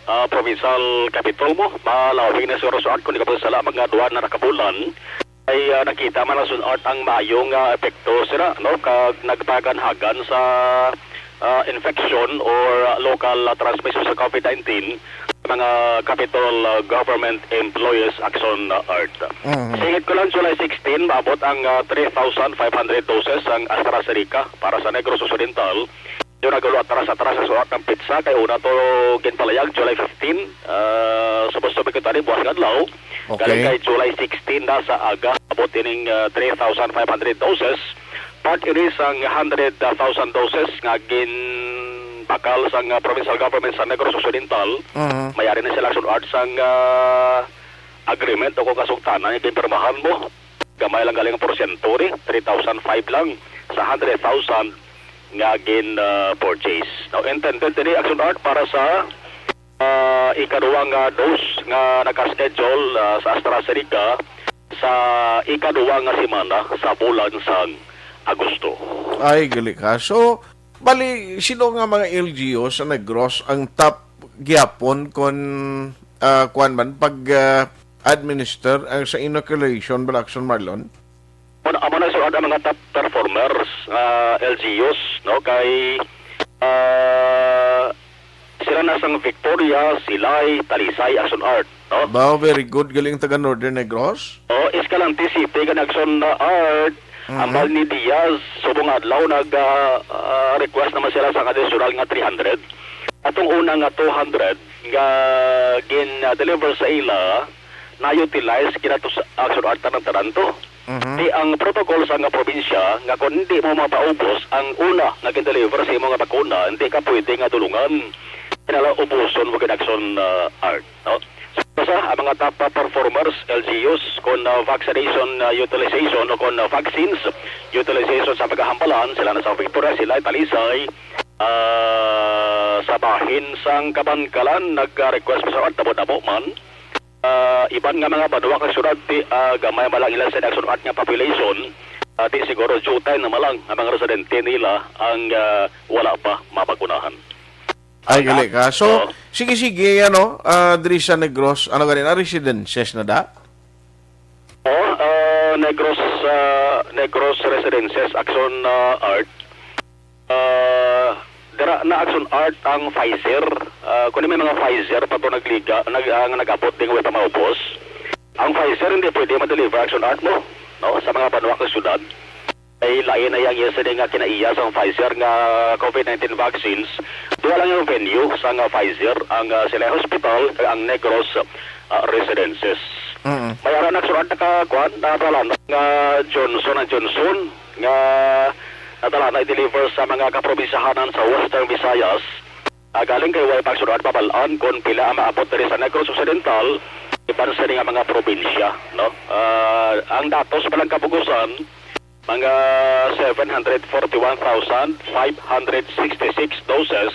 uh, provincial capital mo. Malawig na, Sir Art, kung di ka sala, mga duha na nakabulan. Ay, ah, nakita man ang Sun Art ang maayong, ah, epekto sila, no? Kag nagpaganhagan sa, ah, infection or, ah, local, ah, transmission sa covid nineteen, mga capital, ah, government employees, Action, ah, Art. Mhm. Singit ko lang, July sixteen, maabot ang, ah, three thousand five hundred doses ang AstraZeneca para sa Negros Occidental. Yung nag-ulo atras-atras sa sulat ng petsa, kay una to ginpalayag, July fifteen. Ah, supposed to be kita ni buwas nga adlaw. Okay. Galing kay July sixteen na sa aga, abot ining, ah, three thousand five hundred doses. Part ini sang hundred thousand doses nga ginbakal sang, ah, provincial government sa Negros Occidental. Mhm. Mayari na sila sunod sang, ah, agreement o kung kasugtanan nga ginpirmahan mo. Gamay lang galing ang porsyento ni, three thousand five lang sa hundred thousand nga gin, ah, purchase. Now, intended ini, Action Art, para sa, ah, ikaduwa nga dose nga naka-schedule, ah, sa AstraZeneca sa ikaduwa nga semana sa bulan sang Agosto. Ay, gali ka. So, bali, sino nga mga L G U sa Negros ang top gyapon kon, ah, kuwan man, pag, ah, administer ang sa inoculation, bala, Action, Marlon? Amo na, amo na, Sir Art, ang mga top performers nga L G Us, no? Kay, ah, sila na sang Victoria, Silay, Talisay, Action, Art, no? Ba, very good. Galing taga Northern Negros. Oh, Escalante City, kan Action, ah, Art, Mhm. Ambal ni Diaz, subong adlaw nag, ah, ah, request naman sila sa additional nga three hundred. Atong una nga two hundred nga gin-deliver sa ila, na-utilize kinato sa Action Art tanan-tanan to. Mhm. Di ang protocol sa nga probinsya nga kung hindi mo mapaubos ang una nga gin-deliver sa imo nga bakuna, hindi ka pwede nga dulungan. Kinala ubuson mo gid Action, ah, Art, no? So, sa ang mga top performers, L G Us, kung, ah, vaccination, ah, utilization o kung, ah, vaccines utilization sa pagkahambalan, sila na sa Victoria, sila Talisay, ah, sa bahin sang Kabankalan, nag-request pa sa Art, damo-damo man. Ah, iban nga mga banwa kag syudad, ti, ah, gamay man lang ila sa Action Art nga population, Ah, di siguro due time na man lang ang mga residente nila ang, ah, wala pa mabakunahan. Ay, gali ka. So, Oo. Sige, sige, ano, ah, diri sa Negros, ano gani, na residences na da? Oh, ah, Negros, ah, Negros Residences, Action, ah, Art. Ah, dira na Action Art ang Pfizer. Ah, kundi may mga Pfizer pa to nagliga, nag, ang nag-abot din way pa maubos. Ang Pfizer hindi pwede ma-deliver Action Art mo, no, sa mga banwa kag syudad. Ay lain na yang yesterday nga kinaiya sang Pfizer nga COVID nineteen vaccines. Duha lang yung venue sang, ah, Pfizer, ang, ah, Silay Hospital kag ang Negros, ah, Residences. Mm. May ara na sunod na ka, kuan, na talana nga Johnson and Johnson nga natalana i-deliver sa mga kaprobinsyahanan sa Western Visayas. Ah, galing kay way pa sunod pabal-an kung pila ang maabot diri sa Negros Occidental, iban sa nga mga probinsya, no? Ah, ang datos pa lang kabugusan, mga seven hundred forty-one thousand five hundred sixty-six doses,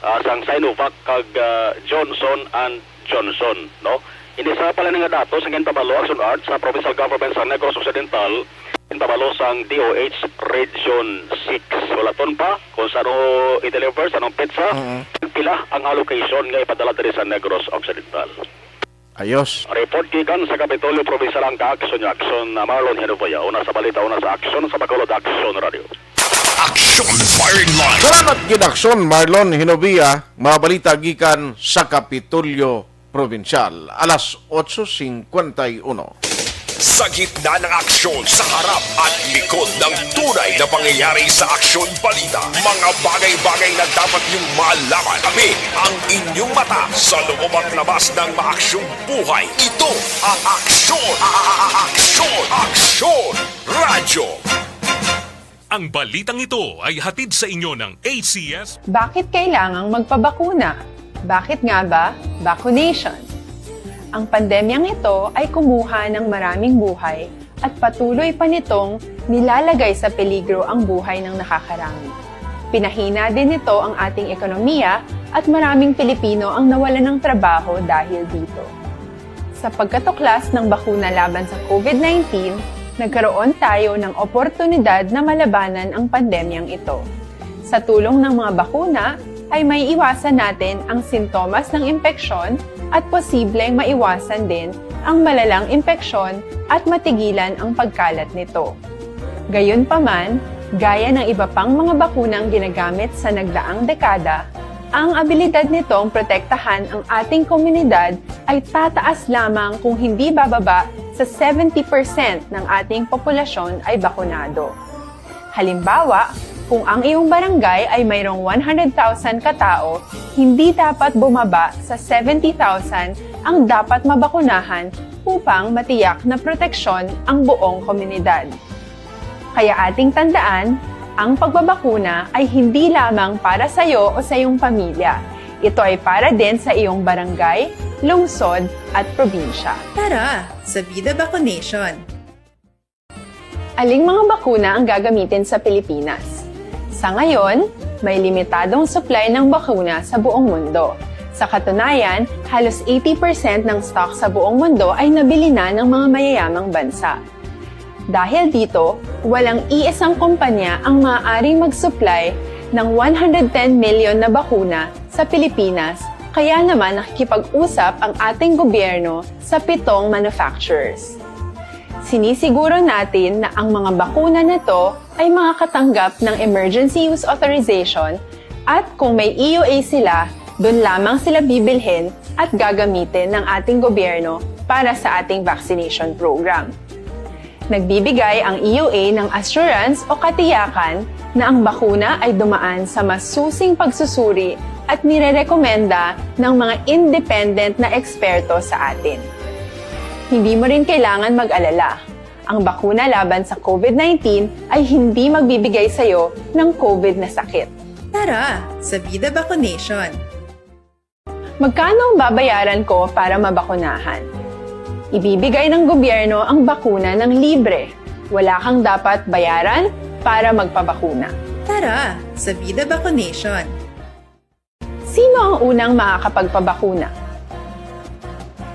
ah, sang Sinovac kag, ah, Johnson and Johnson, no? Ini sa pala nga datos ang ginpabalo ang Action Art sa provincial government sa Negros Occidental, ginpabalo sang D O H Region six. Hulaton pa kung saan i-deliver, sa anong petsa, Mm. pila ang allocation nga ipadala diri sa Negros Occidental. Ayos. Report gikan sa Kapitolyo Provincial ang ka-action nga action na Marlon Hinovia. Una sa balita, una sa action sa Bacolod Action Radio. Action Firing Line. Salamat gid, Action Marlon Hinovia. Mga balita gikan sa Kapitolyo Provincial. Alas otso singkwenta y uno. Sa gitna ng aksyon, sa harap at likod ng tunay na pangyayari sa aksyon balita, mga bagay-bagay na dapat niyong malaman. Kami ang inyong mata sa loob at labas ng maaksyong buhay. Ito ang Aksyon, a- a- a- Aksyon, Aksyon Radyo. Ang balitang ito ay hatid sa inyo ng A C S. Bakit kailangang magpabakuna? Bakit nga ba vaccination? Ang pandemyang ito ay kumuha ng maraming buhay at patuloy pa nitong nilalagay sa peligro ang buhay ng nakakarami. Pinahina din nito ang ating ekonomiya at maraming Pilipino ang nawalan ng trabaho dahil dito. Sa pagkatuklas ng bakuna laban sa COVID nineteen, nagkaroon tayo ng oportunidad na malabanan ang pandemyang ito. Sa tulong ng mga bakuna, ay maiiwasan natin ang sintomas ng impeksyon at posibleng maiwasan din ang malalang impeksyon at matigilan ang pagkalat nito. Gayunpaman, gaya ng iba pang mga bakunang ginagamit sa nagdaang dekada, ang abilidad nitong protektahan ang ating komunidad ay tataas lamang kung hindi bababa sa seventy percent ng ating populasyon ay bakunado. Halimbawa, kung ang iyong barangay ay mayroong one hundred thousand katao, hindi dapat bumaba sa seventy thousand ang dapat mabakunahan upang matiyak na proteksyon ang buong komunidad. Kaya ating tandaan, ang pagbabakuna ay hindi lamang para sa iyo o sa iyong pamilya. Ito ay para din sa iyong barangay, lungsod, at probinsya. Tara, sa Vida Vaccination! Aling mga bakuna ang gagamitin sa Pilipinas? Sa ngayon, may limitadong supply ng bakuna sa buong mundo. Sa katunayan, halos eighty percent ng stock sa buong mundo ay nabili na ng mga mayayamang bansa. Dahil dito, walang iisang kumpanya ang maaaring mag-supply ng one hundred ten million na bakuna sa Pilipinas, kaya naman nakikipag-usap ang ating gobyerno sa pitong manufacturers. Sinisiguro natin na ang mga bakuna na to ay makakatanggap ng Emergency Use Authorization at kung may E U A sila, doon lamang sila bibilhin at gagamitin ng ating gobyerno para sa ating vaccination program. Nagbibigay ang E U A ng assurance o katiyakan na ang bakuna ay dumaan sa masusing pagsusuri at nirerekomenda ng mga independent na eksperto sa atin. Hindi mo rin kailangan mag-alala. Ang bakuna laban sa COVID nineteen ay hindi magbibigay sa iyo ng COVID na sakit. Tara, sa Vida Vaccination! Magkano ang babayaran ko para mabakunahan? Ibibigay ng gobyerno ang bakuna ng libre. Wala kang dapat bayaran para magpabakuna. Tara, sa Vida Vaccination! Sino ang unang makakapagpabakuna?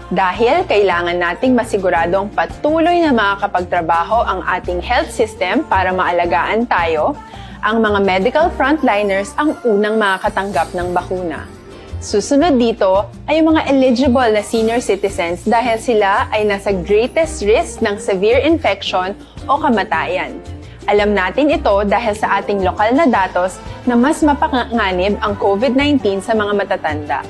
Dahil kailangan nating masiguradong patuloy na makakapagtrabaho ang ating health system para maalagaan tayo, ang mga medical frontliners ang unang makakatanggap ng bakuna. Susunod dito ay ang mga eligible na senior citizens dahil sila ay nasa greatest risk ng severe infection o kamatayan. Alam natin ito dahil sa ating lokal na datos na mas mapanganib ang COVID nineteen sa mga matatanda.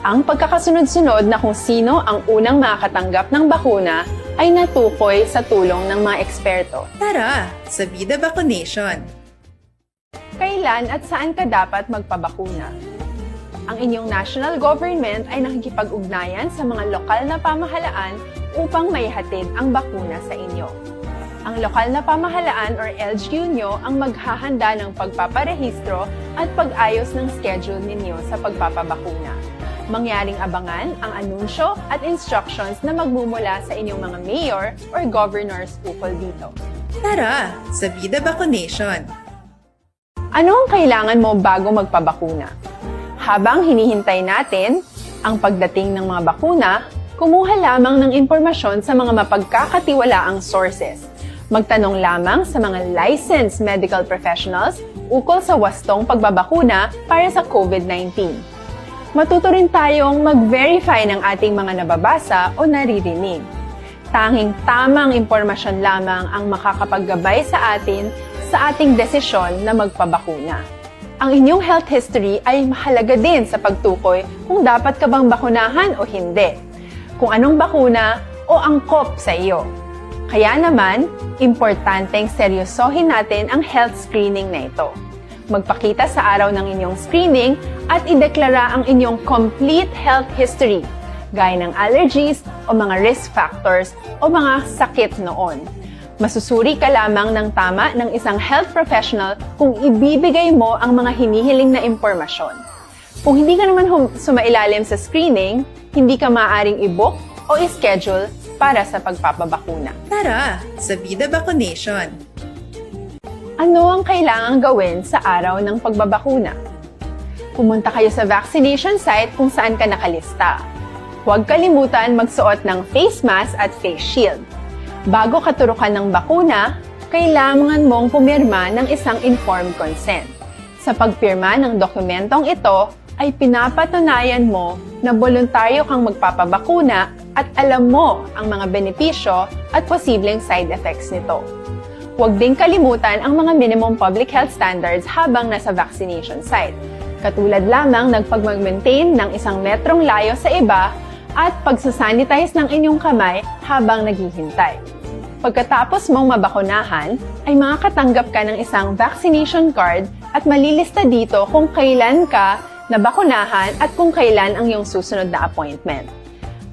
Ang pagkakasunod-sunod na kung sino ang unang makakatanggap ng bakuna ay natukoy sa tulong ng mga eksperto. Tara, sa Vida Vaccination! Kailan at saan ka dapat magpabakuna? Ang inyong national government ay nakikipag-ugnayan sa mga lokal na pamahalaan upang maihatid ang bakuna sa inyo. Ang lokal na pamahalaan or L G U nyo ang maghahanda ng pagpaparehistro at pag-ayos ng schedule ninyo sa pagpapabakuna. Mangyaring abangan ang anunsyo at instructions na magmumula sa inyong mga mayor or governors ukol dito. Tara, sa Vida Vaccination! Ano ang kailangan mo bago magpabakuna? Habang hinihintay natin ang pagdating ng mga bakuna, kumuha lamang ng impormasyon sa mga mapagkakatiwalaang sources. Magtanong lamang sa mga licensed medical professionals ukol sa wastong pagbabakuna para sa COVID nineteen. Matuto rin tayong mag-verify ng ating mga nababasa o naririnig. Tanging tamang impormasyon lamang ang makakapaggabay sa atin sa ating desisyon na magpabakuna. Ang inyong health history ay mahalaga din sa pagtukoy kung dapat ka bang bakunahan o hindi, kung anong bakuna o angkop sa iyo. Kaya naman, importanteng seryosohin natin ang health screening na ito. Magpakita sa araw ng inyong screening at ideklara ang inyong complete health history, gaya ng allergies o mga risk factors o mga sakit noon. Masusuri ka lamang ng tama ng isang health professional kung ibibigay mo ang mga hinihiling na impormasyon. Kung hindi ka naman hum- sumailalim sa screening, hindi ka maaaring i-book o i-schedule para sa pagpapabakuna. Tara, sa Vida Vaccination! Ano ang kailangang gawin sa araw ng pagbabakuna? Pumunta kayo sa vaccination site kung saan ka nakalista. Huwag kalimutan magsuot ng face mask at face shield. Bago katurukan ng bakuna, kailangan mong pumirma ng isang informed consent. Sa pagpirma ng dokumentong ito, ay pinapatunayan mo na boluntaryo kang magpapabakuna at alam mo ang mga benepisyo at posibleng side effects nito. Huwag ding kalimutan ang mga minimum public health standards habang nasa vaccination site, katulad lamang ng pagmag-maintain ng isang metrong layo sa iba at pagsasanitize ng inyong kamay habang naghihintay. Pagkatapos mong mabakunahan, ay makakatanggap ka ng isang vaccination card at malilista dito kung kailan ka nabakunahan at kung kailan ang iyong susunod na appointment.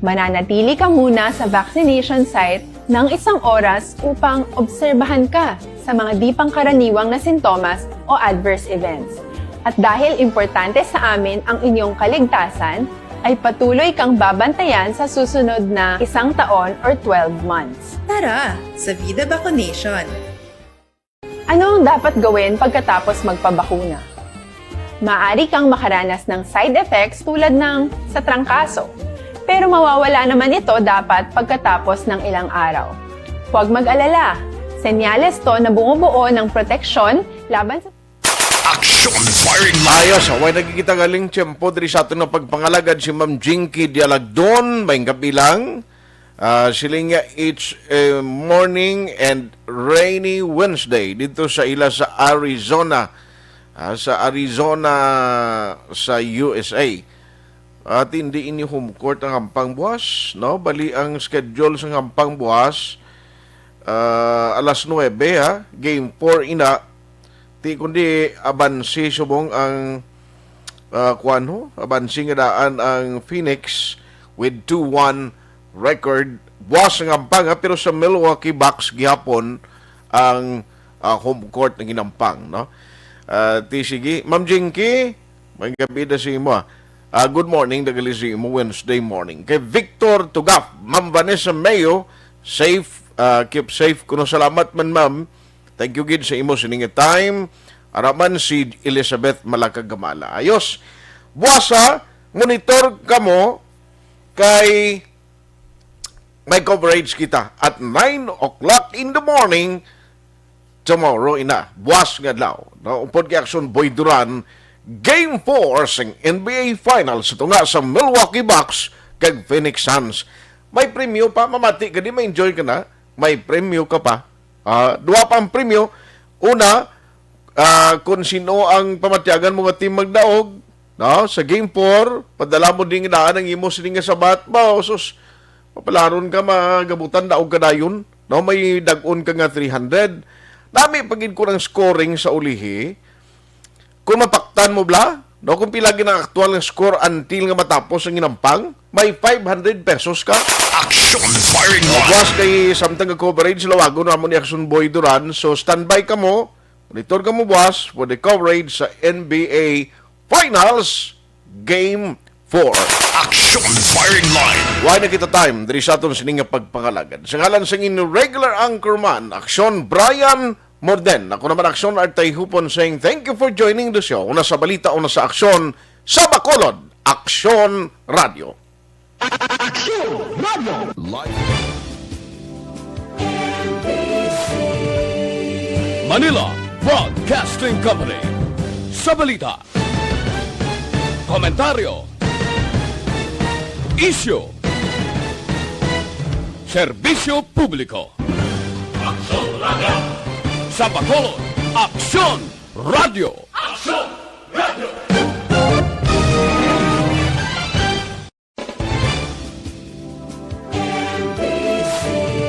Mananatili ka muna sa vaccination site ng isang oras upang obserbahan ka sa mga di pangkaraniwang na sintomas o adverse events. At dahil importante sa amin ang inyong kaligtasan, ay patuloy kang babantayan sa susunod na isang taon or twelve months. Tara, sa Vida Vaccination! Ano ang dapat gawin pagkatapos magpabakuna? Maaari kang makaranas ng side effects tulad ng sa trangkaso, pero mawawala naman ito dapat pagkatapos ng ilang araw. Huwag mag-alala, senyales to na bumubuo ng proteksyon laban sa Action Firing Line. Ayos, way nakikita galing tiyempo diri sa aton nga pagpangalagad si Ma'am Jinky Dialagdon, may kabilang. Ah, siling niya, it's a morning and rainy Wednesday dito sa ila sa Arizona. Ah, sa Arizona, sa U S A. At hindi ini home court ang Hampang buwas, no? Bali ang schedule sa Hampang buwas, ah, alas nuebe, ha? Game four ina. Ti kundi abansi subong ang, ah, kuwan ho? Abansi nga daan ang Phoenix with two one record. Buwas ang Hampang, ha? Pero sa Milwaukee Bucks gihapon ang, ah, home court nga ginampang, no? Ah, ti sige, Ma'am Jinky, may gabi na sa imo, ah. Ah, good morning, dagali sa imo Wednesday morning. Kay Victor Tugaf, Ma'am Vanessa Mayo, safe, ah, keep safe kuno. Salamat man, ma'am. Thank you gid sa imo sining time. Araman si Elizabeth Malakagamala. Ayos. Buwasa, monitor kamo kay may coverage kita at nine o'clock in the morning tomorrow, ina, buwas nga adlaw, no? Upod kay Aksyon Boy Duran, Game four sang N B A Finals, ito nga sa Milwaukee Bucks kag Phoenix Suns. May premyo pa, mamati ka, di ma-enjoy ka na, may premyo ka pa. Ah, duha pa ang premyo. Una, ah, kung sino ang pamatyagan mo nga team magdaog, no? Sa Game four, padala mo ding daan ang imo sining nga sabat. Ba, sus, mapalaron ka, magabutan daog ka dayon, no? May dag-on ka nga three hundred. Nami pagid ko ng scoring sa ulihi. Kung mapaktan mo bla, no, kung pila gid ang aktual nga score until nga matapos ang hinampang, may five hundred pesos ka. Action firing line. Buwas kay samtang nga coverage, lawagon namo ni Action Boy Duran. So, standby ka mo. Monitor ka mo buwas for the coverage sa N B A Finals Game four. Action firing line. Why na kita time diri sa aton sining nga pagpangalagad? Sa ngalan sa inyong regular anchorman, Aksyon Brian Morden. Ako naman, Aksyon Artay Hupon, saying thank you for joining the show. Una sa balita, una sa aksyon, sa Bacolod, Aksyon Radio. Aksyon Radio. Live. Manila Broadcasting Company. Sa balita, komentaryo, isyu, serbisyo publiko. Aksyon Radio. Sa Bacolod, Aksyon Radio. Aksyon